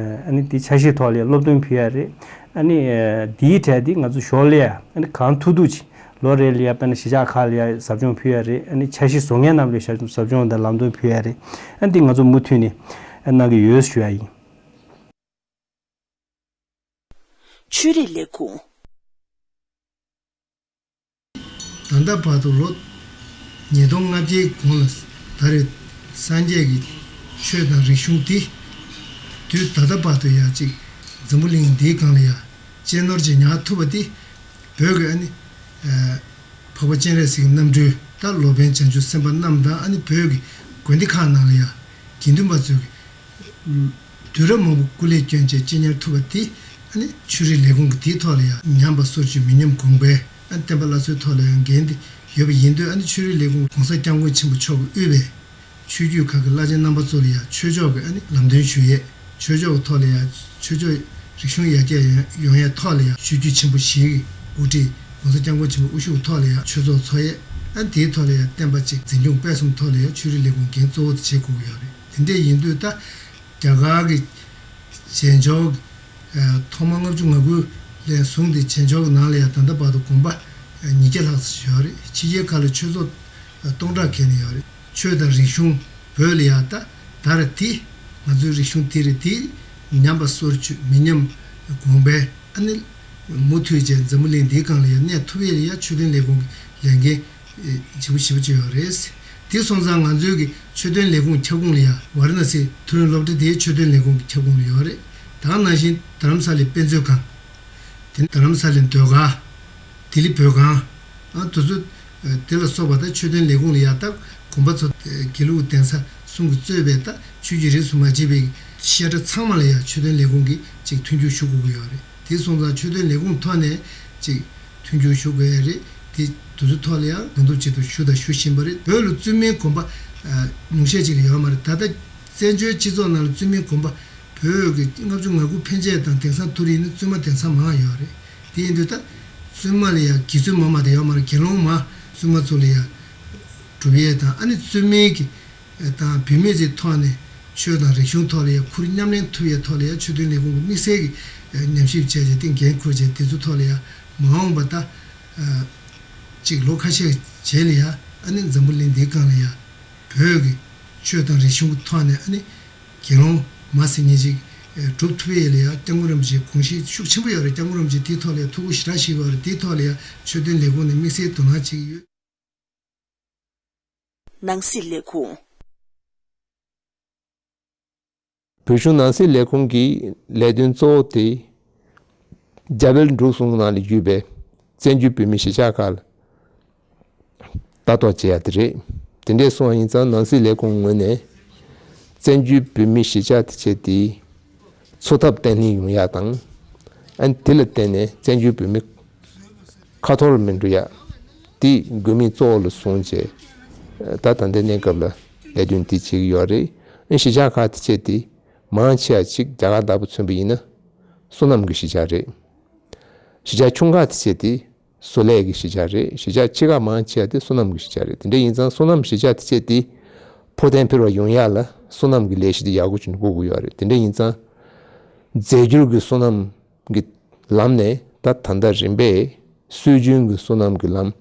ཨ་ནི་དེ་འཆར་གཞིའི་ཐོག་ལ་ཡ་སློབ་སྟོན་ཕུལ་ཡ་རེད། ཨ་ནི་ཨ་དེའི་གྲས་དེ་ང་ཚོ་ཞོར་ལ་ཡ་ཨ་ནི་གང་ཐུབ་ཐུབ་ཅིག་ལོ་རེ་ལ་ཡ་དཔེར་ན་གཞིས་ཆགས་ཁག་ལ་ཡ་ཟབ་སྦྱོང་ཕུལ་ཡ་རེད། ཨ་ནི་འཆར་གཞི་བཟོ་མཁན་རྣམས་ལ་ཡ་ཟབ་སྦྱོང་དང་ལམ་སྟོན་ཕུལ་ཡ་རེད། ཨ་ནི་དེ་ང་ཚོ་མུ་མཐུད་ནས་ཨ་གནང་གི་ཡོད་ཞུ་ཡ་ཡིན། ཆོས་རིག་ལས་ཁུངས། ད་ལྟ་བར་དུ་ལོ་ཉིས་སྟོང་ལྔ་བརྒྱའི་གོང་ལ་ད་རེས་སངས་རྒྱས་ཀྱི་ཆོས་དང་རིག་གཞུང་འདི་དུས་ད་ལྟ་བར་དུ་ཡ་གཅིག་འཛམ་བུ་གླིང་འདིའི་སྒང་ལ་ཡ་གཅེས་ནོར་གྱི་ཉར་ཐུབ་པ་འདི་བོད་ཀྱི་ཨ་ནི་ཨ་འཕགས་པ་སྤྱན་རས་གཟིགས་ཀྱི་རྣམ་སྤྲུལ་ད་སློབ་དཔོན་བྱང་ཆུབ་སེམས་དཔའ་རྣམས་དང་། ཨ་ནི་བོད་ཀྱི་དགོན་སྡེ་ཁག་ནང་ལ་ཡ་དགེ་འདུན་པ་ཚོས་དུས་རབས་མང་པོ་སྐུ་ལས་བསྐྱོན་བྱས་གཅེས་ཉར་ཐུབ་པ་དེ་ཨ་ནི་ཆོས་རིག་ལས་ཁུངས་ཀྱིས་དེའི་ཐོག་ལ་ཡང་ཉམས་པ་སོར་ཆུད་མི་ཉམས་དགོངས་པའི་ཨ་ནི་བསྟན་པ་སླར་གསོའི་ཐོག་ལ་ཡང་འགན་དེ་ཡོད་པ་ཡིན་དུས། ཨ་ནི་ཆོས་རིག་ལས་ཁུངས་༸གོང་ས་༸སྐྱབས་མགོན་ཆེན་པོ་མཆོག་གིས་དབུས་པའི་ཆོས་བརྒྱུད་ཁག་གི་བླ་ཆེན་རྣམ་པ་ཚོ་ལ་ཡང་ཆོས་ཕྱོགས་ཀྱི་ཨ་ནི་ལམ་སྟོན་ཞུ་ཡས། ཆོས་ཕྱོགས་ཀྱི་ཐོག་ལ་ཡང་ཆོས་ཕྱོགས་རིག་གཞུང་ཡར་རྒྱས་ཡོང་ཡས་ཐོག་ལ་ཡང་ཆོས་བརྒྱུད་ཆེན་པོ་བཞིའི་དབུ་ཁྲིད་༸གོང་ས་༸སྐྱབས་མགོན་ཆེན་པོ་དབུ་བཞུགས་ཐོག་ལ་ཡང་ཆོས་ཚོགས་འཚོགས་ཡས། ཨ་ནི་དེའི་ཐོག་ལ་ཡང་བསྟན་པ་ཅིག་འཛིན་སྐྱོང་སྤེལ་གསུམ་ཐོག་ལ་ཡང་ཆོས་རིག་ལས་ཁུངས་འགན་གཙོ་བོ་དེ་བྱེད་དགོས་ཀྱི་ཡོད་རེད། དེ་འདྲས་ཡིན་དུས་ད་རྒྱ་གར་གྱི་བྱེས་འབྱོར་ཨ་ཐོག་མ་ལྔ་བཅུ་ང་དགུ་ལས་བཟུང་སྟེ་བྱེས་འབྱོར་གྱི་ནང་ལ་ཡང་ད་ལྟ་བར་དུ་དགོན་པ་ཨ་ཉིས་བརྒྱ་ལྷག་ཙམ་ཡོད་རེད། ཕྱི་རྒྱལ་ཁག་ལ་ཆོས་ཚོགས་ཨ་སྟོང་ཕྲག་འཁེལ་ནས་ཡོད་རེད། ཆོས་དང་རིག་གཞུང་བོད་ལ་ཡང་ད་ད་རེས་དེ་ང་ཚོའི་རིག་གཞུང་དེ་རེད། དེ་ཉམས་པ་སོར་ཆུད་མི་ཉམས་དགོངས་པའི་ཨ་ནི་མུ་མཐུད་བྱས་འཛམ་བུ་གླིང་འདིའི་སྒང་ལ་ཡང་གནས་ཐུབ་ཡས་ལ་ཡང་ཆོས་དོན་ལས་ཁུངས་ཀྱི་ལས་འགན་ཨེ་ལྗིད་པོ་ཞེ་པོ་ཅིག་ཡོད་རེད། དེ་སོང་ཙང་ང་ཚོའི་གི་ཆོས་དོན་ལས་ཁུངས་ཁྱབ་ཁོངས་ལ་ཡང་ཝཱ་ར་ཎ་སི་མཐོ་རིམ་སློབ་གྲྭ་དེའི་ཆོས་དོན་ལས་ཁུངས་ཀྱི་ཁྱབ་ཁོངས་ལ་ཡོད་རེད། ད་ག་ནང་བཞིན་རྡ་རམ་ས་ལའི་དཔེ་མཛོད་ཁང་། དེ་རྡ་རམ་ས་ལའི་ཟློས་གར། ལྡི་ལི་བོད་ཁང་། ཨ་དེ་ཚོ། དེ་ལ་སོགས་པ་ད་ཆོས་དོན་ལས་ཁུངས་ལ་ཡ་ད་དགོན་པ་ཚོ་དགེ་ལུགས་གདན་ས་གསུམ་གྱིས་གཙོས་པའི་ད་ཆོས་བརྒྱུད་རིས་སུ་མ་ཆད་པའི་བཤད་གྲྭ་ཚང་མ་ལ་ཡ་ཆོས་དོན་ལས་ཁུངས་ཀྱིས་ཅིག་མཐུན་འགྱུར་ཞུ་དགོས་ཀྱི་ཡོད་རེད། དེ་སོང་ཙང་ཆོས་དོན་ལས་ཁུངས་ཐོག་ནས་ཅིག་མཐུན་འགྱུར་ཞུ་དགོས་ཡ་རེད། དེ་དེ་ཚོའི་ཐོག་ལ་ཡ་གང་ཐུབ་ཅི་ཐུབ་ཞུ་དང་ཞུ་བཞིན་པ་རེད། བོད་ལ་བཙུན་མའི་དགོན་པ་ཉུང་ཤས་ཅིག་ལས་ཡོད་མ་རེད། ད་ལྟ་བཙན་བྱོལ་སྤྱི་ཚོགས་ནང་ལ་བཙུན་མའི་དགོན་པ་བོད་ཀྱི་ལྔ་བཅུ་ང་དགུ་ཕན་ཆད་དང་དེང་སང་མཐོ་རིས་ནི་བཙུན་མ་དེང་སང་མང་ཡོད་རེད། དེ་ཡིན་དུས་ད་བཙུན་མ་ལ་ཡ་དགེ་བཙུན་མ་མ་དེ་ཡོད་མ་རེད། དགེ་སློང་མ་བཙུན་མ་ཚོ་ལ་ཡ་སྒྲུབ་ཡས་དང་། ཨ་ནི་བཙུན་མའི་གི་དང་བུད་མེད་ཚོའི་ཐོག་ནས་ཆོས་དང་རིག་གཞུང་ཐོག་ལ་ཡ་ཁུར་མཉམ་ལེན་ཐུབ་ཡས་ཐོག་ལ་ཡ་ཆོས་དོན་ལས་ཁུངས་ཀྱི་དམིགས་བསལ་གྱི་ཉམས་ཞིབ་བྱས་བྱས་ཏེ་འགན་འཁུར་བྱས་དེ་ཚོ་ཐོག་ལ་ཡ་མ་འོངས་པ་ད་ཅིག་ལོ་ཁ་ཤས་རྗེས་ལ་ཡ་ཨ་ནི་འཛམ་བུ་གླིང་འདིའི་སྒང་ལ་ཡ་བོད་ཀྱི་ཆོས་དང་རིག་གཞུང་གི་ཐོག་ནས་ཨ་ནི་དགེ་སློང་མ་ཟེར་མཁན་ཅིག་སྒྲུབ་ཐུབ་ཡས་ལ་ཡ་སྐྱབས་མགོན་རིན་པོ་ཆེའི་དགོངས་གཞི་ཤུགས་ཆེན་པོ་ཡོད་རེད། སྐྱབས་མགོན་རིན་པོ་ཆེ་དེའི་ཐོག་ལ་ཡ་ཐུགས་ཁུར་ཞེ་དྲག་བཞེས་ཡོད་རེད། དེའི་ཐོག་ལ་ཡ་ཆོས་དོན་ལས་ཁུངས་ནས་དམིགས་བསལ་དོ་སྣང་བྱེད་ཀྱི་ཡོད། ནང་སྲིད་ལས་ཁུངས། བོད་གཞུང་ནང་སྲིད་ལས་ཁུངས་ཀྱི་ལས་དོན་གཙོ་བོ་དེ་རྒྱ་བལ་འབྲུག་གསུམ་ནང་ལ་ཡོད་པའི་བཙན་བྱོལ་བོད་མིའི་གཞིས་ཆགས་ཁག་ལ་ལྟ་རྟོག་བྱེད་ཡ་དེ་རེད། དེ་འདྲས་སོང་བ་ཡིན་ཙང་ནང་སྲིད་ལས་ཁུངས་ངོས་ནས་བཙན་བྱོལ་བོད་མིའི་གཞིས་ཆགས་དེ་བྱས་ཏེ་འཚོ་ཐབས་བརྟན་ལྷིང་ཡོང་ཡ་དང་། ཨ་ནི་དེ་ལ་བརྟེན་ནས་བཙན་བྱོལ་བོད་མི་ཁ་འཐོར་མི་འགྲོ་ཡ་དེ་དགོས་དམིགས་གཙོ་བོ་ལ་བཟུང་བྱས་ད་ད་ལྟའི་གནས་སྐབས་ལ་ལས་དོན་དེ་བྱེད་ཀྱི་ཡོད་རེད། ཨ་ནི་གཞིས་ཆགས་ཁག་དེ་བྱས་ཏེ་མང་ཆེ་བ་ཅིག་རྒྱ་གར་ལྟ་བུ་མཚོན་པ་ཡིན་ན་སོ་ནམ་གྱི་གཞིས་ཆགས་རེད། གཞིས་ཆགས་ཆུང་ཁག་དེ་བྱས་ཏེ་བཟོ་ལས་ཀྱི་གཞིས་ཆགས་རེད། གཞིས་ཆགས་ཆེ་ཁག་མང་ཆེ་བ་དེ་སོ་ནམ་གྱི་གཞིས་ཆགས་རེད། དེ་འདྲ་ཡིན་ཙང་སོ་ནམ་གཞིས་ཆགས་དེ་བྱས་ཏེ་ཕོ་བསྟན་འཕེལ་བ་ཡོང་ཡ་ལ་སོ་ནམ་གྱི་ལས་གཞི་དེ་ཡག་པོ་ཅིག་དགོས་ཀྱི་ཡོད་རེད། དེ་འདྲ་ཡིན་ཙང་རྫས་འགྱུར་གྱི་སོ་ནམ་གྱི་ལམ་ནས་ད་ད་ལྟ་རིམ་པས་སྲོལ་རྒྱུན་གྱི་སོ་ནམ་གྱི་ལམ།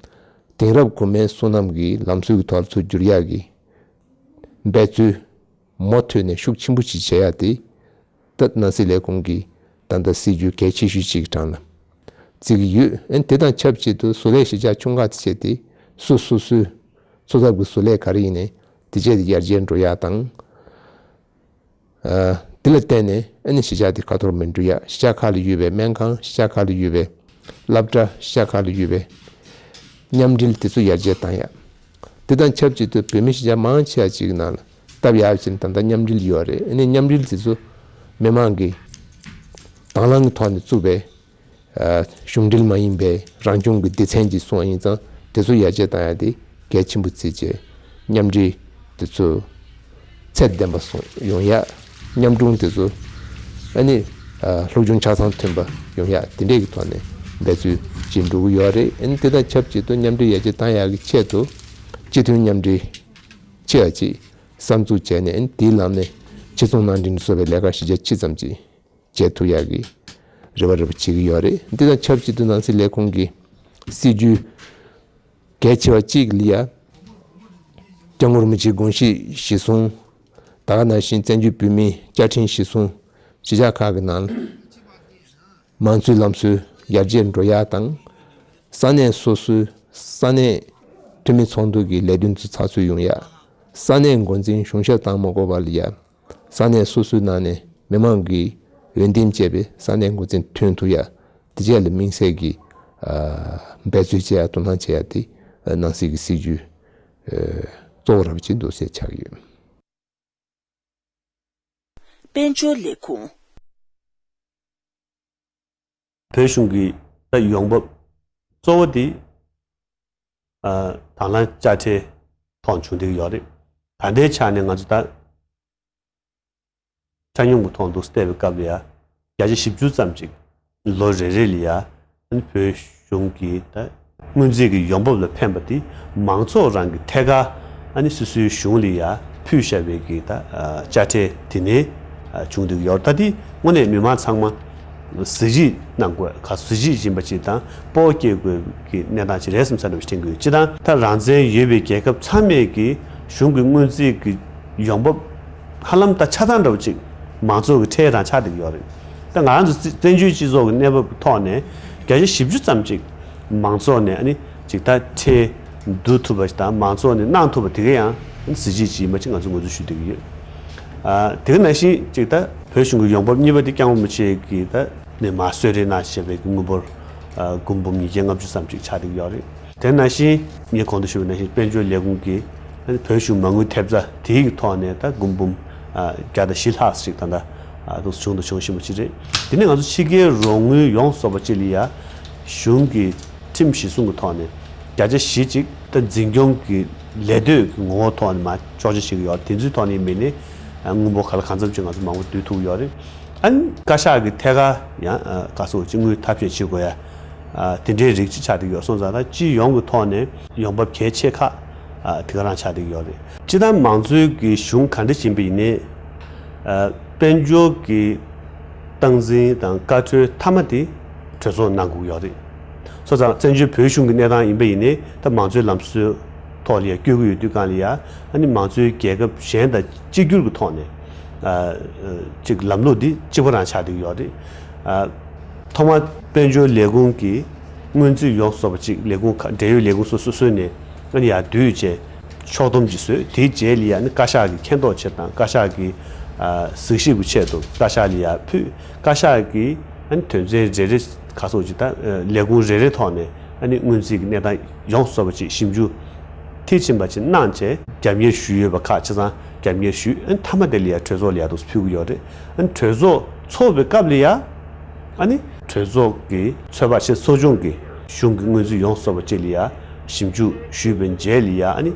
དེང་རབས་གོང་མའི་སོ་ནམ་གྱི་ལམ་སྲོལ་གྱི་ཐོག་ལ་ཚུར་བསྒྱུར་ཡག་གི་འབད་རྩོལ་མུ་མཐུད་ནས་ཤུགས་ཆེན་པོ་ཅིག་བྱེད་ཡ་དེ། ད་ནང་སྲིད་ལས་ཁུངས་ཀྱིས་ད་ལྟ་སྲིད་ཇུས་གལ་ཆེ་ཤོས་གཅིག་གི་གྲངས་ལ་བརྩི་གི་ཡོད། ཨ་ནི་དེ་དང་ཆབས་ཅིག་ཏུ་བཟོ་ལས་གཞིས་ཆགས་ཆུང་ཁག་དེ་བྱས་ཏེ་སོ་སོ་སོའི་འཚོ་ཐབས་ཀྱི་བཟོ་ལས་ག་རེ་ཡིན་ནའི་དེ་བྱས་ཏེ་ཡར་རྒྱས་འགྲོ་ཡ་དང་། ཨ་དེ་ལ་བརྟེན་ནས་ཨ་ནི་གཞིས་ཆགས་དེ་ཁ་འཐོར་མི་འགྲོ་ཡ། གཞིས་ཆགས་ཁག་ལ་ཡོད་པའི་སྨན་ཁང་། གཞིས་ཆགས་ཁག་ལ་ཡོད་པའི་སློབ་གྲྭ། གཞིས་ཆགས་ཁག་ལ་ཡོད་པའི་མཉམ་འབྲེལ་དེ་ཚོ་ཡར་རྒྱས་བཏང་ཡ། དེ་དང་ཆབས་ཅིག་ཏུ་བོད་མི་གཞིས་ཆགས་མང་ཆེ་བ་ཅིག་ནང་ལ་སྟབས་ཡག་ཕྱིན་ད་ལྟ་མཉམ་འབྲེལ་ཡོད་རེད། ཨ་ནི་མཉམ་འབྲེལ་དེ་ཚོ་མི་མང་གི་དང་བླངས་ཀྱི་ཐོག་ནས་བཙུགས་པའི་ཨ་གཞུང་འབྲེལ་མ་ཡིན་པའི་རང་སྐྱོང་གི་སྡེ་ཚན་གྱིས་སོང་བ་ཡིན་ཙང་དེ་ཚོ་ཡར་རྒྱས་བཏང་ཡ་དེ་གལ་ཆེན་པོ་བརྩིས་བྱས་མཉམ་འབྲེལ་དེ་ཚོ་ཚད་ལྡན་པ་སོང་ཡོང་ཡ། མཉམ་དྲུང་དེ་ཚོ་ཨ་ནི་ཨ་སློབ་སྦྱོང་ཆ་ཚང་ཐོན་པ་ཡོང་ཡ་དེ་འདྲས་ཀྱི་ཐོག་ནས་འབད་རྩོལ་བྱེད་འགྲོ་གི་ཡོད་རེད། ཨ་ནི་དེ་དང་ཆབས་ཅིག་ཏུ་མཉམ་འབྲེལ་ཡར་རྒྱས་བཏང་ཡག་གི་ཆེད་དུ་སྤྱི་མཐུན་མཉམ་འབྲེལ་ཆེ་བ་ཅིག་གསར་འཛུགས་བྱས་ནས་ཨ་ནི་དེའི་ལམ་ནས་ཕྱིར་ཚོང་ནང་འདྲེན་སོགས་པའི་ལས་ཀ་གཞི་རྒྱ་ཆེ་ཙམ་ཅིག་བྱེད་ཐུབ་ཡག་གི་རེ་བ་རེ་བ་བྱེད་ཀྱི་ཡོད་རེད། འདི་དང་ཆབས་ཅིག་ཏུ་ནང་སྲིད་ལས་ཁུངས་ཀྱི་སྲིད་ཇུས་གལ་ཆེ་བ་གཅིག་ལ་ཡ། སྐྱབས་མགོན་རིན་པོ་ཆེའི་དགོངས་གཞི་གཞིར་བཟུང་། ད་ག་ནང་བཞིན་བཙན་བྱོལ་བོད་མིའི་བཅའ་ཁྲིམས་གཞིར་བཟུང་། གཞིས་ཆགས་ཁག་གི་ནང་ལ་མང་གཙོའི་ལམ་སྲོལ་ཡར་རྒྱས་འགྲོ་ཡག་དང་། ས་གནས་སོ་སོའི་ས་གནས་འཐུས་མི་ཚོགས་འདུ་གི་ལས་དོན་ཚོ་ཚགས་ཚུད་ཡོང་ཡག། ས་གནས་འགོ་འཛིན་གཞུང་ཞབས་བཏང་མ་དགོས་པ་ལ་ཡ། ས་གནས་སོ་སོའི་ནང་ནས་མི་མང་གི་འོས་འདེམས་བྱས་པའི་ས་གནས་འགོ་འཛིན་ཐོན་ཐུབ་ཡ། དེ་བཅས་ལ་དམིགས་བསལ་གྱི་ཨ་འབད་རྩོལ་བྱེད་ཡ་དོ་སྣང་བྱེད་ཡ་དེ་ཨ་ནང་སྲིད་ཀྱི་སྲིད་ཇུས་ཨ་གཙོ་བོ་ར་བ་ཅིག་འདུག་ཟེར་ཆགས་ཡོད། དཔལ་འབྱོར་ལས་ཁུངས། བོད་གཞུང་གི་ད་ཡོང་འབབ་གཙོ་བོ་དེ་ཨ་དང་བླངས་དཔྱ་ཁྲལ་ཐོག་བྱུང་བསྡད་ཀྱི་ཡོད་རེད། ད་ལྟའི་ཆ་ནས་ང་ཚོ་ད་ཁྲལ་ཉུང་གི་ཐོག་འདུག་བལྟས་པའི་སྐབས་ལ་ཡ་བརྒྱ་ཆ་བཞི་བཅུ་ཙམ་ཅིག་ལོ་རེ་རེ་ལ་ཡ་ཨ་ནི་བོད་གཞུང་གི་ད་སྔོན་རྩིས་ཀྱི་ཡོང་འབབ་ལ་ཕན་པ་དེ་མང་ཚོགས་རང་གི་ཐད་ཀར་ཨ་ནི་སོ་སོའི་གཞུང་ལ་ཡ་ཕུལ་བཞག་པའི་གི་ད་དཔྱ་ཁྲལ་དེ་ནས་བྱུང་བསྡད་ཀྱི་ཡོད་རེད། ད་དེ་དངོས་གནས་མི་མང་ཚང་མ་གཟི་བརྗིད་གནང་དགོས། ག་གཟི་བརྗིད་ཡིན་པ་ཅིག་དང་སྤོབས་པ་སྐྱེ་དགོས་ཀྱི་གནས་སྟངས་ཅིག་རེད་བསམ་ས་འདྲ་བ་ཞིག་དྲན་གྱི་ཡོད། སྤྱིར་བཏང་ད་རང་བཙན་ཡོད་པའི་རྒྱལ་ཁབ་ཚང་མས་ཀྱི་གཞུང་གི་སྔོན་རྩིས་ཀྱི་ཡོང་འབབ་ཧ་ལམ་ད་ཆ་ཚང་འདྲ་བོ་ཅིག་མང་ཚོགས་ཀྱི་ཁྲལ་རང་ཆགས་བསྡད་ཀྱི་ཡོད་རེད། ད་ང་རང་ཚོ་བཙན་བཙན་བྱོལ་སྤྱི་ཚོགས་ཀྱི་གནས་བབ་ཀྱི་ཐོག་ནས་བརྒྱ་ཆ་བཞི་བཅུ་ཙམ་ཅིག་མང་ཚོགས་ནས་ཨ་ནི་ཅིག་ད་ཁྲལ་བསྡུ་ཐུབ་པ་ཞིག་དང་མང་ཚོགས་ནས་གནང་ཐུབ་པ་དེ་ག་ཡང་གཟི་བརྗིད་ཅིག་ཡིན་པ་ཅིག་ང་ཚོ་ངོས་འཛིན་ཞུ་བསྡད་ཀྱི་ཡོད། ཨ་དེ་ག་ནང་བཞིན་ཅིག་ད་བོད་གཞུང་གི་ཡོང་འབབ་གཉིས་པ་དེ་སྐྱབས་མགོན་རིན་པོ་ཆེ་གི་ད་ ནས་མར་གསོལ་རས་གནང་བྱས་པའི་དངུལ་འབོར་ཨ་དགུ་འབུམ་ཉིས་བརྒྱ་ལྔ་བཅུ་ཙམ་ཅིག་ཆགས་བསྡད་ཀྱི་ཡོད་རེད། དེ་ནང་བཞིན་ངས་གོང་དུ་ཞུས་པ་ནང་བཞིན་དཔལ་འབྱོར་ལས་ཁུངས་ཀྱིས་བོད་གཞུང་མ་དངུལ་ཐེབས་རྩ་དེའི་ཐོག་ནས་ད་དགུ་འབུམ་ཨ་བརྒྱ་དང་བཞི་ལྷག་ཅིག་ད་ལྟ་ཨ་འདུག་བྱུང་དང་འབྱུང་བཞིན་པ་ཅིག་རེད། དེ་ནས་ང་ཚོ་ཕྱི་རྒྱལ་རོགས་དངུལ་ཡོངས་རྫོགས་པ་ཅིག་ལ་ཡ་གཞུང་གི་ཁྲིམས་གཞི་བཟུང་གི་ཐོག་ནས་བརྒྱ་ཆ་བཞི་ཅིག་ད་འཛིན་སྐྱོང་གི་ལས་གཏོད་ཀྱི་ངོ་བོ་ཐོག་ནས་མར་གཅོག་ཆ་བྱེད་ཀྱི་ཡོད། དེ་ཚོའི་ཐོག་ནས་མི་སྣས་དངུལ་འབོར་ག་ལ་གང་འཚམ་ཅིག་ང་ཚོ་མང་པོ་བསྡུ་ཐུབ་ཀྱི་ཡོད་རེད། ཨ་ནི་བཀའ་ཤག་གི་ཐད་ཀར་ཡང་ག་སོགས་ཀྱི་དངུལ་ཐབས་ཤེས་བྱེད་དགོས་ཡ་དེ་འདྲའི་རིགས་ཅིག་ཆགས་བསྡད་ཀྱི་ཡོད་སོང་ཙང་ད་སྤྱི་ཡོངས་ཀྱི་ཐོག་ནས་ཡོང་འབབ་གལ་ཆེ་ཁག་དེ་ག་རང་ཆགས་བསྡད་ཀྱི་ཡོད་རེད། སྤྱི་བཏང་མང་གཙོའི་གི་གཞུང་ག་འདྲ་ཞིག་ཡིན་པ་ཡིན་ནའི་དཔལ་འབྱོར་གྱི་སྟངས་འཛིན་དང་བཀའ་འཁྲོལ་མཐའ་མ་དེ་གྲོས་ཚོགས་གནང་དགོས་ཀྱི་ཡོད་རེད། སོང་ཙང་བཙན་བྱོལ་བོད་གཞུང་གི་གནས་སྟངས་ཡིན་པ་ཡིན་ནའི་ད་མང་གཙོའི་ལམ་སྲོལ་ཐོག་ལ་ཡ་བསྐྱོད་ཀྱི་ཡོད་དུས་གང་ལ་ཡ་ཨ་ནི་མང་གཙོའི་རྒྱལ་ཁབ་གཞན་དང་གཅིག་གྱུར་གྱི་ཐོག་ནས་ཨ་ཅིག་ལམ་ལུགས་འདི་གཅིག་པ་རང་ཆགས་བསྡད་ཀྱི་ཡོད་རེད། ཨ་ཐོག་མར་དཔལ་འབྱོར་ལས་ཁུངས་ཀྱི་སྔོན་རྩིས་ཡོངས་རྫོགས་པ་ཅིག་ལས་ཁུངས་ཁག་འབྲེལ་ཡོད་ལས་ཁུངས་སོ་སོ་སོ་ནས་ཨ་ནི་ཡར་བསྡུས་བྱས་ཕྱོགས་བསྡོམས་ཅིག་བཟོས། དེའི་རྗེས་ལ་ཡ་ཨ་ནི་བཀའ་ཤག་གིས་མཁྱེན་རྟོགས་ཆེད་དང་བཀའ་ཤག་གིས་ཨ་གཟིགས་ཞིབ་ཀྱི་ཆེད་དུ་བཀའ་ཤག་ལ་ཡར་ཕུལ། བཀའ་ཤག་གིས་ཨ་ནི་དོན་ཚན་རེ་རེ་ག་སོགས་ཅིག་དང་ལས་ཁུངས་རེ་རེ་ཐོག་ནས་ཨ་ནི་སྔོན་རྩིས་ཀྱི་གནས་སྟངས་ཡོངས་སུ་རྫོགས་པ་ཅིག་ཞིབ་འཇུག་མཐིལ་ཕྱིན་པ་ཅིག་གནང་བྱས་རྒྱབ་གཉེར་ཞུས་ཡོད་པ་ཁག་ཆ་ཚང་རྒྱབ་གཉེར་ཞུས། ཨ་ནི་མཐའ་མ་དེ་ལ་ཡ་གྲོས་ཚོགས་ལ་ཡ་འདུག་སེ་ཕུལ་གྱི་ཡོད་རེད། ཨ་ནི་གྲོས་ཚོགས་ཚོགས་པའི་སྐབས་ལ་ཡ་ཨ་ནི་གྲོས་ཚོགས་ཀྱི་ཚོད་དཔག་བྱས་ཚོགས་ཆུང་གིས་གཞུང་གི་སྔོན་རྩིས་ཡོངས་སུ་རྫོགས་པ་ཅིག་ལ་ཡ་ཞིབ་འཇུག་ཞུས་པའི་རྗེས་ལ་ཡ་ཨ་ནི་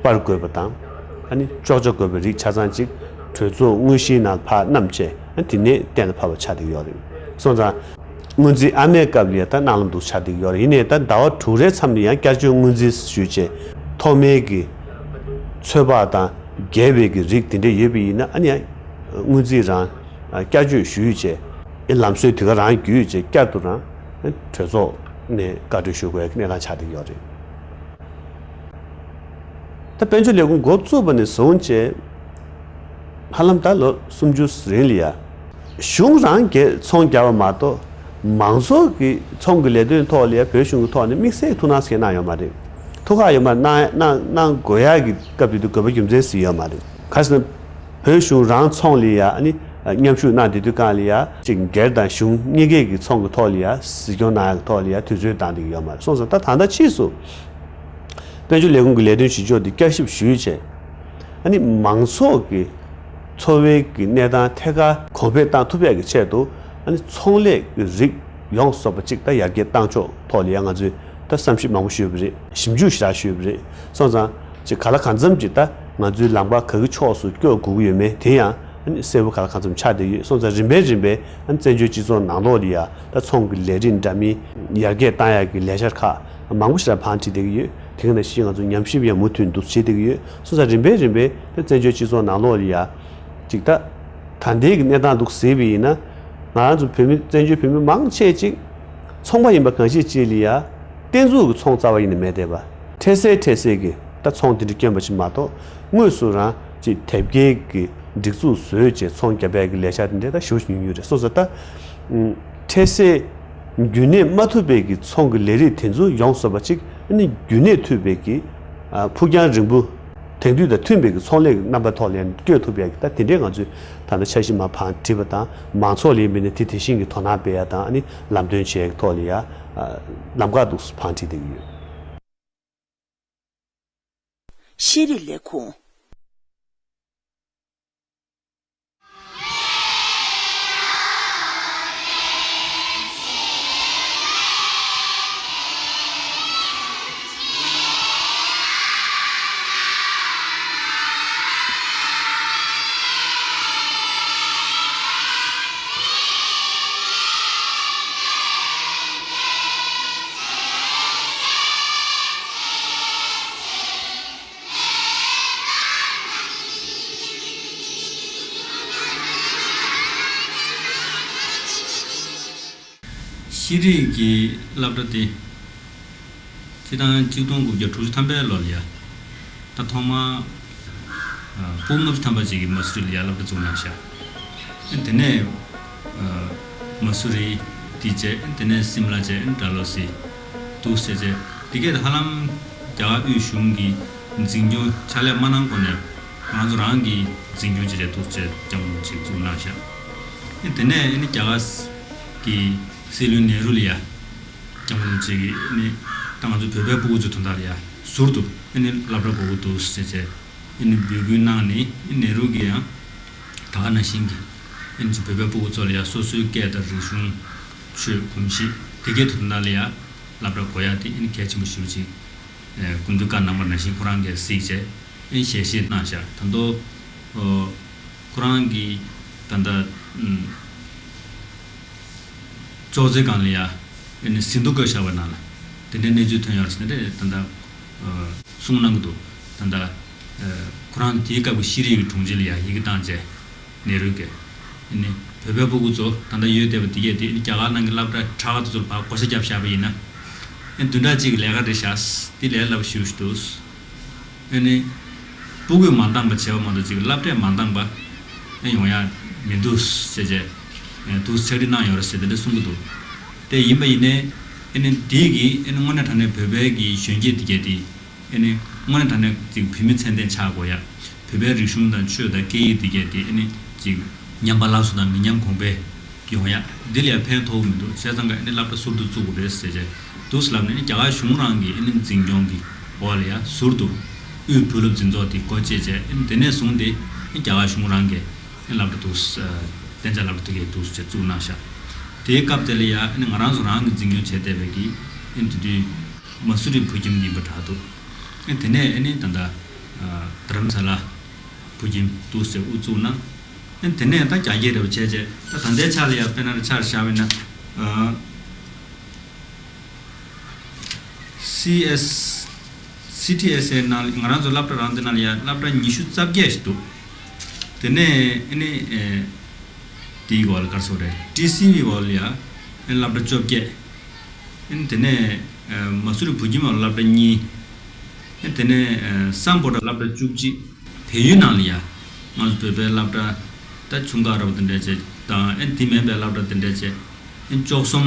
པར་དགོས་པ་དང་ཨ་ནི་གཅོག་ཆ་དགོས་པའི་རིགས་ཆ་ཚང་ཅིག་གྲོས་ཚོགས་དངོས་གཞིའི་ནང་ཕར་བསྣམས་བྱས་ཨ་ནི་དེ་ནས་གཏན་ལ་ཕབ་པ་ཆགས་བསྡད་ཡོད་རེད། སོང་ཙང་། སྔོན་རྩིས་ཨ་མའི་སྐབས་ལ་ཡང་ད་གནང་ལམ་འདུག་ཆགས་བསྡད་ཀྱི་ཡོད་རེད། ཡིན་ནའི་ད་ཟླ་བ་དྲུག་རེའི་མཚམས་ལ་ཡང་བསྐྱར་བཅོས་སྔོན་རྩིས་ཞུས་བྱས་ཐོག་མའི་གི་ཚོད་དཔག་དང་འགལ་བའི་གི་རིགས་དེ་འདྲ་ཡོད་པ་ཡིན་ན་ཨ་ནི་ཡང་སྔོན་རྩིས་རང་བསྐྱར་བཅོས་ཞུས་བྱས་ཨེ་ལམ་སྲོལ་དེ་ག་རང་བརྒྱུད་བྱས་བསྐྱར་དུ་རང་གྲོས་ཚོགས་ནས་བཀའ་འཁྲོལ་ཞུ་དགོས་ཀྱི་གནས་སྟངས་ཆགས་བསྡད་ཀྱི་ཡོད་རེད། ད་དཔལ་འབྱོར་ལས་ཁུངས་འགོ་བཙུགས་པ་ནས་བཟུང་བྱས་ཧ་ལམ་ད་ལོ་སུམ་ཅུ་རིང་ལ་ཡ། གཞུང་རང་གིས་ཚོང་བརྒྱབ་པ་མ་གཏོགས་མང་ཚོགས་ཀྱི་ཚོང་གི་ལས་དོན་ཐོག་ལ་ཡ་བོད་གཞུང་གི་ཐོག་ནས་དམིགས་བསལ་ཐུགས་སྣང་ཞིག་གནང་ཡོད་མ་རེད། ཐུགས་ཁག་ཡོད་མ་རེད། གནང་གནང་གནང་དགོས་ཡ་གི་སྐབས་དེ་དུས་དགོས་པ་རྒྱུ་མཚན་ཞིག་ཡོད་མ་རེད། ག་རེ་ཟེར་ན། བོད་གཞུང་རང་ཚོང་ལ་ཡ་ཨ་ནི་མཉམ་ཞུགས་གནང་བསྡད་དུས་གང་ལ་ཡ་ཅིག་སྒེར་དང་གཞུང་གཉིས་ཀའི་གི་ཚོང་གི་ཐོག་ལ་ཡ་གཟིགས་སྐྱོང་གནང་ཡ་གི་ཐོག་ལ་ཡ་དུས་ཚོད་བཏང་བསྡད་ཀྱི་ཡོད་མ་རེད། སོང་ཙང་ད་ད་ལྟ་ཕྱིས་སུ་དཔལ་འབྱོར་ལས་ཁུངས་ཀྱི་ལས་དོན་བྱེད་ཕྱོགས་འདི་བསྐྱར་ཞིབ་ཞུས་བྱས་ཨ་ནི་མང་ཚོགས་ཀྱི་འཚོ་བའི་གི་གནས་སྟངས་ཐད་ཀར་གོང་འཕེལ་བཏང་ཐུབ་ཡ་གི་ཆེད་དུ་ཨ་ནི་ཚོང་ལས་ཀྱི་རིགས་ཡོངས་སུ་རྫོགས་པ་ཅིག་ད་ཡར་རྒྱས་བཏང་ཕྱོགས་ཐོག་ལ་ཡ་ང་ཚོས་ད་བསམ་གཞིག་མང་པོ་ཞུས་པ་རེད། ཞིབ་འཇུག་ཞེ་དྲག་ཞུས་པ་རེད། སོང་ཙང་ཅིག་ག་ལ་གང་འཚམ་ཅིག་ད་ང་ཚོའི་ལམ་ཁ་ག་གི་ཕྱོགས་སུ་སྐྱོད་དགོས་ཀྱི་ཡོད་མེད་དེ་ཡང་ཨ་ནི་གསལ་པོ་ག་ལ་གང་འཚམ་ཆགས་བསྡད་ཡོད། སོང་ཙང་རིམ་པས་རིམ་པས་ཨ་ནི་བཙན་བྱོལ་སྤྱི་ཚོགས་ནང་ལོགས་ལ་ཡ་ད་ཚོང་གི་ལས་རིགས་འདྲ་མིན་ཡར་རྒྱས་བཏང་ཡག་གི་ལས་འཆར་ཁག་མང་པོ་ཞིག་ལ་བང་བསྒྲིགས་བསྡད་ཀྱི་ཡོད། དེ་ག་ནང་བཞིན་ང་ཚོ་ཉམས་ཞིབ་ཡང་མུ་མཐུད་འདུག་བྱེད་བསྡད་ཀྱི་ཡོད། སོང་ཙང་རིམ་པས་རིམ་པས་ད་བཙན་བྱོལ་སྤྱི་ཚོགས་ནང་ལོགས་ལ་ཡ་ཅིག་ད་ད་ལྟའི་གི་གནས་སྟངས་འདུག་གཟིགས་པ་ཡིན་ན་ང་རང་ཚོ་བོད་མི་བཙན་བྱོལ་བོད་མི་མང་ཆེ་ཅིག་ཚོང་པ་ཡིན་པ་གང་ཞིག་ཅིག་ལ་ཡ་བརྟན་བཟུང་གི་ཚོང་རྩ་བ་ཡིན་ནས་མེད་བསྡད་པ། འཕྲལ་སེལ་འཕྲལ་སེལ་གྱི་ད་ཚོང་དེ་འདྲ་བསྐྱོན་པ་ཅིག་མ་གཏོགས་དངོས་སུ་རང་ཅིག་དེབ་སྐྱེལ་གྱི་སྒྲིག་འཛུགས་བཟོས་བྱས་ཚོང་བརྒྱབ་པའི་གི་ལས་འཆར་དེ་འདྲ་ད་ཞེ་པོ་ཅིག་ཉུང་ཉུང་རེད། སོང་ཙང་ད་འཕྲལ་སེལ་རྒྱུན་གནས་མ་ཐུབ་པའི་གི་ཚོང་གི་ལས་རིགས་དེ་ཚོ་ཡོངས་སུ་རྫོགས་པ་ཅིག་ཨ་ནི་རྒྱུན་གནས་ཐུབ་པའི་གི་ཕུགས་རྒྱང་རིང་པོ་དེང་དུས་དང་མཐུན་པའི་གི་ཚོང་ལས་ཀྱི་རྣམ་པ་ཐོག་ལ་ཡང་བསྐྱོད་ཐུབ་ཡག་གི་ད་དེ་འདྲའི་ང་ཚོས་ད་ལྟ་འཆར་གཞི་མར་བང་བསྒྲིགས་པ་དང་མང་ཚོགས་ལ་ཡིན་པ་ཡིན་ན་དེ་དེ་བཞིན་གྱི་དོ་སྣང་སྤེལ་ཡག་དང་ཨ་ནི་ལམ་སྟོན་བྱེད་ཡག་གི་ཐོག་ལ་ཡང་ལམ་ཁ་འདུག་སེ་བང་བསྒྲིགས་བསྡད་ཀྱི་ཡོད། ཤེས་རིག་ལས་ཁུངས། ཤེས་རིག་གི་སློབ་གྲྭ་དེ་སྤྱི་ཟླ་གཅིག་སྟོང་དགུ་བརྒྱ་དྲུག་ཅུ་ཐམ་པའི་ལོ་ལ་ཡ། ད་ཐོག་མར་ཨ་སྤུ་ལྔ་བཅུ་ཐམ་པ་ཅིག་གི་མ་སུ་རི་ལ་ཡ་སློབ་གྲྭ་བཙུགས་གནང་ཤག་ཨ་དེ་ནས་ཨ་མ་སུ་རི་དེ་བྱས་ཨ་དེ་ནས་སིམ་ལ་བྱས་ཨ་ཌལ་ཧོ་སི་འདུག་སེ་བྱས་དེ་གས་ཧ་ལམ་རྒྱ་གར་དབུས་གཞུང་གི་འཛིན་སྐྱོང་ཕྱག་ལས་མ་གནང་གོང་ནས་ང་ཚོ་རང་གི་འཛིན་སྐྱོང་བྱེད་རེས་འདུག་སེ་བྱས་སྐྱབས་མགོན་ཅིག་བཙུགས་གནང་ཤག་ཨ་དེ་ནས་ཨ་ནི་རྒྱ་གར། གི་སྲིད་བློན་ནེ་རུ་ལ་ཡ། སྐྱབས་མགོན་རིན་པོ་ཆེ་གིས་ནི་ད་ང་ཚོ་བོད་པའི་སྤུ་གུ་ཚོའི་དོན་དག་ལ་ཡ་ཟུར་དུ་ནི་སློབ་གྲྭ་དགོས་ཀྱི་འདུག་ཟེར་བྱས་ནི་འབོད་སྐུལ་གནང་ནས་ནེ་རུ་གིས་ཡང་ད་ག་ནང་བཞིན་གྱི་ནི་བོད་པའི་སྤུ་གུ་ཚོ་ལ་ཡ་སོ་སོའི་སྐད་དང་རིག་གཞུང་། ཆོས། གོམས་གཤིས་དེ་གའི་དོན་དག་ལ་ཡ་སློབ་གྲྭ་དགོས་ཡ་དེ་ནི་གལ་ཆེན་པོ་ཞེ་པོ་ཅིག་སྐུ་མདུན་བཀའ་གནང་བ་ནང་བཞིན་ཁོ་རང་གིས་གཟིགས་བྱས་ཞལ་བཞེས་གནང་བཞག་ད་དུང་ཁོ་རང་གིས་ད་ལྟ་ཅོག་ཙེ་སྒང་ལ་ཡ་ཟིན་ཐོ་བཀོད་བཞག་པའི་ནང་ལ་དེ་འདྲའི་གནས་ཚུལ་ཐོན་ཡོད་རེད་ཟེར་ནས་ད་ལྟ་གསུངས་གནང་གི་འདུག་ད་ལྟ་ཁོ་རང་དེའི་སྐབས་ཀྱི་ཤེས་རིག་གི་དྲུང་ཆེ་ལ་ཡ་ཡི་གེ་བཏང་བྱས། ནེ་རུ་གིས། ཨ་ནི་བོད་པའི་སྤུ་གུ་ཚོ་ད་ལྟ་ཡོད་བསྡད་པ་འདི་གས་དེ་ཨ་ནི་རྒྱ་གར་ནང་གི་སློབ་གྲྭ་དྲག་དེ་ཚོར་ཕར་བགོ་བཤའ་བརྒྱབ་བཞག་པ་ཡིན་ན། ཨ་ནི་བདུན་ཕྲག་གཅིག་གི་ལས་ཀ་རེ་བཞག་དེ་ལས་སླ་པོ་ཞེ་པོ་ཞིག་འདུག་ཨ་ནི་སྤུ་གུས་མ་འདང་པ་བྱས་པ་མ་གཏོགས་ཅིག་སློབ་གྲྭས་མ་འདང་པ་ཨ་ཡོང་ཡ་མི་འདུག་ཟེར་བྱས་ཨ་འདུག་ཕྱག་བྲིས་གནང་ཡོད་རེད་ཟེར་དེ་འདྲ་གསུང་གི་འདུག་དེ་ཡིན་པ་ཡིན་ནའི་ཨ་ནི་འདི་གིས་ཨ་ནི་དངོས་གནས་དྲང་གནས་བོད་པའི་གི་གཞོན་སྐྱེས་འདི་གས་དེ། ཨ་ནི་དངོས་གནས་དྲང་གནས་ཅིག་བོད་མི་ཚད་ལྡན་ཆགས་དགོས་ཡ། བོད་པའི་རིག་གཞུང་དང་ཆོས་དང་སྐད་ཡིག་འདི་གས་དེ་ཨ་ནི་ཅིག་ཉམས་པ་སླར་གསོ་དང་མི་ཉམས་གོང་འཕེལ་ཡོང་ཡ། འདི་ལ་ཡ་ཕན་ཐོགས་མི་འདུག་བྱས་ཙང་ཀ་ཨ་ནི་སློབ་གྲྭ་ཟུར་དུ་བཙུགས་དགོས་རེད་ཟེར་བྱས་འདུག་ལབ་ནས་ཨ་ནི་རྒྱ་གར་གཞུང་རང་གི་ཨ་ནི་འཛིན་སྐྱོང་གི་འོག་ལ་ཡ་ཟུར་དུ་དབུས་བོད་སློབ་འཛིན་ཚོགས་དེ་སྒོ་འབྱེད་བྱས་ཨ་ནི་དེ་ནས་བཟུང་སྟེ་ཨ་ནི་རྒྱ་གར་གཞུང་རང་གིས་ཨ་ནི་སློབ་གྲྭ་འདུག་གཏན་འཇགས་སློབ་གྲྭ་དེ་གས་འདུག་ཟེར་བཙུགས་གནང་ཤག་དེའི་སྐབས་དེ་ལ་ཡ་ཨ་ནི་ང་རང་ཚོ་རང་གི་འཛིན་སྐྱོང་བྱས་བསྡད་པའི་གི་ཨ་ནི་དེ་དུས་མ་སུ་རི་བོད་ཁྱིམ་ཡིན་པ་འདྲ་འདུག་ཨ་དེ་ནས་ཨ་ནི་ད་ལྟ་རྡ་རམ་ས་ལ་བོད་ཁྱིམ་འདུག་ཟེར་དབུ་བཙུགས་ན། ཨ་དེ་ནས་ད་རྒྱ་སྐད་རེ་བ་བྱས་བྱས་ད་ད་ལྟའི་ཆ་ལ་ཡ་དཔེར་ན་ཆ་བཞག་པ་ཡིན་ན། སི་ཨེས། སི་ཊི་ཨེས་ཨེ་ནང་ང་རང་ཚོ་སློབ་གྲྭ་རང་དེ་ནང་ལ་ཡ་སློབ་གྲྭ་ཉི་ཤུ་རྩ་བརྒྱད་ཞིག་འདུག་དེ་ནས་ཨ་ནི་དེའི་འོག་ལ་ག་རེ་ཟེར་དགོས་རེད། ཊི་སི་ཝི་འོག་ལ་ཡ་སློབ་གྲྭ་བཅོ་བརྒྱད། དེ་ནས་མ་སུ་རི་བོད་ཁྱིམ་འོག་ལ་སློབ་གྲྭ་གཉིས། དེ་ནས་སམ་བྷོ་ཊ་སློབ་གྲྭ་བཅུ་གཅིག་བལ་ཡུལ་ནང་ལ་ཡ་ང་ཚོ་བོད་པའི་སློབ་གྲྭ་ད་ཆུང་ཁག་འདྲ་པོ་དེ་འདྲ་བྱས་དང་ཨ་ནི་དེ་མིན་པའི་སློབ་གྲྭ་དེ་འདྲ་བྱས་བཅུ་གསུམ་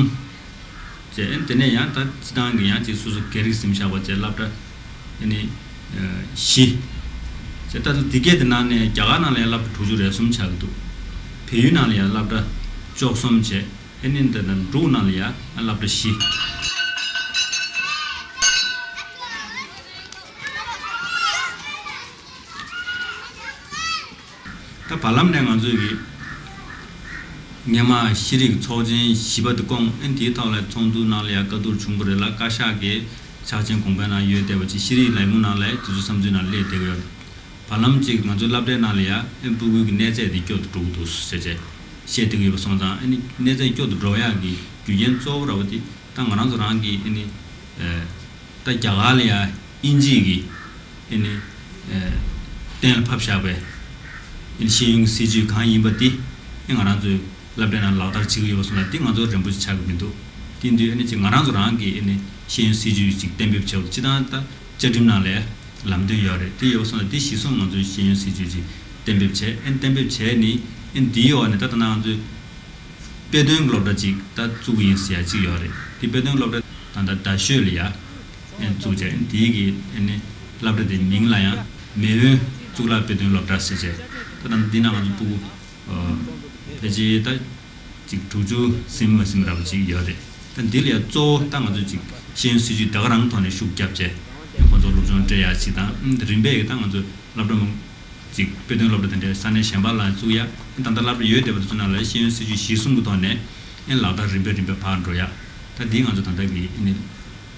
བྱས། དེ་ནས་ཡང་ད་སྤྱི་བཏང་གི་ཡང་ཅིག་སོ་སོ་སྒེར་གྱི་ཟིན་བཞག་པ་བྱས་སློབ་གྲྭ་ཨ་ནི་བཞི་བྱས། ད་དེ་གས་དེ་ནང་ནས་རྒྱ་གར་ནང་ལ་ཡང་སློབ་གྲྭ་དྲུག་ཅུ་རེ་གསུམ་ཆགས་ཀྱི་འདུག་བལ་ཡུལ་ནང་ལ་ཡང་སློབ་གྲྭ་བཅུ་གསུམ་བྱས། ཨ་ནི་འདི་དང་འབྲུག་ནང་ལ་ཡང་སློབ་གྲྭ་བཞི། ད་བར་ལམ་ནས་ང་ཚོས་ཀྱི་སྔོན་མ་ཤེས་རིག་ཚོགས་ཆེན་བཞི་པ་དེ་བསྐོངས། ཨ་ནི་དེའི་ཐོག་ལ་ཚོགས་འདུ་ནང་ལ་ཡང་བཀའ་བསྡུར་བྱུང་བ་རེད་ལ། བཀའ་ཤག་གིས་ཕྱག་ཆེན་གོང་འཕེལ་ནང་ཡོད་བསྡད་པ་ཅིག་ཤེས་རིག་ལས་ཁུངས་ནང་ལ་དུས་ཚོད་བསམ་ཚུལ་ནང་སླེབས་བསྡད་ཀྱི་ཡོད། བར་ལམ་ཅིག་ང་ཚོའི་སློབ་གྲྭའི་ནང་ལ་ཡང་ཨ་ནི་སྤུ་གུའི་གི་གནས་ཚད་དེ་སྐྱོ་དུ་འགྲོ་གི་འདུག་ཟེར་བྱས་བཤད་བསྡད་ཀྱི་ཡོད་པ་སོང་ཙང་། ཨ་ནི་གནས་ཚད་སྐྱོ་དུ་འགྲོ་ཡག་གི་རྒྱུ་རྐྱེན་གཙོ་བོ་ར་བ་དེ་ད་ང་རང་ཚོ་རང་གི་ཨ་ནི་ད་རྒྱ་གར་ལ་ཡང་དབྱིན་ཇི་གི་ཨ་ནི་གཏན་ལ་ཕབ་བཞག་པའི་ཨ་ནི་ཤེས་ཡོན་གྱི་སྲིད་ཇུས་གང་ཡིན་པ་དེ་ཨ་ང་རང་ཚོའི་སློབ་གྲྭའི་ནང་ལག་བསྟར་བྱེད་ཀྱི་ཡོད་པ་སོང་ཙང་དེ་ང་ཚོར་རན་པོ་ཆགས་ཀྱི་མི་འདུག་དེ་དུས་ཨ་ནི་ཅིག་ང་རང་ཚོ་རང་གི་ཨ་ནི་ཤེས་ཡོན་སྲིད་ཇུས་ཅིག་གཏན་འབེབས་བྱས་པ་སྤྱི་བཏང་ད་བཅའ་ཁྲིམས་ནང་ལ་ལམ་སྟོན་ཡོད་རེད། དེ་ཡོད་པ་སོང་ཙང་དེ་གཞིར་བཟུང་ང་ཚོའི་ཤེས་ཡོན་སྲིད་ཇུས་ཅིག་གཏན་འབེབས་བྱས། ཨ་ནི་གཏན་འབེབས་བྱས་ནི་ཨ་ནི་དེའི་འོག་ནས་ད་ལྟ་ང་ཚོའི་དཔེ་སྟོན་གྱི་སློབ་གྲྭ་ཅིག་ད་བཙུགས་ཀྱི་ཡིན་ཟེར་ཡ་ཅིག་ཡོད་རེད། དེ་དཔེ་སྟོན་སློབ་གྲྭ་ད་ལྟ་རྡ་ཤོད་ལ་ཡ་ཨེ་བཙུགས་བྱས། དེའི་གི་ཨ་ནི་སློབ་གྲྭ་དེ་མིང་ལ་ཡང་མེས་དབོན་གཙུག་ལག་དཔེ་སྟོན་སློབ་གྲྭ་ཟེར་བྱས། ད་ལྟ་འདི་ན་ང་ཚོ་སྤུ་གུ་ཕལ་ཆེར་ད་ཅིག་དྲུག་ཅུ་ཟིན་མ་ཟིན་ར་བ་ཅིག་ཡོད་རེད། ད་འདི་ལ་ཡང་གཙོ་བོ་ད་ང་ཚོ་ཅིག་ཤེས་ཡོན་སྲིད་ཇུས་ད་ག་རང་ཐོག་ནས་ཤུགས་བརྒྱབ་བྱས་ཁོང་ཚོ་སློབ་སྦྱོང་སྤྲད་ཡ་ཅིག་དང་། རིམ་པས་ད་ང་ཚོ་སློབ་གྲྭ་མང་ཅིག་དཔེ་སྟོན་སློབ་གྲྭ་དེ་འདྲའི་ས་གནས་གཞན་པ་ལ་བཙུགས་ཡ། ད་ལྟ་སློབ་གྲྭ་ཡོད་བསྡད་པ་དེ་ཚོ་ནང་ལ་ཤེས་ཡོན་སྲིད་ཇུས་གཞིར་བཟུང་གི་ཐོག་ནས་ཨེ་ལག་བསྟར་རིམ་པས་རིམ་པས་ཕར་འགྲོ་ཡ། ད་འདི་ང་ཚོ་ད་ལྟ་གི་ཨེ་ནི་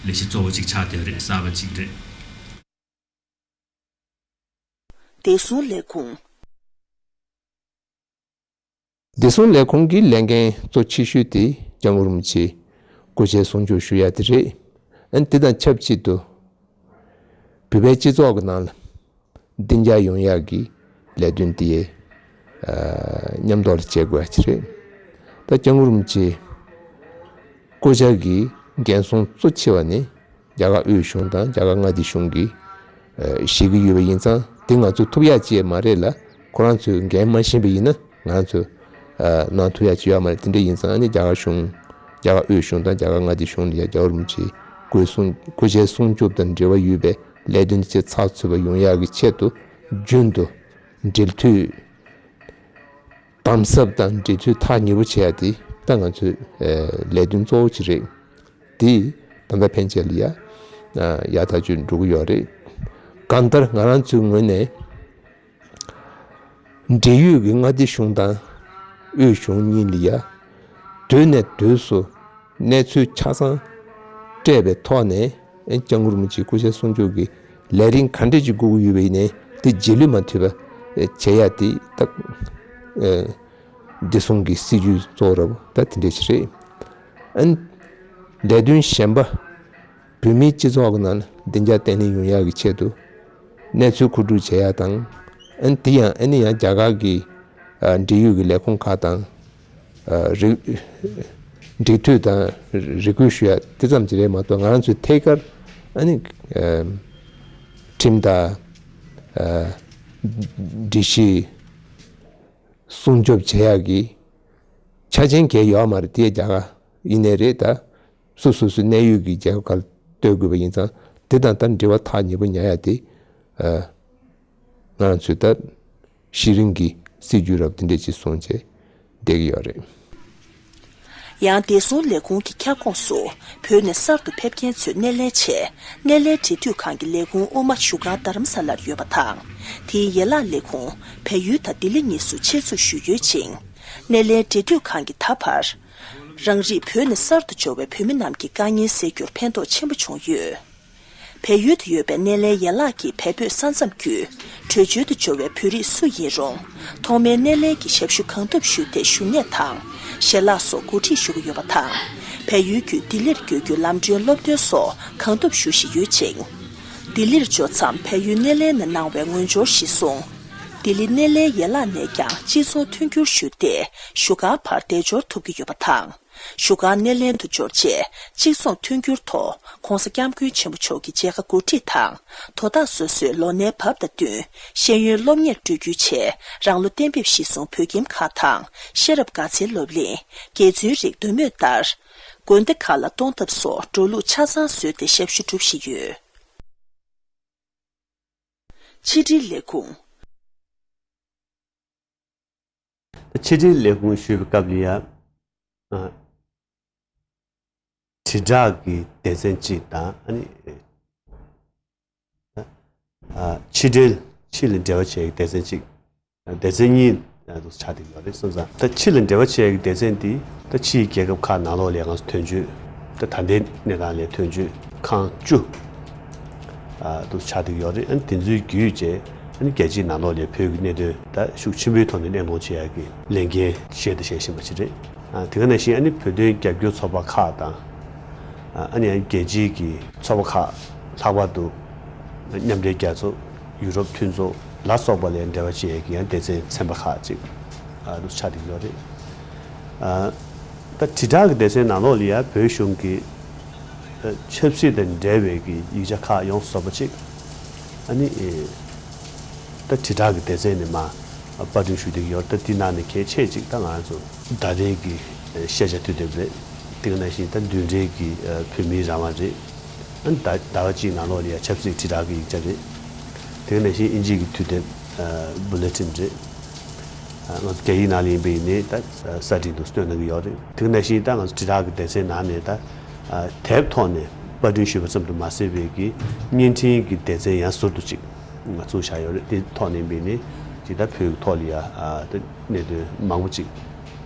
ལས་གཞི་གཙོ་བོ་གཅིག་ཆགས་བསྡད་རེད། གསར་པ་གཅིག་རེད། བདེ་སྲུང་ལས་ཁུངས། བདེ་སྲུང་ལས་ཁུངས་ཀྱི་ལས་འགན་གཙོ་ཆེ་ཤོས་དེ་སྐྱབས་མགོན་རིན་པོ་ཆེ་སྐུ་ཕྱྭའི་གསུང་ཆོས་ཞུ་ཡ་དེ་རེད། ཨ་ནི་དེ་དང་ཆབས་ཅིག་ཏུ་བོད་པའི་སྤྱི་ཚོགས་ཀྱི་ནང་ལ་བདེ་འཇགས་ཡོང་ཡག་གི་ལས་དོན་དེ་ཨ་མཉམ་དུ་ལ་བྱེད་དགོས་ཡ་ཅིག་རེད། ད་སྐྱབས་མགོན་རིན་པོ་ཆེ་སྐུ་ཕྱྭ་གི་འགན་སྲུང་གཙོ་ཆེ་བ་ནི་རྒྱ་གར་དབུས་གཞུང་དང་རྒྱ་གར་མངའ་སྡེ་གཞུང་གིས་ཨ་བཞེས་ཀྱི་ཡོད་པ་ཡིན་ཙང་། དེ་ང་ཚོས་ཐུབ་ཡག་ཅིག་མ་རེད་ལ། ཁོ་རང་ཚོས་འགན་མ་བཞེས་པ་ཡིན་ན་ང་ཚོས་ཨ་གནང་ཐུབ་ཡག་ཅིག་ཡོད་མ་རེད། དེ་འདྲ་ཡིན་ཙང་ཨ་ནི་རྒྱ་གར་གཞུང་། རྒྱ་གར་དབུས་གཞུང་དང་རྒྱ་གར་མངའ་སྡེ་གཞུང་ལ་ཡ་རྒྱལ་བ་རིན་པོ་ཆེའི་སྐུའི་གསུང་། སྐུ་ཕྱྭའི་གསུང་ཆོས་དང་འབྲེལ་བ་ཡོད་པའི་ལས་དོན་དེ་ཚོ་ཚགས་ཚུད་པ་ཡོང་ཡག་གི་ཆེད་དུ་རྒྱུན་དུ་འབྲེལ་མཐུད། དམ་ཟབ་དང་འབྲེལ་མཐུད་ཐག་ཉེ་པོ་བྱེད་ཡ་དེ་ ད་ང་ཚོའི་ལས་དོན་གཙོ་བོ་ཅིག་རེད། དེ་ད་ལྟ་ཕན་ཆད་ལ་ཡ་ཡག་ཐག་ཆོད་འགྲོ་གི་ཡོད་རེད། གང་ལྟར་ང་རང་ཚོའི་ངོས་ནས། འབྲེལ་ཡོད་ཀྱི་མངའ་སྡེ་གཞུང་དང་དབུས་གཞུང་གཉིས་ལ་ཡ་དུས་ནས་དུས་སུ་གནས་ཚུལ་ཆ་ཚང་སྤྲད་པའི་ཐོག་ནས་ཨ་ནི་སྐྱབས་མགོན་རིན་པོ་ཆེའི་སྐུ་ཕྱྭ་གསུང་ཆོས་ཀྱི་ལས་རིམ་ག་འདྲས་ཅིག་དགོས་ཀྱི་ཡོད་པ་ཡིན་ནའི་དེ་རྗེས་ལུས་མ་ཐུབ་པ་བྱེད་ཡ་དེ་ད་བདེ་སྲུང་གི་སྲིད་ཇུས་གཙོ་བོ་ར་བ་ད་དེ་འདྲས་ཅིག་རེད། ཨ་ནི་ལས་དོན་གཞན་པ། བོད་མིའི་སྤྱི་ཚོགས་ཀྱི་ནང་ལ་བདེ་འཇགས་བརྟན་ལྷིང་ཡོང་ཡག་གི་ཆེད་དུ་གནས་ཚུལ་མཁོ་སྒྲུབ་བྱེད་ཡག་དང་། ཨ་ནི་དེ་ཡང་ཨ་ནི་ཡང་རྒྱ་གར་གྱི་ཨ་འབྲེལ་ཡོད་ཀྱི་ལས་ཁུངས་ཁག་དང་ཨ་རེ་འབྲེལ་མཐུད་དང་རེ་སྐུལ་ཞུ་ཡག་དེ་ཙམ་གྱིས་རེད་མ་གཏོགས། ང་རང་ཚོའི་ཐད་ཀར་ཨ་ནི་ཨ་ཁྲིམས་དང་ཨ་སྒྲིག་གཞི་སྲུང་སྐྱོབ་བྱེད་ཡག་གི་ཆ་རྐྱེན་གང་ཡང་ཡོད་མ་རེད། དེ་རྒྱ་གར་ཡིན་ནའི་རེད་ད། སོ་སོ་སོའི་གནད་ཡོད་ཀྱི་རྒྱལ་ཁབ་ཁག་ལ་ལྟོས་དགོས་པ་ཡིན་ཙང་། དེ་དང་ད་འབྲེལ་བ་ཐག་ཉེ་པོ་ཉར་ཡ་དེ་ཨ་ང་རང་ཚོས་ད་གཞི་རིམ་གྱི་སྲིད་ཇུས་རབ་དེ་འདྲས་ཅིག་བཟུང་བྱས་བསྡད་ཀྱི་ཡོད་རེད། ཡང་བདེ་སྲུང་ལས་ཁུངས་ཀྱི་ཁྱབ་ཁོངས་སུ་བོད་ནས་གསར་དུ་ཕེབས་མཁན་ཚོའི་སྣེ་ལེན་ཆེད་སྣེ་ལེན་འབྲེལ་མཐུད་ཁང་གི་ལས་ཁུངས་དབུ་མ་བཞུགས་སྒར་རྡ་རམ་ས་ལར་ཡོད་པ་དང་། དེའི་ཡན་ལག་ལས་ཁུངས་བལ་ཡུལ་དང་ལྡི་ལི་གཉིས་སུ་ཆེད་འཛུགས་ཞུས་ཡོད་ཅིང་། སྣེ་ལེན་འབྲེལ་མཐུད་ཁང་གིས་ད་བར། རང་རིགས་བོད་ནས་གསར་དུ་འབྱོར་བའི་བོད་མི་རྣམས་ཀྱི་དཀའ་ངལ་སེལ་རྒྱུར་ཕན་ཐོགས་ཆེན་པོ་བྱུང་ཡོད། བལ་ཡུལ་དུ་ཡོད་པའི་སྣེ་ལེན་ཡན་ལག་གིས་བལ་བོད་ས་མཚམས་བརྒྱུད་བྲོས་བྱོལ་དུ་འབྱོར་བའི་བོད་རིགས་སུ་ཡིན་རུང་། ཐོག་མའི་སྣེ་ལེན་གྱི་ཞབས་ཞུ་གང་ཐུབ་ཞུས་ཏེ་བཞུགས་གནས་དང་ཞལ་ལག་སོགས་གོ་སྒྲིག་ཞུ་གི་ཡོད་པ་དང་། བལ་ཡུལ་བརྒྱུད་ལྡི་ལིར་བསྐྱོད་རྒྱུའི་ལམ་གྲོན་སློབ་སྟོན་སོགས་གང་ཐུབ་ཞུ་བཞིན་ཡོད་ཅིང་། ལྡི་ལིར་འབྱོར་མཚམས་བལ་ཡུལ་སྣེ་ལེན་ནས་གནང་བའི་ངོས་སྦྱོར་གཞིར་བཟུང་། ལྡི་ལི་སྣེ་ལེན་ཡན་ལག་ནས་ཀྱང་སྤྱི་ཚོགས་མཐུན་འགྱུར་ཞུས་ཏེ་བཞུགས་སྒར་བར་བདེ་འབྱོར་ཐོབ་ཀྱི་ཡོད་པ་དང་། བཞུགས་སྒར་སྣེ་ལེན་དུ་འབྱོར་རྗེས་གཅིག་མཚུངས་མཐུན་འགྱུར་ཐོག་༧གོང་ས་༧སྐྱབས་མགོན་ཆེན་པོ་མཆོག་གི་མཇལ་ཁ་གོ་སྒྲིག་དང་། དོ་བདག་སོ་སོའི་ལོ་ནའི་བབ་དང་བསྟུན་ཤེས་ཡོན་སློབ་གཉེར་སྤྲོད་རྒྱུའི་ཆེད་རང་ལོ་གཏན་འབེབས་གཞིར་བཟུང་བོད་ཁྱིམ་ཁག་དང་ཤེས་རབ་དགའ་ཚལ་སློབ་གླིང་། དགེ་བཙུན་རིགས་འདོད་མོས་ལྟར། དགོན་སྡེ་ཁག་ལ་གཏོང་ཐབས་སོགས་འགྲོ་ལུགས་ཆ་ཚང་བཟོས་ཏེ་ཞབས་ཞུ་སྒྲུབ་བཞིན་ཡོད། ཕྱི་དྲིལ་ལས་ཁུངས། ཕྱི་དྲིལ་ལས་ཁུངས་ཞུས་པའི་སྐབས་ལ་ཡ། ཨ། དྲིལ་བསྒྲགས་ཀྱི་སྡེ་ཚན་གཅིག་དང་། ཨ་ནི། ཨ། ཕྱི་དྲིལ། ཕྱི་ལ་འབྲེལ་བ་བྱེད་ཡག་སྡེ་ཚན་གཅིག་སྡེ་ཚན་གཉིས་དུ་ཆགས་བསྡད་ཡོད་རེད། སོང་ཙང་ད་ཕྱི་ལ་འབྲེལ་བ་བྱེད་ཡག་གི་སྡེ་ཚན་འདི་ད་ཕྱིའི་རྒྱལ་ཁབ་ཁག་ནང་ལོགས་ལ་ང་ཚོ་དོན་གཅོད། ད་ད་ལྟའི་གནས་སྟངས་ལ་དོན་གཅོད་ཁང་བཅུ། ཨ། དུ་ཆགས་བསྡད་ཡོད་རེད། ཨ་ནི་དེ་ཚོའི་བརྒྱུད་བྱས་ཨ་ནི་རྒྱལ་སྤྱིའི་ནང་ལོགས་ལ་བོད་ཀྱི་གནད་དོན་ད་ཤུགས་ཆེན་པོའི་ཐོག་ནས་གླེང་སློང་བྱེད་ཡག་གི་ལས་འགན་བཞེས་དང་བཞེས་བཞིན་པ་ཞིག་རེད། ཨ། དེ་ག་ནང་བཞིན་ཨ་ནི་བོད་དོན་རྒྱབ་སྐྱོར་ཚོགས་པ་ཁག་དང་། ཨ་ནི་རྒྱལ་སྤྱིའི་གི་ཚོགས་པ་ཁག་ལྷག་པར་དུ་མཉམ་འབྲེལ་རྒྱལ་ཚོགས། ཡུ་རོབ་མཐུན་ཚོགས་ལ་སོགས་པ་ལ་འབྲེལ་བ་བྱེད་ཡས་ཀྱི་ཡང་སྡེ་ཚན་ཚན་པ་ཁག་ཅིག་ཨ་ནི་ཆགས་བསྡད་ཡོད་རེད། ཨ། ད་དྲིལ་བསྒྲགས་ཀྱི་སྡེ་ཚན་ནང་ལོགས་ལ་ཡང་བོད་གཞུང་གི་ཆབ་སྲིད་དང་འབྲེལ་བའི་གི་ཡིག་ཆ་ཁག་ཡོངས་སུ་རྫོགས་པ་ཅིག་ཨ་ནི། ཨེ། ད་དྲིལ་བསྒྲགས་ཀྱི་སྡེ་ཚན་ནས་མར་པར་སྐྲུན་ཞུ་བསྡད་ཀྱི་ཡོད་རེད། ད་འདི་ནང་ནས་གལ་ཆེ་ཅིག་ད་ང་རང་ཚོ་ད་ལྟའི་གི་ཤེས་བྱ་དུས་དེབ་རེད། དེ་ག་ནང་བཞིན་ད་བདུན་རེའི་གི་བོད་མིའི་རང་དབང་རེད། ཨ་ནི་ཟླ་ཟླ་བ་གཅིག་ནང་ལོགས་ལ་ཡ་ཆབ་སྲིད་དྲིལ་བསྒྲགས་ཀྱི་ཡིག་ཆ་རེད། དེ་ག་ནང་བཞིན་དབྱིན་ཇིའི་གི་དུས་དེབ་Bulletin་རེད། ང་ཚོ་རྒྱ་ཡིག་ནང་ལ་ཡིན་པ་ཡིན་ནའི་ད་གསར་བསྒྲིགས་འདུག་སྟོན་གནང་གི་ཡོད་རེད། དེ་ག་ནང་བཞིན་ད་ང་ཚོ་དྲིལ་བསྒྲགས་ཀྱི་སྡེ་ཚན་ནང་ནས་ད་དེབ་ཐོག་ནས་པར་སྐྲུན་ཞུས་པ་ཙམ་དུ་མ་ཟད་པའི་གི་བརྙན་འཕྲིན་གྱི་སྡེ་ཚན་ཡང་ཟུར་དུ་ཅིག་ང་ཚོ་བཞག་ཡོད་རེད། དེ་ཐོག་ནས་ཡིན་པ་ཡིན་ནའི་ཅིག་ད་བོད་ཀྱི་ཐོག་ལ་ཡ་ད་གནད་དོན་མང་པོ་ཅིག་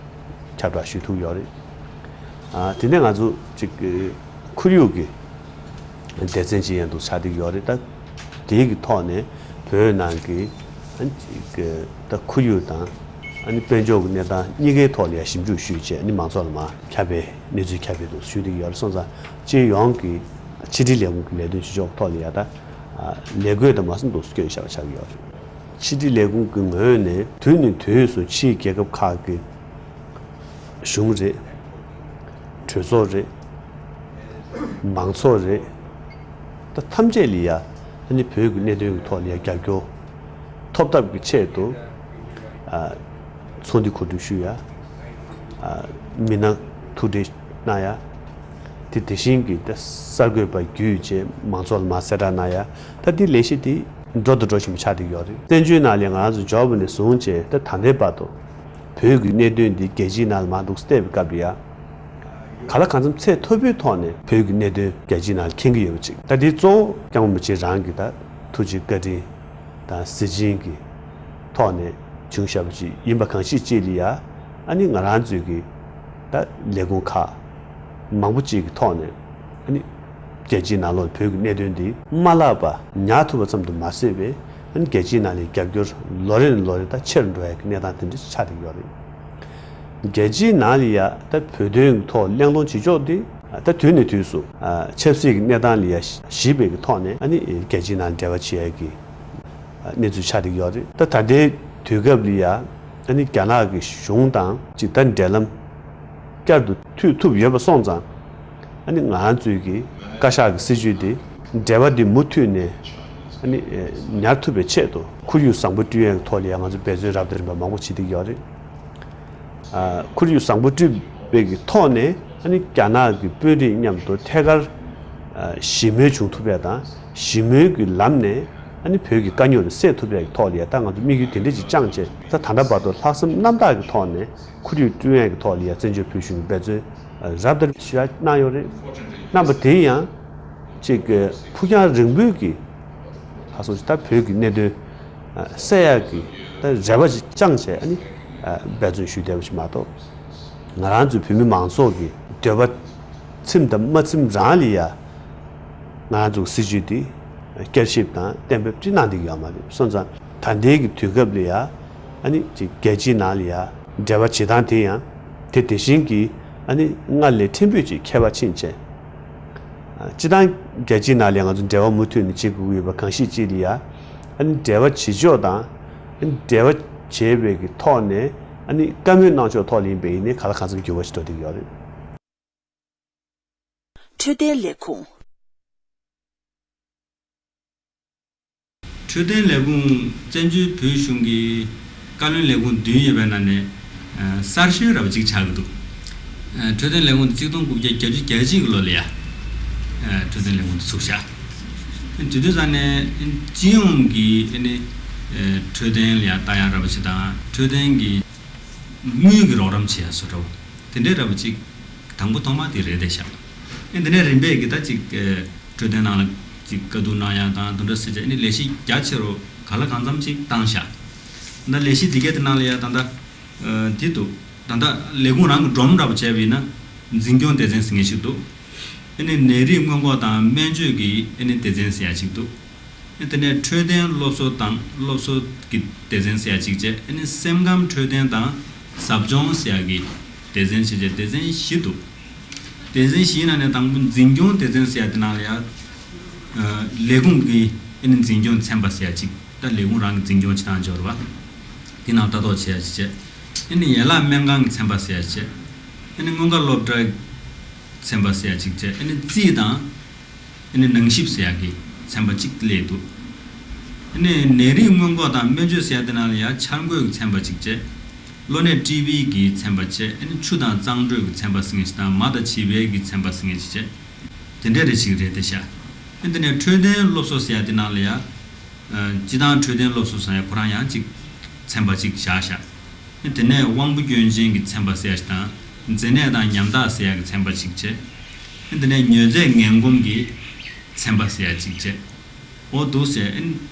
ཁྱབ་བསྒྲགས་ཞུ་ཐུབ་ཡོད་རེད། ཨ། དེ་ནས་ང་ཚོ་ཅིག་ཁོར་ཡུག་གི་སྡེ་ཚན་ཅིག་ཡང་འདུག་ཆགས་བསྡད་ཡོད་རེད། ད་དེའི་གི་ཐོག་ནས་བོད་ནང་གི་ཨ། ཅིག་ད་ཁོར་ཡུག་དང་ཨ་ནི་དཔལ་འབྱོར་གྱི་གནས་སྟངས་གཉིས་ཀའི་ཐོག་ལ་ཡང་ཞིབ་འཇུག་ཞུས་བྱས། ཨ་ནི་མང་ཚོགས་ལ་མར་ཁྱབ་པའི་གནས་ཚུལ་ཁྱབ་པའི་འདུག་ཞུ་བསྡད་ཡོད་རེད། སོང་ཙང་སྤྱི་ཡོངས་ཀྱི་ཕྱི་དྲིལ་ལས་ཁུངས་ཀྱི་ལས་དོན་བྱེད་ཕྱོགས་ཐོག་ལ་ཡ་ད་ལས་བགོས་དང་མ་སོན་འདུག་སྐྱོན་བཞག་པ་ཆགས་ཀྱི་ཡོད་རེད། ཕྱི་དྲིལ་ལས་ཁུངས་ཀྱི་ངོས་ནས་དུས་ནས་དུས་སུ་ཕྱིའི་རྒྱལ་ཁབ་ཁག་གི་གཞུང་རེད། གྲོས་ཚོགས་རེད། མང་ཚོགས་རེད། ད་ཐམས་ཅད་ལ་ཡ་ཨ་ནི་བོད་ཀྱི་གནད་དོན་གྱི་ཐོག་ལ་ཡ་རྒྱབ་སྐྱོར་ཐོབ་ཐབས་ཀྱི་ཆེད་དུ། ཨ། ཚོགས་འདུ་གོ་སྒྲིག་ཞུ་ཡ། ཨ། མི་སྣ་ཐུག་འཕྲད་གནང་ཡ། དེ་དེ་བཞིན་གྱི་ད་གསར་འགོད་པ་བརྒྱུད་བྱས་མང་ཚོགས་ལ་མར་གསལ་བསྒྲགས་གནང་ཡ། ད་འདི་ལས་གཞི་འདི་འགྲོ་དང་འགྲོ་བཞིན་པ་ཆགས་བསྡད་ཡོད་རེད། བཙན་བྱོལ་ནང་ལ་ང་རང་ཚོ་འབྱོར་བ་ནས་བཟུང་བྱས་ད་ད་ལྟའི་བར་དུ། བོད་ཀྱི་གནད་དོན་འདི་རྒྱལ་སྤྱིའི་ནང་ལ་མར་འདུག་བལྟས་པའི་སྐབས་ལ་ཡ། གང་ལ་གང་འཚམ་ཚད་མཐོ་པོའི་ཐོག་ནས་བོད་ཀྱི་གནད་དོན་རྒྱལ་སྤྱིའི་ནང་ལ་མཁྱེན་གྱི་ཡོད་པ་ཅིག་ད་འདི་གཙོ་བོ་སྐྱབས་མགོན་རིན་པོ་ཆེ་རང་གི་ད་ཐུགས་རྗེ་བཀའ་དྲིན་དང་གཟི་བྱིན་གྱི་ཐོག་ནས་བྱུང་བཞག་པ་ཅིག་ཡིན་པ་གང་ཤེས་ཅིག་ལ་ཡ། ཨ་ནི་ང་རང་ཚོའི་གི་ད་ལས་ཁུངས་ཁག་མང་པོ་ཅིག་གི་ཐོག་ནས་ཨ་ནི་རྒྱལ་སྤྱིའི་ནང་ལོགས་བོད་ཀྱི་གནད་དོན་འདི་མ་བརླག་པ་ཉར་ཐུབ་པ་ཙམ་དུ་མ་ཟད་པའི་ཨ་ནི་རྒྱལ་སྤྱིའི་ནང་ལ་རྒྱབ་སྐྱོར་ལོ་རེ་ནས་ལོ་རེ་ད་ཆེར་འགྲོ་ཡ་གི་གནས་སྟངས་དེ་འདྲ་ཆགས་བསྡད་ཡོད་རེད། རྒྱལ་སྤྱིའི་ནང་ལ་ཡ་ད་བོད་དོན་གྱི་ཐོག་གླེང་སློང་བྱེད་ཕྱོགས་འདི་ད་དུས་ནས་དུས་སུ་ཆབ་སྲིད་ཀྱི་གནས་སྟངས་ལ་ཡ་གཞིགས་པའི་གི་ཐོག་ནས་ཨ་ནི་རྒྱལ་སྤྱིའི་ནང་འབྲེལ་བ་བྱེད་ཡ་གི་གནས་ཚུལ་ཆགས་བསྡད་ཡོད་རེད། ད་ད་ལྟའི་དུས་སྐབས་ལ་ཡ་ཨ་ནི་རྒྱ་ནག་གི་གཞུང་དང་ཅིག་ད་འབྲེལ་ལམ་བསྐྱར་དུ་མཐུད་ཐུབ་ཡོད་པ་སོང་ཙང་ཨ་ནི་ང་ཚོའི་གི་བཀའ་ཤག་གི་སྲིད་བྱུས་དེ་འབྲེལ་བ་དེ་མུ་མཐུད་ནས་ཨ་ནི་ཉར་ཐུབ་པའི་ཆེད་དུ་ཁོར་ཡུག་བཟང་པོ་བསྐྲུན་ཡས་ཀྱི་ཐོག་ལ་ཡ་ང་ཚོ་འབད་བརྩོན་རབ་དང་རིམ་པ་མང་པོ་བྱེད་བསྡད་ཡོད་རེད། ཁོར་ཡུག་བཟང་པོ་བསྐྲུན་པའི་གི་ཐོག་ནས་ཨ་ནི་རྒྱ་ནག་གི་དཔོན་རིགས་མཉམ་དུ་ཐད་ཀར་ཞི་མོལ་བྱུང་ཐུབ་ཡ་དང་ཞི་མོལ་གྱི་ལམ་ནས་ཨ་ནི་བོད་ཀྱི་དཀའ་རྙོག་དེ་སེལ་ཐུབ་ཡ་གི་ཐོག་ལ་ཡ་ད་ང་ཚོ་དམིགས་ཡུལ་དེ་འདྲ་ཅིག་བཅངས་བྱས་ད་ད་ལྟ་བར་དུ་ལྷག་བསམ་རྣམ་དག་གི་ཐོག་ནས་ཁོར་ཡུག་བསྐྲུན་ཡ་གི་ཐོག་ལ་ཡ་བཙན་བྱོལ་བོད་གཞུང་གི་འབད་བརྩོན་རབ་དང་རིམ་པ་ཞུ་ཡ་གནང་ཡོད་རེད། རྣམ་པ་དེ་ཡང་ཅིག་ཕུགས་རྒྱང་རིང་པོའི་གི་ཁ་སོ་ཅིག་ད་བོད་ཀྱི་གནད་དོན་སེལ་ཡག་གི་ད་རེ་བ་ཅིག་བཅངས་བྱས་ཨ་ནི་འབད་བརྩོན་ཞུ་བསྡད་པ་ཞིག་མ་གཏོགས། ང་རང་ཚོའི་བོད་མི་མང་ཚོགས་ཀྱི་འདོད་པ་ཚིམ་དང་མ་ཚིམ་རང་ལ་ཡ་ང་རང་ཚོའི་སྲིད་བྱུས་འདི་བསྐྱར་ཞིབ་དང་གཏན་འབེབས་ཅིག་གནང་བསྡད་ཀྱི་ཡོད་མ་རེད། སོང་ཙང་ད་ལྟའི་གི་དུས་སྐབས་ལ་ཡ་ཨ་ནི་ཅིག་རྒྱལ་སྤྱིའི་ནང་ལ་ཡ་འབྲེལ་བ་བྱེད་སྟངས་དེ་ཡང་དེ་དེ་བཞིན་གྱི་ཨ་ནི་སྔར་ལས་ཕྲན་བུ་ཅིག་ཁྱད་པར་ཕྱིན་བྱས། སྤྱིར་བཏང་རྒྱལ་སྤྱིའི་ནང་ལ་ང་ཚོ་འབྲེལ་བ་མུ་མཐུད་ནས་བྱེད་དགོས་ཀྱི་ཡོད་པ་གང་ཤེས་ཅིག་ལ་ཡ། ཨ་ནི་འབྲེལ་བ་བྱེད་ཕྱོགས་དང་། ཨ་ནི་འབྲེལ་བ་བྱེད་པའི་གི་ཐོག་ནས་ཨ་ནི་བཀའ་མོལ་གནང་ཕྱོགས་ཐོག་ལ་ཡིན་པ་ཡིན་ནའི་གང་ལ་གང་འཚམ་འགྱུར་བ་ཞིག་འགྲོ་བསྡད་ཀྱི་ཡོད་རེད། འཕྲོད་བསྟེན་ལས་ཁུངས། འཕྲོད་བསྟེན་ལས་ཁུངས་བཙན་བྱོལ་བོད་གཞུང་གི་བཀའ་བློན་ལས་ཁུངས་བདུན་ཡོད་པའི་ནང་ནས་ཨ་གསར་ཤོས་ར་བ་གཅིག་ཆགས་ཀྱི་འདུག་ཨ་འཕྲོད་བསྟེན་ལས་ཁུངས་འདི་གཅིག་སྟོང་དགུ་བརྒྱ་བརྒྱད་ཅུ་གྱ་གཅིག་གི་ལོ་ལ་ཡ་ཨ་འཕྲོད་བསྟེན་ལས་ཁུངས་འདི་ཚུགས་བཞག་དེ་དུས་ཙང་ནས་སྤྱི་ཡོངས་ཀྱི་ཨ་ནི་ཨ་འཕྲོད་བསྟེན་ལ་ཡ་ལྟ་ཡག་ར་བ་ཆེ་དང་འཕྲོད་བསྟེན་གྱི་དངུལ་གྱི་རོགས་རམ་བྱེད་ཡ་བཟོ་འདྲ་བོ་དེ་འདྲའི་ར་བ་གཅིག་དང་པོ་ཐོག་མ་དེ་རེད་བསྡད་ཤག་ཨ་འདི་ནས་རིམ་པས་ཀྱི་ད་ཅིག་ཨ་འཕྲོད་བསྟེན་ནང་ལ་ཅིག་དཀའ་སྡུག་གནང་ཡ་དང་དེ་འདྲ་ཟེར་བྱས་ཨ་ནི་ལས་གཞི་རྒྱ་ཆེ་རུ་གང་ལ་གང་འཚམ་ཅིག་བཏང་ཤག་ད་ལས་གཞི་འདི་གའི་དེ་ནང་ལ་ཡ་ད་ལྟ་ཨ་འདི་འདུག་ད་ལྟ་ལས་ཁུངས་རང་གི་སྒྲོམ་འདྲ་པོ་བྱས་པ་ཡིན་ན་འཛིན་སྐྱོང་སྡེ་ཚན་ཟེར་མཁན་ཞིག་འདུག་ཨ་ནི་ནད་རིགས་སྔོན་འགོག་དང་སྨན་བཅོས་ཀྱི་ཨ་ནི་སྡེ་ཚན་ཟེར་ཡ་ཅིག་འདུག་ཨ་དེ་ནས་འཕྲོད་བསྟེན་སློབ་གསོ་དང་སློབ་གསོ་གི་སྡེ་ཚན་ཟེར་ཡ་ཅིག་བྱས་ཨ་ནི་སེམས་ཁམས་འཕྲོད་བསྟེན་དང་ཟབ་སྦྱོང་ཟེར་ཡ་གི་སྡེ་ཚན་བྱས་བྱས་སྡེ་ཚན་བཞི་འདུག་སྡེ་ཚན་བཞིའི་ནང་ནས་དང་པོ་འཛིན་སྐྱོང་སྡེ་ཚན་ཟེར་ཡ་དེ་ནང་ལ་ཡ་ཨ་ལས་ཁུངས་ཀྱི་ཨ་ནི་འཛིན་སྐྱོང་ཚན་པ་ཟེར་ཡ་ཅིག་ད་ལས་ཁུངས་རང་གི་འཛིན་སྐྱོང་བྱེད་སྟངས་སྦྱོར་བ་དེ་ནང་ལྟ་རྟོག་བྱེད་ཡ་ཅིག་བྱས་ཨ་ནི་ཡན་ལག་སྨན་ཁང་གི་ཚན་པ་ཟེར་ཡ་ཅིག་བྱས་ཨ་ནི་སྔོན་ཁ་སློབ་གྲྭ་ཚན་པ་ཟེར་ཡ་གཅིག་བྱས་ཨ་ནི་རྩིས་དང་ཨ་ནི་ནང་ཞིབ་ཟེར་ཡ་གི་ཚན་པ་གཅིག་སླེབས་འདུག་ཨ་ནི་ནད་རིགས་སྔོན་འགོག་དང་སྨན་བཅོས་ཟེར་ཡ་དེ་ནང་ལ་ཡ་འཆར་འགོད་ཀྱི་ཚན་པ་གཅིག་བྱས། གློ་ནད་ཊི་བི་གི་ཚན་པ་བྱས་ཨ་ནི་ཆུ་དང་གཙང་དྲོད་ཀྱི་ཚན་པ་ཟེར་མཁན་ཞིག་དང་མ་དང་བྱིས་པའི་གི་ཚན་པ་ཟེར་མཁན་ཞིག་བྱས། དེ་འདྲ་རེ་ཞིག་རེད་དེ་ཤག་ཨ་ནི་དེ་ནས་འཕྲོད་བསྟེན་སློབ་གསོ་ཟེར་ཡ་དེ་ནང་ལ་ཡ། སྤྱི་བཏང་འཕྲོད་བསྟེན་སློབ་གསོ་ཟེར་ཡ་ཁོ་རང་ཡང་གཅིག་ཚན་པ་གཅིག་བཞག་ཤག་དེ་ནས་དབང་པོ་སྐྱོན་ཅན་གྱི་ཚན་པ་ཟེར་ཡ་ཞིག་དང་མཛེ་ནད་དང་ཉམ་ཐག་ཟེར་ཡ་གི་ཚན་པ་གཅིག་བྱས། དེ་ནས་མྱོས་རྫས་ངན་གོམས་ཀྱི་ཚན་པ་ཟེར་ཡ་གཅིག་བྱས། འོ་འདུག་ཟེར་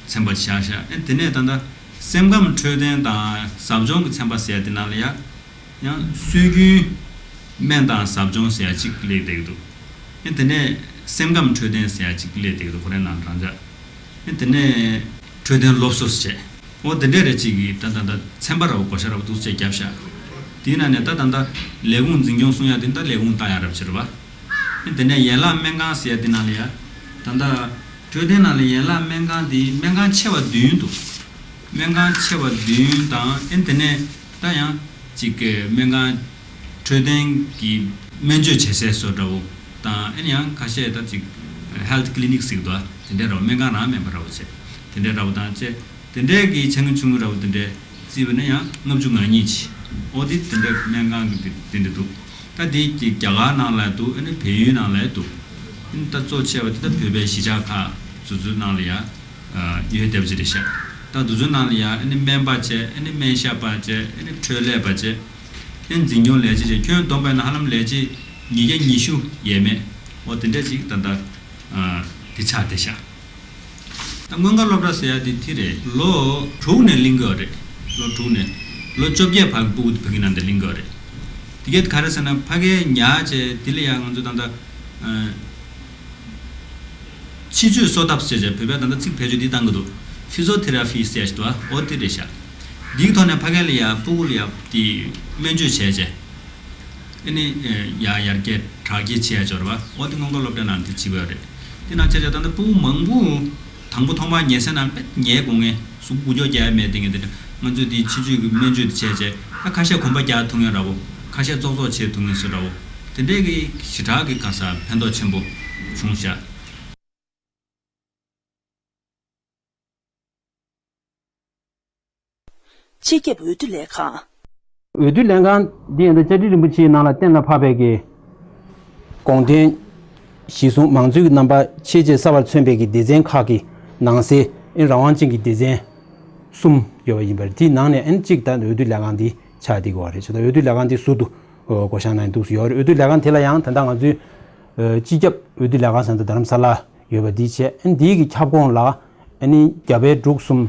ཚན་པ་བཞག་ཤག་དེ་ནས་ད་ལྟ་སེམས་ཁམས་འཕྲོད་བསྟེན་དང་ཟབ་སྦྱོང་གི་ཚན་པ་ཟེར་ཡ་དེ་ནང་ལ་ཡ། ཡང་སྲོལ་རྒྱུན་སྨན་དང་ཟབ་སྦྱོང་ཟེར་ཡ་གཅིག་སླེབས་བསྡད་ཀྱི་འདུག་ཨེ་དེ་ནས་སེམས་ཁམས་འཕྲོད་བསྟེན་ཟེར་ཡ་གཅིག་སླེབས་བསྡད་ཀྱི་འདུག་ཁོ་རའི་ནང་རང་འཇགས། ཨེ་དེ་ནས་འཕྲོད་བསྟེན་སློབ་གསོ་བྱས། འོ་དེ་འདྲས་རེ་གཅིག་གིས་ད་ད་ད་ཚན་པ་ར་བ་བགོ་བཤའ་ར་བ་འདུག་སེ་བརྒྱབ་ཤག་དེའི་ནང་ནས་ད་ད་ད་ལས་ཁུངས་འཛིན་སྐྱོང་གསུང་ཡ་དེ་ད་ལས་ཁུངས་བཏང་ཡ་ར་བ་བྱེད་ར་བ། ཨེ་དེ་ནས་ཡན་ལག་སྨན་ཁང་ཟེར་ཡ་དེ་ནང་ལ་ཡ། ད་ད། འཕྲོད་བསྟེན་ནང་ལ་ཡན་ལག་སྨན་ཁང་དེ་སྨན་ཁང་ཆེ་བ་བདུན་འདུག་སྨན་ཁང་ཆེ་བ་བདུན་དང་ཨེ་དེ་ནས་ད་ཡང་ཅིག་སྨན་ཁང་འཕྲོད་བསྟེན་གྱི་སྨན་བཅོས་བྱེད་སའི་བཟོ་འདྲ་བོ་དང་ཨེ་ཡང་ཁ་ཤས་ད་ཅིག་ཧེལ་ཐི་ཀི་ལི་ནིག་ཟེར་གི་འདུག་དེ་འདྲའི་ར་བ་སྨན་ཁང་རང་མིན་པ་ར་བ་བྱས་དེ་འདྲའི་ར་བ་དང་བཅས། དེ་འདྲའི་གི་ཆེ་ངུ་ཆུང་ངུ་འདྲ་བོ་དེ་འདྲའི་རྩིས་པ་ནི་ཡང་ལྔ་བཅུ་ང་གཉིས་ཅིག་འོ་དེ་དེ་འདྲའི་སྨན་ཁང་གི་དེ་དེ་འདྲ་འདུག་ད་དེ་གི་རྒྱ་གར་ནང་ལ་འདུག་ཨ་ནི་བལ་ཡུལ་ནང་ལ་འདུག་ཨ་ནི་ད་གཙོ་ཆེ་བ་དེ་ད་བོད་པའི་གཞིས་ཆགས་ཁག་སོ་སོའི་ནང་ལ་ཡང་ཡོད་བསྡད་པ་ཅིག་རེད་ཤག་ད་དུས་ཚོད་ནང་ལ་ཡང་ཨ་ནི་སྨན་པ་བྱས། ཨ་ནི་སྨན་ཞབས་པ་བྱས། ཨ་ནི་འཕྲོད་ལས་པ་བྱས། ཨ་ནི་འཛིན་སྐྱོང་ལས་བྱེད་བྱས། ཁྱོན་བསྡོམས་པ་ཡིན་ན་ཧ་ལམ་ལས་བྱེད་ཉིས་བརྒྱ་ཉི་ཤུ་ཡས་མས། འོ་དེ་འདྲ་ཅིག་ད་ལྟ་ཨ་དེ་ཆགས་བསྡད་ཤག་ད་སྔོན་ཁ་སློབ་གྲྭ་ཟེར་ཡ་དེ་དེ་རེད། ལོ་དྲུག་ནས་གླེང་གི་ཡོད་རེད། ལོ་དྲུག་ནས་ལོ་བཅོ་བརྒྱད་བར་གྱི་སྤུ་གུ་དེ་ཕ་གི་ནང་དུ་གླེང་གི་ཡོད་རེད། དེ་གས་ག་རེ་ཟེར་ན། ཕ་གིར་ཉར་བྱས་དེ་ལ་ཡང་ང་ཚོས་ད་ལྟ་ཨ་ཕྱི་བཅོས་གསོ་ཐབས་ཟེར་བྱས། བོད་པས་ད་ལྟ་ཚིག་བེད་སྤྱོད་འདི་བཏང་གི་འདུག Physiotherapy ཟེར་ཞིག་འདུག་འོ་དེ་རེད་ཤག་འདིའི་ཐོག་ནས་ཕ་གི་ལ་ཡ་སྤུ་གུ་ལ་ཡ་དེ་སྨན་བཅོས་བྱས་བྱས། ཨ་ནི་ཡ་ཡར་རྒྱས་དྲག་སྐྱེད་བྱས་ཡ་འབྱོར་བ། འོ་དེ་སྔོན་ཁ་སློབ་གྲྭའི་ནང་དེ་བྱས་པ་རེད། དེ་ནང་བྱས་བྱས་ད་ལྟ་སྤུ་གུ་མང་པོ་དང་པོ་ཐོག་མར་ཉལ་སའི་ནང་དཔེ་ཉལ་དགོས་མཁན། གཟུགས་འགུལ་སྐྱོད་རྒྱག་ཡ་མེད། དེ་ངས་དེ་ང་ཚོས་དེ་ཕྱི་བཅོས་ཀྱི་སྨན་བཅོས་དེ་བྱས་བྱས། ད་ཁ་ཤས་གོམ་པ་རྒྱག་ཐུབ་མཁན་འདྲ་བོ། ཁ་ཤས་ཙོག་ཙོག་བྱེད་ཐུབ་མཁན་བཟོ་འདྲ་བོ། དེ་འདྲས་ཀྱི་ཞེ་དྲག་གི་ག་ས་ཕན་ཐོགས་ཆེན་པོ་བྱུང་ཤག་སྤྱི་ཁྱབ་འོས་བསྡུ་ལས་ཁང་། འོས་བསྡུ་ལས་ཁང་འདི་ཡང་ད་བཅའ་ཁྲིམས་རིན་པོ་ཆེའི་ནང་ལ་གཏན་ལ་ཕབ་པའི་གི་དགོངས་དོན་གཞིར་བཟུང་། མང་གཙོའི་རྣམ་པ་ཆེས་ཆེར་གསལ་བར་མཚོན་པའི་གི་སྡེ་ཚན་ཁག་གི་ནང་གསེས་ཨེ་རང་དབང་ཅན་གྱི་སྡེ་ཚན་གསུམ་ཡོད་པ་ཡིན་པ་རེད། དེའི་ནང་ནས་ཨེ་གཅིག་ད་འོས་བསྡུ་ལས་ཁང་འདི་ཆགས་བསྡད་ཀྱི་ཡོད་རེད། བྱས་ཙང་འོས་བསྡུ་ལས་ཁང་འདི་ཟུར་དུ་བགོ་བཤའ་གནང་འདུག་སེ་ཡོད་རེད། འོས་བསྡུ་ལས་ཁང་དེ་ལ་ཡང་ད་ལྟ་ང་ཚོའི་ཨ་སྤྱི་ཁྱབ་འོས་བསྡུ་ལས་ཁང་ཟེར་ན་ད་རྡ་རམ་ས་ལ་ཡོད་པ་འདི་བྱས། ཨ་ནི་འདིའི་གི་ཁྱབ་ཁོངས་ལ་ཨ་ནི་རྒྱ་བལ་འབྲུག་གསུམ་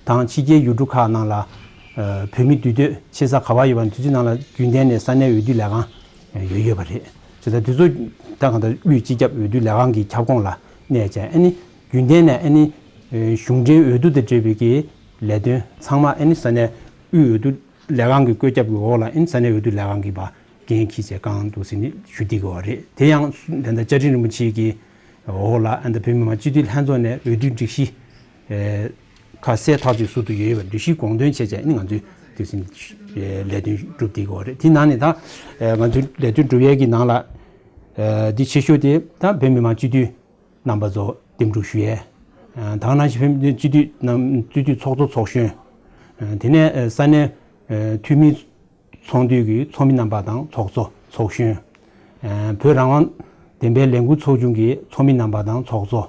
དང་ཕྱི་རྒྱལ་ཡུལ་གྲུ་ཁག་ནང་ལ་ཨ་བོད་མི་འདུས་སྡོད་ཆེ་ས་ག་པར་ཡོད་པ་དེ་ཚོའི་ནང་ལ་རྒྱུན་ལྡན་ནས་ས་གནས་འོས་བསྡུ་ལས་ཁང་ཡོད་ཡོད་པ་རེད། བྱས་ཙང་དེ་ཚོ་ད་གང་ལྟར་དབུས་སྤྱི་ཁྱབ་འོས་བསྡུ་ལས་ཁང་གི་ཁྱབ་ཁོངས་ལ་གནས་བྱས། ཨ་ནི་རྒྱུན་ལྡན་ནས་ཨ་ནི་ཨ་གཞུང་འབྲེལ་འོས་བསྡུ་དང་འབྲེལ་བའི་གི་ལས་དོན་ཚང་མ་ཨ་ནི་ས་གནས་དབུས་འོས་བསྡུ་ལས་ཁང་གི་བཀོད་ཁྱབ་ཀྱི་འོག་ལ་ཨ་ནི་ས་གནས་འོས་བསྡུ་ལས་ཁང་གིས་ཕར་འགན་འཁྱེར་བྱས་བསྐངས་འདུག་ཟེར་ནས་ཞུ་བསྡད་ཀྱི་ཡོད་རེད། དེ་ཡང་ད་ལྟ་བཅའ་ཁྲིམས་རིན་པོ་ཆེ་གི་འོག་ལ་ཨ་ནི་བོད་མི་མང་སྤྱི་འཐུས་ལྷན་ཚོགས་ནས་འོས་བསྡུའི་སྒྲིག་གཞི་ཨེ་ཁ་གསལ་ཐག་ཆོད་ཟུར་དུ་ཡོད་པ་སྒྲིག་གཞི་དགོངས་དོན་བྱས་བྱས་ཨ་ནི་ང་ཚོས་དེ་ཚོ་ཨེ་ལས་དོན་སྒྲུབ་བསྡད་ཀྱི་ཡོད་རེད། དེ་ནང་ནས་ད་ཨེ་ང་ཚོའི་ལས་དོན་སྒྲུབ་ཡས་ཀྱི་ནང་ལ་ཨེ་འདི་ཆེ་ཤོས་དེ་ད་བོད་མི་མང་སྤྱི་འཐུས་རྣམ་པ་ཚོ་འདེམས་སྒྲུག་ཞུ་ཡས། ཨ་ད་ག་ནང་བཞིན་བོད་མི་སྤྱི་འཐུས་རྣམ་སྤྱི་འཐུས་ཚོགས་གཙོ་ཚོགས་གཞོན། ཨ་དེ་ནས་ཨ་ས་གནས་ཨ་འཐུས་མི་ཚོགས་འདུའི་གི་ཚོགས་མི་རྣམ་པ་དང་ཚོགས་གཙོ་ཚོགས་གཞོན། ཨ་བོད་རང་དབང་བདེན་པའི་ལས་འགུལ་ཚོགས་ཆུང་གི་ཚོགས་མི་རྣམ་པ་དང་ཚོགས་གཙོ།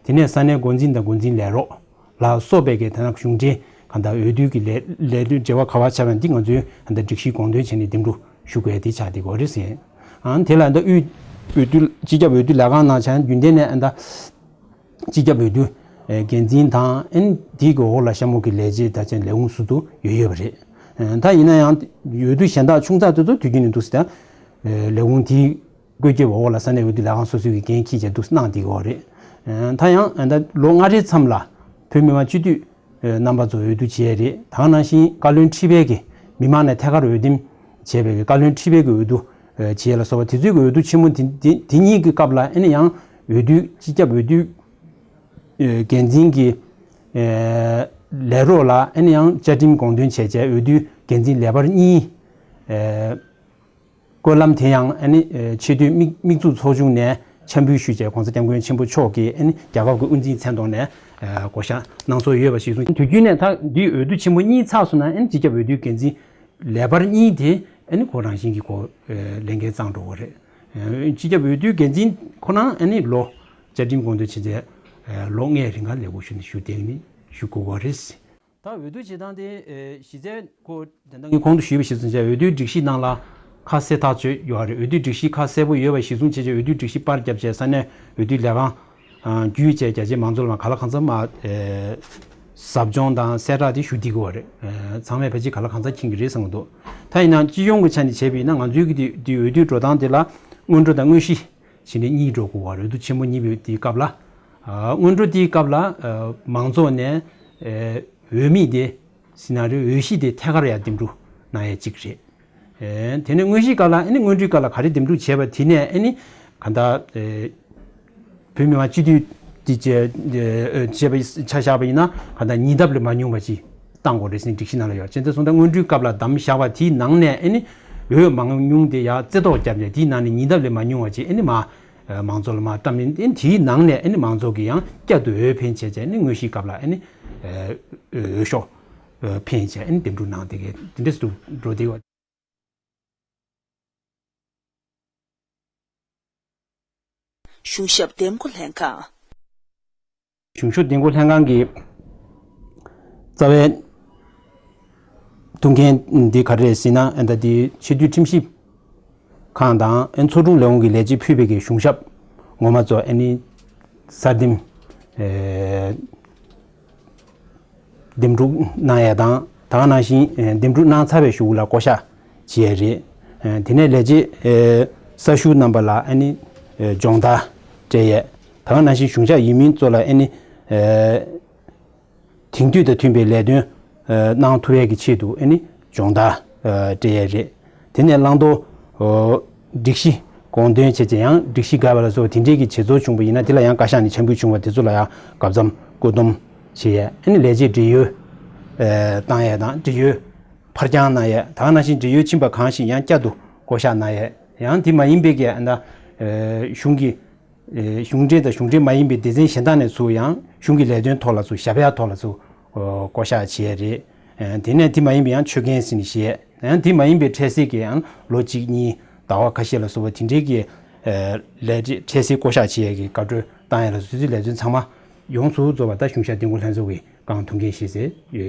དེ་ནས་ས་གནས་འགོ་འཛིན་དང་འགོ་འཛིན་ལས་རོགས་ལ་སོགས་པའི་གི་དེ་ན་གཞུང་འབྲེལ་གང་ལྟར་འོས་བསྡུ་གི་ལས་ལས་དོན་འབྲེལ་བ་ག་པར་ཆགས་པ་འདི་ང་ཚོས་གང་ལྟར་སྒྲིག་གཞི་དགོངས་དོན་བྱས་ནས་འདེམས་སྒྲུག་ཞུ་དགོས་དེ་ཆགས་བསྡད་ཀྱི་ཡོད་རེད་ཟེར། ཨང་དེ་ལ་ད་དབུས་འོས་བསྡུ་སྤྱི་ཁྱབ་འོས་བསྡུ་ལས་ཁང་ནང་བྱས་ན་རྒྱུན་ལྡན་ནས་ཨ་ད་སྤྱི་ཁྱབ་འོས་བསྡུ་ཨེ་འགན་འཛིན་དང་ཨེ་འདི་གི་འོག་ལ་གཤམ་འོག་གི་ལས་བྱེད་ད་ཆ་ལས་ཁུངས་ཟུར་དུ་ཡོད་ཡོད་པ་རེད། ཨེ་ད་ཡིན་ན་ཡང་འོས་བསྡུ་གཞན་དག་ཆུང་ཙག་དེ་ཚོ་དུས་རྒྱུན་ནས་འདུག་སེ་ད་ཨེ་ལས་ཁུངས་དེའི་བཀོད་ཁྱབ་འོག་ལ་ས་གནས་འོས་བསྡུ་ལས་ཁང་སོ་སོའི་གི་འགན་འཁྱེར་བྱས་འདུག་སེ་གནང་བསྡད་ཀྱི་ཡོད་རེད། ཨེ་ད་ཡང་ཨེ་ད་ལོ་ལྔ་རེའི་མཚམས་ལ་བོད་མི་མང་སྤྱི་འཐུས་ཨེ་རྣམ་པ་ཚོ་འོས་བསྡུ་བྱས་རེད། ད་ག་ནང་བཞིན་བཀའ་བློན་ཁྲི་པའི་གི་མི་མང་ནས་ཐད་ཀར་འོས་འདེམས་བྱས་པའི་གི་བཀའ་བློན་ཁྲི་པའི་གི་འོས་བསྡུ་ཨེ་བྱས་ལ་སོགས་པ་དེ་ཚོའི་གི་འོས་བསྡུ་ཆེན་མོ་དེ་དེ་དེ་གཉིས་ཀྱི་སྐབས་ལ་ཨེ་ནི་ཡང་འོས་བསྡུ་སྤྱི་ཁྱབ་འོས་བསྡུ་ཨེ་འགན་འཛིན་གྱི་ཨེ་ལས་རོགས་ལ་ཨེ་ནི་ཡང་བཅའ་ཁྲིམས་དགོངས་དོན་བྱས་བྱས་འོས་བསྡུ་འགན་འཛིན་ལས་འཕར་གཉིས་ཨེ་བཀོད་ལམ་དེ་ཡང་ཨ་ནི་ཨེ་ཆེས་མཐོའི་དམིགས་དམིགས་འཛུགས་ཚོགས་ཆུང་ནས་འཆར་འབུལ་ཞུས་བྱས་༸གོང་ས་༸སྐྱབས་མགོན་ཆེན་པོ་མཆོག་གིས་ཨ་ནི་རྒྱལ་ཁབ་ཀྱི་དབུ་འཛིན་མཚན་ཐོག་ནས་ཨེ་བགོ་བཤའ་གནང་སྲོལ་ཡོད་པ་ཞིག་གསུངས། དུས་རྒྱུན་ནས་ད་འདིའི་འོས་བསྡུ་ཆེན་མོ་གཉིས་ཚར་སོང་ན་ཨ་ནི་སྤྱི་ཁྱབ་འོས་བསྡུའི་འགན་འཛིན་ལས་འཕར་གཉིས་དེ་ཨ་ནི་ཁོ་རང་བཞིན་གྱིས་ཁོ་ཨེ་ལས་འགན་གཙང་འགྲོ་གི་རེད། ཨེ་སྤྱི་ཁྱབ་འོས་བསྡུའི་འགན་འཛིན་ཁོ་རང་ཨ་ནི་ལོ་བཅའ་ཁྲིམས་དགོངས་དོན་བྱས་ཏེ་ཨེ་ལོ་ལྔའི་རིང་ག་ལས་འགུལ་ཞུ་ནས་ཞུ་བསྡད་ནས་ཞུ་དགོས་པ་རེད། ད་འོས་བསྡུ་བྱེད་སྟངས་དེ་ཨེ་གཞི་རྩའི་ཁོ་དེ་འདྲ་ངས་གོང་དུ་ཞུས་པ་བཞིན་བྱས་འོས་བསྡུའི་སྒྲིག་གཞི་ནང་ལ་ཁ་གསལ་ཐག་ཆོད་ཡོད་རེད། འོས་བསྡུའི་སྒྲིག་གཞི་ཁ་གསལ་པོ་ཡོད་པ་གཞིར་བཟུང་བྱས་བྱས་འོས་བསྡུའི་སྒྲིག་གཞི་པར་བརྒྱབ་བྱས་ས་གནས་འོས་བསྡུ་ལས་ཁང་ཨ་བརྒྱུད་བྱས་རྒྱ་ཆེའི་མང་ཚོགས་ལ་མ་ག་ལ་གང་འཚམ་མ་ཨེ་ཟབ་སྦྱོང་དང་གསལ་བསྒྲགས་དེ་ཞུ་བསྡད་ཀྱི་ཡོད་རེད། ཨེ་ཚང་མས་ཕལ་ཆེར་ག་ལ་གང་འཚམ་མཁྱེན་གྱི་རེད་བསམ་གྱི་འདུག་ད་ཡིན་ན་སྤྱི་ཡོངས་ཀྱི་ཆ་ནས་བྱས་པ་ཡིན་ན་ང་ཚོའི་གི་དེ་དེ་འོས་བསྡུའི་འགྲོ་སྟངས་དེ་ལ་སྔོན་འགྲོ་དང་དངོས་གཞི་བྱས་ནས་གཉིས་འགྲོ་དགོས་པ་རེད། འོས་བསྡུ་ཆེན་མོ་གཉིས་པའི་དེའི་སྐབས་ལ་ཨ་སྔོན་འགྲོ་དེའི་སྐབས་ལ་ཨ་མང་ཚོགས་ནས་ཨེ་འོས་མི་དེ་ཟེར་ན་རེད། འོས་གཞི་དེ་ཐད་ཀར་ཡར་འདེམས་སྒྲུག་གནང་ཡས་གཅིག་རེད། ཨེ་དེ་ནས་དངོས་གཞིའི་སྐབས་ལ་ཨ་ནི་སྔོན་འགྲོའི་སྐབས་ལ་ག་རེ་འདེམས་སྒྲུག་བྱས་པ་དེ་ནས་ཨ་ནི་ག་ད་ཨེ་བོད་མི་མང་སྤྱི་འཐུས་དེ་བྱས་ཨེ་བྱས་པ་ཆ་བཞག་པ་ཡིན་ན་ག་ད་ཉིས་ལྡབ་ལས་མ་ཉུང་བ་ཅིག་བཏང་དགོས་རེད་ཟེར་སྒྲིག་གཞི་ནང་ལ་ཡོད། བྱས་ཙང་སོང་ཙང་སྔོན་འགྲོའི་སྐབས་ལ་བདམས་བཞག་པ་དེའི་ནང་ནས་ཨ་ནི་འོས་མང་ཉུང་དེ་ཡར་རྩེ་ཐོག་བརྒྱབ་ནས་དེའི་ནང་ནས་ཉིས་ལྡབ་ལས་མ་ཉུང་བ་ཅིག་ཨ་ནི་མ་མང་ཚོགས་ལ་མར་བཀྲམ་ནས་ཨ་ནི་དེའི་ནང་ནས་ཨ་ནི་མང་ཚོགས་ཀྱིས་ཡང་བསྐྱར་དུ་འོས་འཕེན་བྱས་བྱས་ཨ་ནི་དངོས་གཞིའི་སྐབས་ལ་ཨ་ནི་འོས་ཤོག་འཕེན་བྱས་ཨ་ནི་འདེམས་སྒྲུག་གནང་བསྡད་མཁན་དེ་འདྲས་སུ་འགྲོ་བསྡད་ཡོད། གཞུང་ཞབས་འདེམས་བསྐོ་ལྷན་ཁང་། གཞུང་ཞབས་འདེམས་བསྐོ་ལྷན་ཁང་གི་ རྩ་བའི་ཐུགས་འགན་འདི་ག་རེ་རེད་ཟེར་ན། ཨ་ད་འདི་ཆེས་མཐོའི་ཁྲིམས་ཞིབ་ཁང་དང་ཨ་ཚོགས་དྲུང་ལས་ཁུངས་ཀྱི་ལས་བྱེད་ཕུད་པའི་གི་གཞུང་ཞབས་ངོ་མ་ཚོ་ཨ་ནི་གསར་འདེམས་ཨེ་འདེམས་སྒྲུག་གནང་ཡས་དང་། ད་ག་ནང་བཞིན་ཨེ་འདེམས་སྒྲུག་གནང་ཚར་བའི་གཞུག་ལ་བསྐོ་གཞག་བྱེད་ཡས་རེད། ཨེ་དེ་ནས་ལས་བྱེད་ཨེ་གསར་ཞུགས་རྣམ་པ་ལ་ཨ་ནི་ཨེ་སྦྱོང་བརྡར་སྤྲད་ཡས། ད་ག་ནང་བཞིན་གཞུང་ཞབས་ཡིན་མིན་ཚོ་ལ་ཨ་ནི་ཨེ་དེང་དུས་དང་མཐུན་པའི་ལས་དོན་ཨ་གནང་ཐུབ་ཡས་ཀྱི་ཆེད་དུ་ཨ་ནི་སྦྱོང་བརྡར་ཨ་སྤྲད་ཡས་རེད། དེ་ནས་བླང་དོར་ཨ་སྒྲིག་གཞི་དགོངས་དོན་བྱས་བྱས་ཡང་སྒྲིག་གཞི་འགལ་བ་ལ་སོགས་དེ་འདྲའི་གི་བྱེད་རྩོལ་བྱུང་བ་ཡིན་ན། དེ་ལ་ཡང་བཀའ་ཤག་ནས་འཆར་འབུལ་བྱུང་བ་དེ་ཚོ་ལ་ཡང་སྐབས་མཚམས་བཀོད་འདོམས་བྱེད་ཡས། ཨ་ནི་ལས་བྱེད་བགྲེས་ཡོལ་ཨ་བཏང་ཡས་དང་། བགྲེས་ཡོལ་ཕར་འགྱངས་གནང་ཡས། ད་ག་ནང་བཞིན་བགྲེས་ཡོལ་ཕྱིན་པ་གང་ཞིག་ཡང་བསྐྱར་དུ་བསྐོ་གཞག་གནང་ཡས། ཡང་དེ་མ་ཡིན་པའི་གི་ཨ་ད་ཨ་གཞུང་གི་ཨེ་གཞུང་འབྲེལ་དང་གཞུང་འབྲེལ་མ་ཡིན་པའི་སྡེ་ཚན་གཞན་དག་ནས་ཚུར་ཡང་གཞུང་གི་ལས་དོན་ཐོག་ལ་ཚུར་ཞབས་ཡ་ཐོག་ལ་ཚུར་ཨོ་བསྐོ་གཞག་བྱས་རེད། ཨེ་དེ་ནས་དེ་མ་ཡིན་པའི་ཡང་ཆོད་གན་ཟེར་ནས་བཞེས། ཡང་དེ་མ་ཡིན་པའི་འཕྲལ་སེལ་གྱི་ཡང་ལོ་གཅིག་གཉིས་ཟླ་བ་ཁ་ཤས་ལ་སོགས་པ་དེ་འདྲའི་གི་ཨེ་ལས་འབྲེལ་འཕྲལ་སེལ་བསྐོ་གཞག་བྱེད་ཡས་ཀྱི་བཀའ་འཁྲོལ་བཏང་ཡས་ལ་སོགས་ཚུལ་ལས་དོན་ཚང་མ་ཡོངས་སུ་རྫོགས་པ་ད་གཞུང་ཞབས་བསྟན་ཁོངས་ལྷན་ཚོགས་ཀྱིས་གང་ཐུབ་མཁན་བཞེས་ཏེ་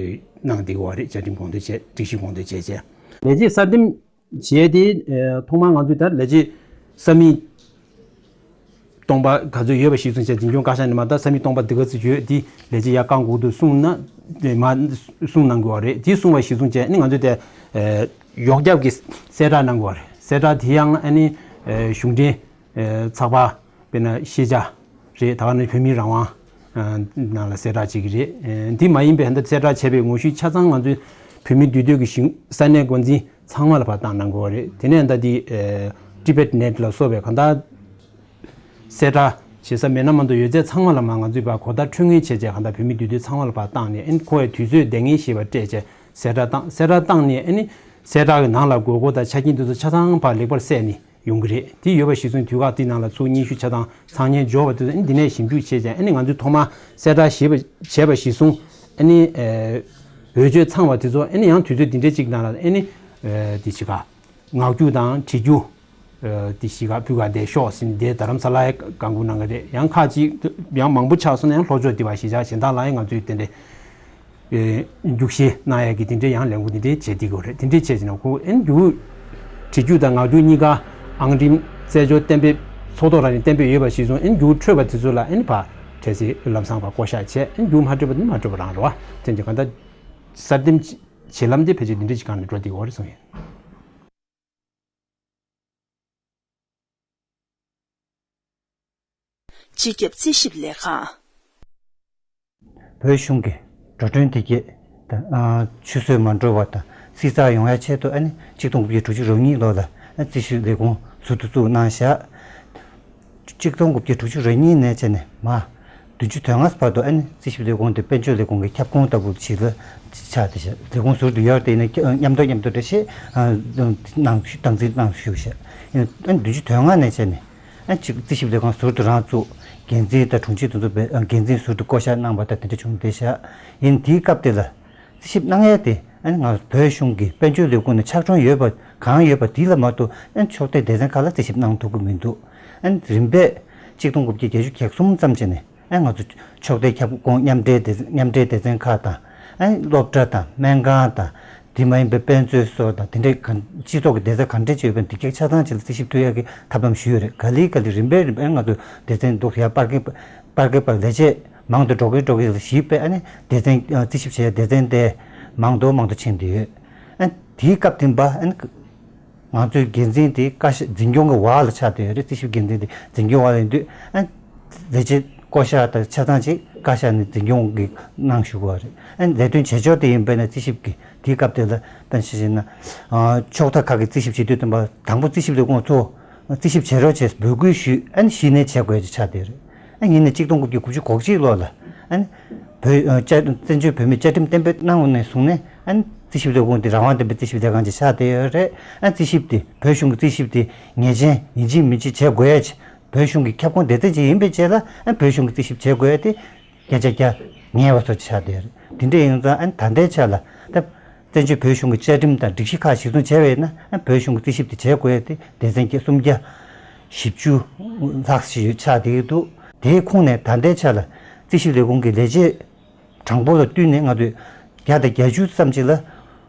གནང་བསྡད་ཡོད་རེད། བཅའ་ཁྲིམས་དགོངས་དོན་བྱས། སྒྲིག་གཞི་དགོངས་དོན་བྱས་བྱས། ལས་བྱེད་གསར་འདེམས་བྱས་ཏེ་ཨེ་ཐོག་མར་ང་ཚོས་ད་ལས་བྱེད་ས་མིག་སྟོང་པ་ག་ཚོད་ཡོད་པ་གཞིར་བཟུང་བྱས། འཛིན་སྐྱོང་བཀའ་ཤག་ནས་མར་ད་ས་མིག་སྟོང་པ་འདི་ག་ཚོད་ཡོད། འདི་ལས་བྱེད་ཡར་བསྐང་དགོས་འདུག་གསུངས་ན། དེ་མར་གསུང་གནང་དགོས་པ་རེད། དེ་གསུངས་པ་གཞིར་བཟུང་བྱས་ནི་ང་ཚོས་དེ་ཨེ་ཡོངས་ཁྱབ་ཀྱི་གསལ་བསྒྲགས་གནང་དགོས་པ་རེད། གསལ་བསྒྲགས་དེ་ཡང་ཨ་ནི་ཨེ་གཞུང་འབྲེལ་ཨེ་ཚགས་པར། དཔེར་ན་ཤེས་བྱ་རེད། ད་ག་ནི་བོད་མིའི་རང་དབང་ཨ་ནང་ལ་གསལ་བསྒྲགས་བྱེད་ཀྱི་རེད། ཨེ་འདི་མ་ཡིན་པའི་ཧན་ད་གསལ་བསྒྲགས་བྱས་པའི་ངོ་བཤུས་ཆ་ཚང་ང་ཚོའི་བོད་མིའི་འདུས་སྡོད་ཀྱི་གཞུང་ས་གནས་འགོ་འཛིན་ཚང་མ་ལ་ཕར་བཏང་གནང་དགོས་པ་རེད། དེ་ནས་ད་འདི་ཨེ་ཊི་བེཊ་ནེཊ་ལ་སོགས་པའི་གང་ལྟར་གསལ་བསྒྲགས་བྱེད་ས་མེད་ན་མ་གཏོགས་ཡོད་ཚད་ཚང་མ་ལ་མར་ང་ཚོས་ཕར་གོ་བརྡ་འཕྲོད་མཁན་བྱས་བྱས་གང་ལྟར་བོད་མིའི་འདུས་སྡོད་ཚང་མ་ལ་ཕར་བཏང་ནས། ཨེ་ཁོ་ཡི་དུས་ཚོད་འདང་ངེས་ཤེས་པ་སྤྲད་བྱས་གསལ་བསྒྲགས་བཏང་། གསལ་བསྒྲགས་བཏང་ནས་ཨ་ནི་གསལ་བསྒྲགས་ཀྱི་ནང་ལ་དགོས་མཁོ་དང་ཆ་རྐྱེན་དེ་ཚོ་ཆ་ཚང་ཕར་ལེགས་པར་གསལ་ནས་ཡོང་གི་རེད། དེ་ཡོད་པ་གཞིར་བཟུང་དུས་སྐབས་དེའི་ནང་ལ་ཚུར་སྙན་ཞུ་ཆ་ཚང་ཚང་མཉམ་འབྱོར་བ་དེ་ཚོ་ཨ་ནི་འདི་ནས་ཞིབ་འཇུག་བྱས་ཀྱང་། ཨ་ནི་ང་ཚོས་ཐོག་མར་གསལ་བསྒྲགས་བྱས་པ་བྱས་པ་གཞིར་བཟུང་ཨ་ནི་ཨེ་འོས་ཆོས་ཚང་བ་དེ་ཚོ་ཨ་ནི་ཡང་དུས་ཚོད་འདི་འདྲའི་གཅིག་ནང་ལ་ཨ་ནི་ཨེ་དེ་བྱེད་ག་ངག་རྒྱུགས་དང་བྲིས་རྒྱུགས་ཨེ་དེ་བྱེད་ག་ཕུལ་ག་བསྡད་ཤོག་ཟེར་ནས་དེ་རྡ་རམ་ས་ལ་ཡ་བཀའ་འགུག་གནང་གི་རེད། ཡང་ཁག་ཅིག་ཡང་མང་པོ་ཆགས་སོང་ན་ཡང་ལྷོ་ཕྱོགས་དེ་བ་གཞིས་ཆགས་གཞན་དག་ལ་ཡང་ང་ཚོས་དེ་འདྲའི་ཨེ་རྒྱུགས་བཞེས་གནང་ཡས་ཀྱི་དེ་འདྲའི་ཡང་ལས་འགུལ་དེ་འདྲའི་བྱེད་བསྡད་ཀྱི་ཡོད་རེད། དེ་འདྲའི་བྱས་ཟིན་ན་ཁོ་ཨེ་རྒྱུགས་བྲིས་རྒྱུགས་དང་ངག་རྒྱུགས་གཉིས་ཀ་ཨང་རིམ་རྩེད་འཇོ་གཏན་འབེབས་ཚོགས་ཐོག་རང་ནས་གཏན་འབེབས་ཡོད་པ་གཞིར་བཟུང་། ཨེ་རྒྱུགས་འཕྲོད་པ་དེ་ཚོ་ལ་ཨེ་ཕར་འཕྲལ་སེལ་ལམ་སང་ཕར་བསྐོ་གཞག་བྱས། ཨེ་རྒྱུགས་མ་འཕྲོད་པ་དེ་མ་འཕྲོད་པ་རང་རེད་བ། དེ་འདྲ་གང་ལྟར་གསར་འདེམས་བྱེད་ལམ་དེ་ཕལ་ཆེར་དེ་འདྲ་ཞིག་སྒང་ནས་འགྲོ་བསྡད་ཀྱི་ཡོད་རེད་གསུངས་ཡོད། སྤྱི་ཁྱབ་རྩིས་ཞིབ་ལས་ཁང་། བོད་གཞུང་གི་འགྲོ་གྲོན་དེ་གས་དང་ཨ་ཆུད་ཟོས་མ་འགྲོ་བ་དང་བསྲི་ཚགས་ཡོང་ཡ་ཆེད་དུ་ཨ་ནི་གཅིག་སྟོང་དགུ་བརྒྱ་དྲུག་ཅུ་རེ་གཉིས་ལོ་ལ་ཨ་རྩིས་ཞིབ་ལས་ཁུངས་ཟུར་དུ་བཙུགས་གནང་བཞག་གཅིག་སྟོང་དགུ་བརྒྱ་དྲུག་ཅུ་རེ་གཉིས་ནས་བྱས་ནས་མ་བདུན་ཅུ་དོན་ལྔ་བར་དུ་ཨ་ནི་རྩིས་ཞིབ་ལས་ཁུངས་དེ་དཔལ་འབྱོར་ལས་ཁུངས་ཀྱི་ཁྱབ་ཁོངས་ལྟ་བུ་ཞིག་ལ་ཆགས་ཏེ་བཞག་ལས་ཁུངས་ཟུར་དུ་ཡོད་དེ་ནས་མཉམ་དུ་མཉམ་དུ་འགྲེལ་བཤད་གནང་སྟངས་འཛིན་གནང་ཞུ་བཞག་ཨ་ནི་བདུན་ཅུ་དོན་ལྔ་ནས་བྱས་ནས། ཨ་གཅིག་རྩིས་ཞིབ་ལས་ཁང་ཟུར་དུ་རང་བཙུགས། འགན་འཛིན་དང་དྲུང་ཆེ་དེ་ཚོ་བས་ཨ་འགན་འཛིན་ཟུར་དུ་བསྐོ་གཞག་གནང་བ་དང་དེ་འདྲ་བྱུང་བསྡད་ཤག་ཡིན་དེའི་སྐབས་དེ་ལ་རྩིས་ཞིབ་གནང་ཡས་དེ་ཨ་ང་བོད་གཞུང་གི་དཔལ་འབྱོར་ལས་ཁུངས་ནས་ཆག་གྲོང་ཡོད་པ་གང་ཡོད་པ་དེ་ལ་མ་གཏོགས་ཨ་ཕྱོགས་མཐའི་སྡེ་ཚན་ཁག་ལ་རྩིས་ཞིབ་གནང་ཐུབ་ཀྱི་མི་འདུག་ཨ་རིམ་པས་གཅིག་སྟོང་དགུ་བརྒྱ་བརྒྱད་ཅུ་གྱ་གསུམ་ཙམ་བྱས་ནས། ཨ་ང་ཚོ་ཕྱོགས་མཐའི་ཁྱབ་ཁོངས་མཉམ་འབྲེལ་སྡེ་མཉམ་འབྲེལ་སྡེ་ཚན་ཁག་དང་། ཨ་སློབ་གྲྭ་དང་སྨན་ཁང་དང་། དེ་མ་ཡིན་པའི་དཔེ་མཛོད་སོགས་དང་དེ་འདྲའི་གང་སྤྱི་ཚོགས་ཀྱི་སྡེ་ཚན་གང་འདྲ་ཅིག་ཡོད་པའི་འདི་གས་ཆ་ཚང་ཅིག་ལ་རྩིས་ཞིབ་ཐུབ་ཡག་གི་ཐབས་ལམ་ཞུས་ཡོད་རེད། ག་ལེ་ག་ལེ་རིམ་པས་རིམ་པས་ང་ཚོ་སྡེ་ཚན་འདུག་ཡ་པར་སྐད་པར་སྐད་པར་ལས་བྱེད་མང་དུ་འགྲོ་གིན་འགྲོ་གིན་ཞིག་པས། ཨ་ནི་སྡེ་ཚན་རྩིས་ཞིབ་བྱས་སྡེ་ཚན་དེ་མང་དུ་མང་དུ་ཕྱིན་བསྡད་ཡོད། ཨ་དེའི་སྐབས་དེ་པ་ཨ་ནི། ང་ཚོའི་འགན་འཛིན་དེ་བཀའ་ཤག་འཛིན་སྐྱོང་གི་འོག་ལ་ཆགས་བསྡད་ཡོད་རེད། རྩིས་ཞིབ་འགན་འཛིན་དེ་འཛིན་སྐྱོང་འོག་ལ་ཡིན་དུས་ཨ་ལས་བྱེད་བསྐོ་གཞག་དང་ཆ་ཚང་ཅིག་བཀའ་ཤག་ནས་འཛིན་སྐྱོང་གི་གནང་ཞུ་གི་རེད། ཨ་ལས་དོན་བྱེད་ཕྱོགས་དེ་ཡིན་པས་ན་རྩིས་ཞིབ་ཀྱི་དེའི་སྐབས་དེ་ལ་དཔེར་ན་ཆ་བཞག་ན་ཕྱོགས་མཐའ་ཁག་གི་རྩིས་ཞིབ་བྱེད་དུས་དང་པོ་རྩིས་ཞིབ་ལས་ཁུངས་ཚོ་རྩིས་ཞིབ་བྱེད་རོགས་བྱས་འབོད་སྐུལ་ཞུས། ཨ་གཞི་ནས་བྱེད་དགོས་ཀྱི་ཆགས་བསྡད་ཡོད་རེད། ཨ་ཡིན་ནའི་གཅིག་སྟོང་དགུ་བརྒྱ་དགུ་བཅུ་གོ་གཅིག་ལོ་ལ་ཨ་བོད་བཅའ་བཙན་བྱོལ་བོད་མིའི་བཅའ་ཁྲིམས་གཏན་འབེབས་གནང་བ་ནས་བཟུང་ནས་ཨ་རྩིས་ཞིབ་ལས་ཁུངས་དེ་རང་དབང་ལྡན་པའི་རྩིས་ཞིབ་ལས་ཁང་ཅིག་ཆགས་བསྡད་ཡོད་རེད། ཨ་རྩིས་ཞིབ་དེ་བོད་གཞུང་གི་རྩིས་ཞིབ་དེ་ངེས་ཅན་ཡིན་གཅིག་མིན་གཅིག་བྱེད་དགོས་ཡ་ཆེད་བོད་གཞུང་གི་ཁྱབ་ཁོངས་སྡེ་ཚན་ཅིག་ཡིན་པའི་རྗེས་ལ་ཨ་བོད་གཞུང་གི་རྩིས་ཞིབ་བྱེད་དགོས་ཡ་དེ་སྐད་ཆ་རྒྱག་ཉེ་བ་ཚོ་ཆགས་བསྡད་ཡོད་རེད། དེ་འདྲ་ཡིན་ཙང་ཨ་ད་ལྟའི་ཆ་ལ་ད། བཙན་བྱོལ་བོད་གཞུང་གི་བཅའ་ཁྲིམས་དང་སྒྲིག་གཞི་ཁག་གཞིར་བཟུང་བྱས་པ་ཡིན་ན་ཨ་བོད་གཞུང་གི་རྩིས་ཞིབ་དེ་བྱེད་དགོས་ཡ་དེ་སྡེ་ཚན་བརྒྱ་སུམ་བརྒྱ་ལྷག་ཞིག་ཡོད་ཆགས་བསྡད་ཀྱི་འདུག་དེའི་ཁོངས་ནས་ད་ལྟའི་ཆ་ལ་རྩིས་ཞིབ་ལས་ཁུངས་ཀྱི་ལས་བྱེད་གྲངས་འབོར་ལ་བསྟུན་ནས་ང་ཚོས་ བརྒྱ་དང་བརྒྱད་ཅུ་ཙམ་ཅིག་ལ་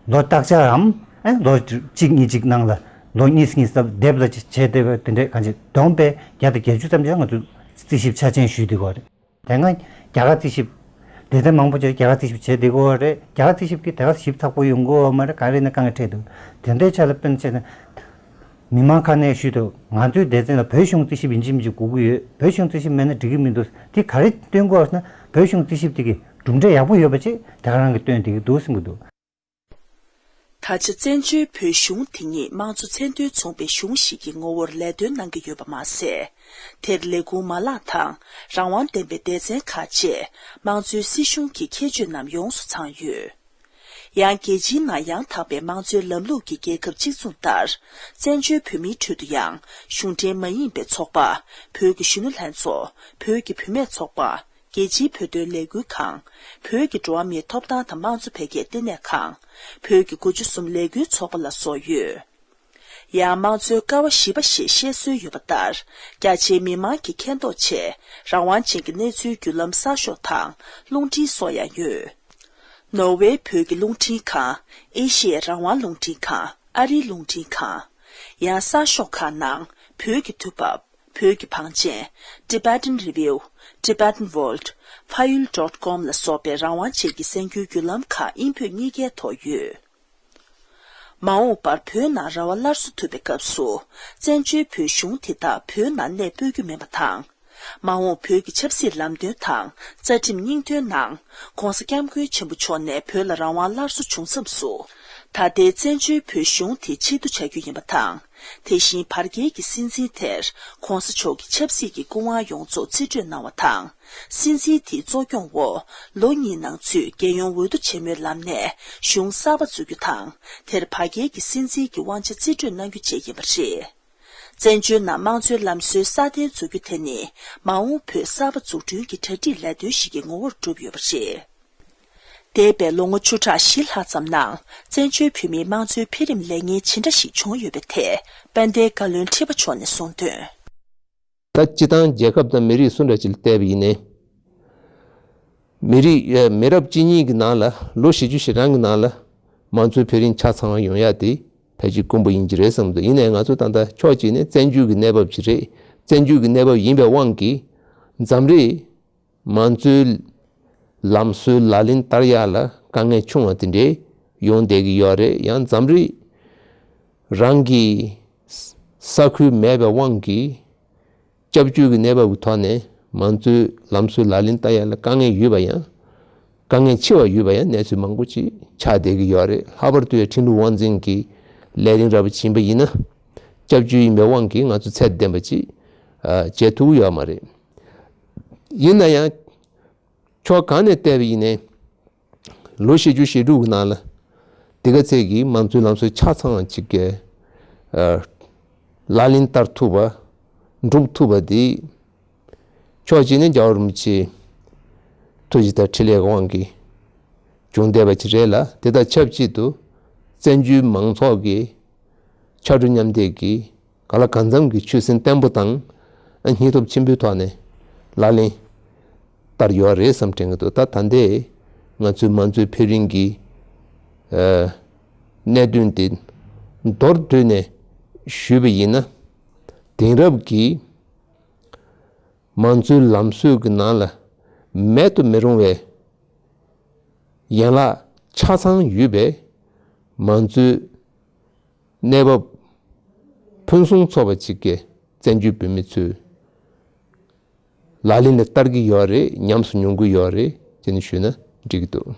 ལོ་བརྟག་བྱའམ་ཨེ་ལོ་གཅིག་གཉིས་གཅིག་ནང་ལ་ལོ་གཉིས་གཉིས་ལ་བསྡེབས་ལ་བྱས་བསྡད་པ་དེ་འདྲས་གང་ཅི་བསྡོམས་པས་བརྒྱ་དང་བརྒྱད་ཅུ་ཙམ་ཅིག་ང་ཚོས་རྩིས་ཞིབ་ཆ་ཅན་ཞུས་བསྡད་ཀྱི་ཡོད་རེད། དེ་སྔ་རྒྱ་གར་རྩིས་ཞིབ་སྡེ་ཚན་མང་པོ་ཅིག་རྒྱ་གར་རྩིས་ཞིབ་བྱས་བསྡད་ཀྱི་ཡོད་རེད། རྒྱ་གར་རྩིས་ཞིབ་ཀྱིས་དེ་ག་ཞིབ་ཚགས་པོ་ཡོང་གི་ཡོད་མ་རེད། ག་རེ་ཡིན་ན་དཀའ་ངལ་འཕྲད་འདུག་དེ་འདྲའི་ཆ་ལ་དཔེར་ན་བྱས་ན། མི་མང་ཁ་ནས་ཞུས་དུས་ང་ཚོའི་སྡེ་ཚན་ལ་བོད་གཞུང་རྩིས་ཞིབ་ཡིན་གཅིག་མིན་གཅིག་དགོས་ཀྱི་ཡོད། བོད་གཞུང་རྩིས་ཞིབ་མེད་ན་འགྲིག་གི་མི་འདུག་དེ་ག་རེ་སྟོན་དགོས་ཟེར་ན་བོད་གཞུང་རྩིས་ཞིབ་དེ་གི་གྲུབ་འབྲས་ཡག་པོ་ཡོད་པ་ཅིག་དེ་ག་རང་གིས་སྟོན་བསྡད་ཀྱི་འདུག་གསུང་གི་འདུག་ད་ཆ་བཙན་བྱོལ་བོད་གཞུང་དེ་ཉིད་དམངས་གཙོ་མཚན་མཐུན་མཚུངས་པའི་གཞུང་ཞིག་གི་ངོ་བོར་ལས་དོན་གནང་གི་ཡོད་པ་མ་ཟད། དེར་ལས་ཁུངས་མ་ལག་དང་རང་དབང་ལྡན་པའི་སྡེ་ཚན་ཁག་བཅས་དམངས་གཙོའི་སྲིད་གཞུང་གི་ཁྱད་ཆོས་རྣམས་ཡོངས་སུ་ཚང་ཡོད། ཡང་རྒྱལ་སྤྱིའི་ནང་ཡང་དག་པའི་དམངས་གཙོའི་ལམ་ལུགས་ཀྱི་རྒྱལ་ཁབ་གཅིག་མཚུངས་ལྟར། བཙན་བྱོལ་བོད་མིའི་ཁྲོད་དུ་ཡང་གཞུང་འབྲེལ་མ་ཡིན་པའི་ཚོགས་པ། བོད་ཀྱི་གཞོན་ནུ་ལྷན་ཚོགས། བོད་ཀྱི་བུད་མེད་ཚོགས་པ། རྒྱལ་སྤྱིའི་བོད་དོན་ལས་འགུལ་ཁང་། བོད་ཀྱི་འགྲོ་བ་མིའི་ཐོབ་ཐང་དང་དམངས་གཙོ་འཕེལ་རྒྱས་ལྟེ་གནས་ཁང་། བོད་ཀྱི་དགུ་བཅུ་གསུམ་ལས་འགུལ་ཚོགས་པ་ལ་སོགས་ཡོད། ཡང་དམངས་གཙོའི་ཀ་བ་བཞི་པ་ཞེས་བཤད་སྲོལ་ཡོད་པ་ལྟར། རྒྱ་ཆེའི་མི་མང་གིས་མཁྱེན་རྟོགས་ཆེད་རང་དབང་ཅན་གྱི་གནས་ཚུལ་བརྒྱུད་ལམ་གསར་ཤོག་དང་རླུང་འཕྲིན་སོགས་ཡང་ཡོད། ནོར་ཝེའི་བོད་ཀྱི་རླུང་འཕྲིན་ཁང་། ཨེ་ཤི་ཡའི་རང་དབང་རླུང་འཕྲིན་ཁང་། ཨ་རིའི་རླུང་འཕྲིན་ཁང་། ཡང་གསར་ཤོག་ཁག་ནང་བོད་ཀྱི་དུས་བབ། བོད་ཀྱི་བང་ཆེན། Tibetan Review། Tibetan World། Phayul dot com ལ་སོགས་པའི་རང་དབང་ཅན་གྱི་གསར་འགྱུར་བརྒྱུད་ལམ་ཁག་དབྱིན་བོད་གཉིས་ཀའི་ཐོག་ཡོད། མ་འོངས་པར་བོད་ནང་ར་བ་སླར་གསོ་ཐུབ་པའི་སྐབས་སུ། བཙན་བྱོལ་བོད་གཞུང་དེ་དག་བོད་ནང་གནས་སྤོ་རྒྱུ་མིན་པ་དང་། མ་འོངས་བོད་ཀྱི་ཆབ་སྲིད་ལམ་སྟོན་དང་རྩ་ཁྲིམས་སྙིང་དོན་ནང་། ྋགོང་ས་ྋསྐྱབས་མགོན་ཆེན་པོ་མཆོག་ནས་བོད་ལ་རང་དབང་སླར་གསོ་བྱུང་མཚམས་སུ། ད་ལྟའི་བཙན་བྱོལ་བོད་གཞུང་དེ་ཕྱིར་བསྡུ་བྱ་རྒྱུ་ཡིན་པ་དང་། དེ་བཞིན་བར་བརྒལ་གྱི་སྲིད་འཛིན་དེར་ྋགོང་ས་མཆོག་གི་ཆབ་སྲིད་ཀྱི་སྐུ་དབང་ཡོངས་རྫོགས་རྩིས་སྤྲོད་གནང་བ་དང་། སྲིད་འཛིན་དེའི་གཙོ་སྐྱོང་འོག་ལོ་གཉིས་ནང་ཚུད་རྒྱལ་ཡོངས་འོས་བསྡུ་ཆེན་མོའི་ལམ་ནས་གཞུང་གསར་པ་འཛུགས་རྒྱུ་དང་། དེར་བར་བརྒལ་གྱི་སྲིད་འཛིན་གྱི་དབང་ཆ་རྩིས་སྤྲོད་གནང་རྒྱུ་བཅས་ཡིན་པ་རེད། བཙན་བྱོལ་ནང་དམངས་གཙོའི་ལམ་སྲོལ་སྲ་བརྟན་འཛུགས་རྒྱུ་དེ་ནི་མ་འོངས་བོད་གསར་པ་འཛུགས་སྐྲུན་གྱི་གྲ་སྒྲིག་ལས་དོན་ཞིག་གི་ངོ་བོར་གྲུབ་ཡོད་པ་རེད། འདས་པའི་ལོ་ངོ་བཅུ་ཕྲག་བཞི་ལྷག་ཙམ་ནང་བཙན་བྱོལ་བོད་མིའི་དམངས་གཙོའི་འཕེལ་རིམ་ལེགས་ཉེས་ཇི་འདྲ་ཞིག་བྱུང་ཡོད་པའི་ཐད་དཔལ་ལྡན་བཀའ་བློན་ཁྲི་པ་མཆོག་ནས་གསུངས་དོན། ད་སྤྱི་བཏང་རྒྱལ་ཁབ་དང་མི་རིགས་སུ་འདྲ་ཅིག་ལ་བལྟས་པ་ཡིན་ནའི། མི་རིགས་ཨ་མི་རབས་གཅིག་གཉིས་ཀྱི་ནང་ལ་ལོ་བཞི་བཅུ་ཞེ་གྲངས་ཀྱི་ནང་ལ་དམངས་གཙོའི་འཕེལ་རིམ་ཆ་ཚང་བ་ཡོང་ཡ་དེ་ཕལ་ཆེར་དཀོན་པོ་ཡིན་གྱི་རེད་བསམ་འདུག་ཡིན་ནའི་ང་ཚོ་ད་ལྟ་ཕྱོགས་གཅིག་ནས་བཙན་བྱོལ་གྱི་གནས་བབ་ཅིག་རེད། བཙན་བྱོལ་གྱི་གནས་བབ་ཡིན་པའི་དབང་གིས་འཛམ་རིག་མང་གཙོའི་ལམ་སྲོལ་ལག་ལེན་བསྟར་ཡག་ལ་དཀའ་ངལ་ཆུང་བ་དེ་འདྲའི་ཡོང་བསྡད་ཀྱི་ཡོད་རེད། ཡང་འཛམ་རིག་རང་གི་ས་ཁུལ་མེད་པའི་དབང་གིས་སྐྱབས་བཅོལ་གྱི་གནས་བབ་ཀྱི་ཐོག་ནས་མང་གཙོའི་ལམ་སྲོལ་ལག་ལེན་བསྟར་ཡག་ལ་དཀའ་ངལ་ཡོད་པ་ཡང་། དཀའ་ངལ་ཆེ་བ་ཡོད་པ་ཡང་གནས་ཚུལ་མང་པོ་ཅིག་ཆགས་བསྡད་ཀྱི་ཡོད་རེད། ལྷག་པར་དུ་ཡང་ཁྲིན་ཏུའུ་དབང་འཛིན་གྱི་ལས་རིམ་ར་བ་ཇི་ཡིན་པ་ཡིན་ན། སྐྱབས་བཅོལ་ཡིན་པའི་དབང་གིས་ང་ཚོ་ཚད་ལྡན་པ་ཅིག་ཨ་བྱེད་ཐུབ་ཀྱི་ཡོད་མ་རེད། ཡིན་ན་ཡང་། ཕྱོགས་གང་ནས་བལྟས་པ་ཡིན་ནའི། ལོ་བཞི་བཅུ་ཞེ་དྲུག་གི་ནང་ལ། འདི་ག་ཚད་ཀྱི་དམངས་གཙོའི་ལམ་སྲོལ་ཆ་ཚང་ཅིག་གི་ཨ་ལག་ལེན་བསྟར་ཐུབ་པ། འགྲུབ་ཐུབ་པ་འདི། ཕྱོགས་གཅིག་ནས་རྒྱལ་བ་རིན་པོ་ཆེའི་ཐུགས་རྗེ་དང་འཕྲིན་ལས་ཀྱི་དབང་གིས་བྱུང་བསྡད་པ་ཅིག་རེད་ལ། དེ་དང་ཆབས་ཅིག་ཏུ་བཙན་བྱོལ་མང་ཚོགས་ཀྱི་ཕྱར་གྲུ་མཉམ་འདེགས་ཀྱིས་གང་ལ་གང་འཚམ་གྱི་ཆོད་སེམས་བརྟན་པོ་དང་། ཨ་སྙིང་སྟོབས་ཆེན་པོའི་ཐོག་ནས་ལག་ལེན་བསྟར་ཡོད་རེད་བསམ་དྲན་གྱི་འདུག་ད་ད་ལྟའི་ང་ཚོའི་དམངས་གཙོའི་འཕེལ་རིམ་གྱི་ཨ་གནད་དོན་དེ་མདོར་བསྡུས་ནས་ཞུས་པ་ཡིན་ན། དེང་རབས་ཀྱི་དམངས་གཙོའི་ལམ་སྲོལ་གྱི་ནང་ལ་མེད་དུ་མི་རུང་བའི་ཡན་ལག་ཆ་ཚང་ཡོད་པའི་དམངས་གཙོའི་གནས་བབ་ཕུན་སུམ་ཚོགས་པ་ཅིག་གི་བཙན་བྱོལ་བོད་མི་ཚོས་ལག་ལེན་ལ་བསྟར་གྱི་ཡོད་རེད། ཉམས་སུ་མྱོང་གི་ཡོད་རེད་ཅེས་ནས་ཞུས་ན་འགྲིག་གི་འདུག་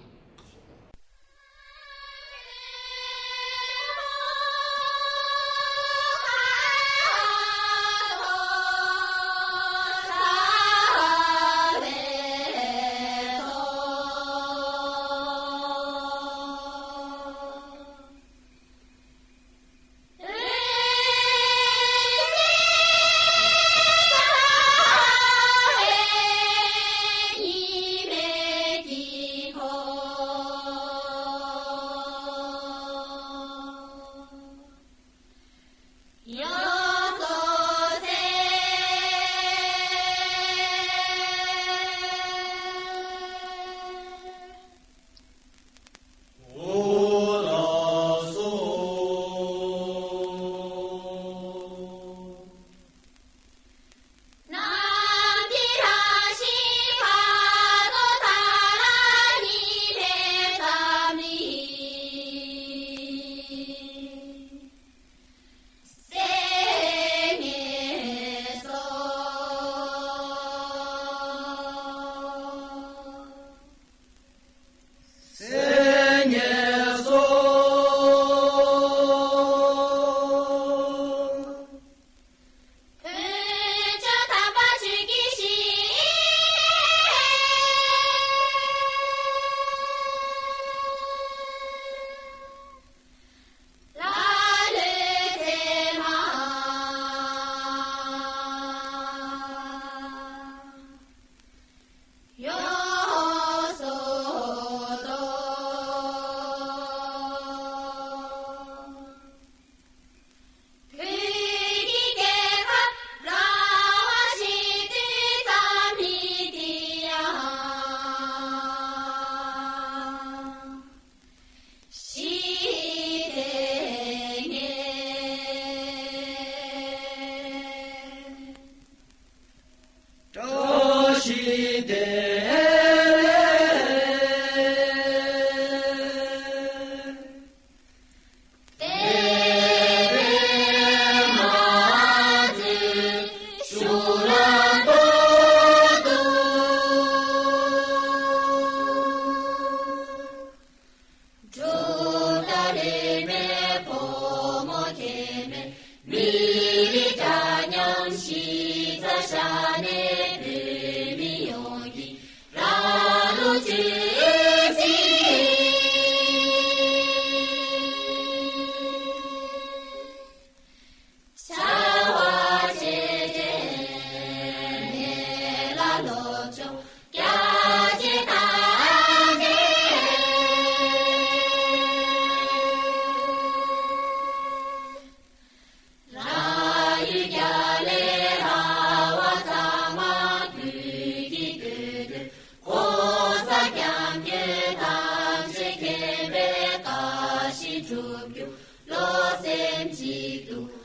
གཅིག་ཏུ་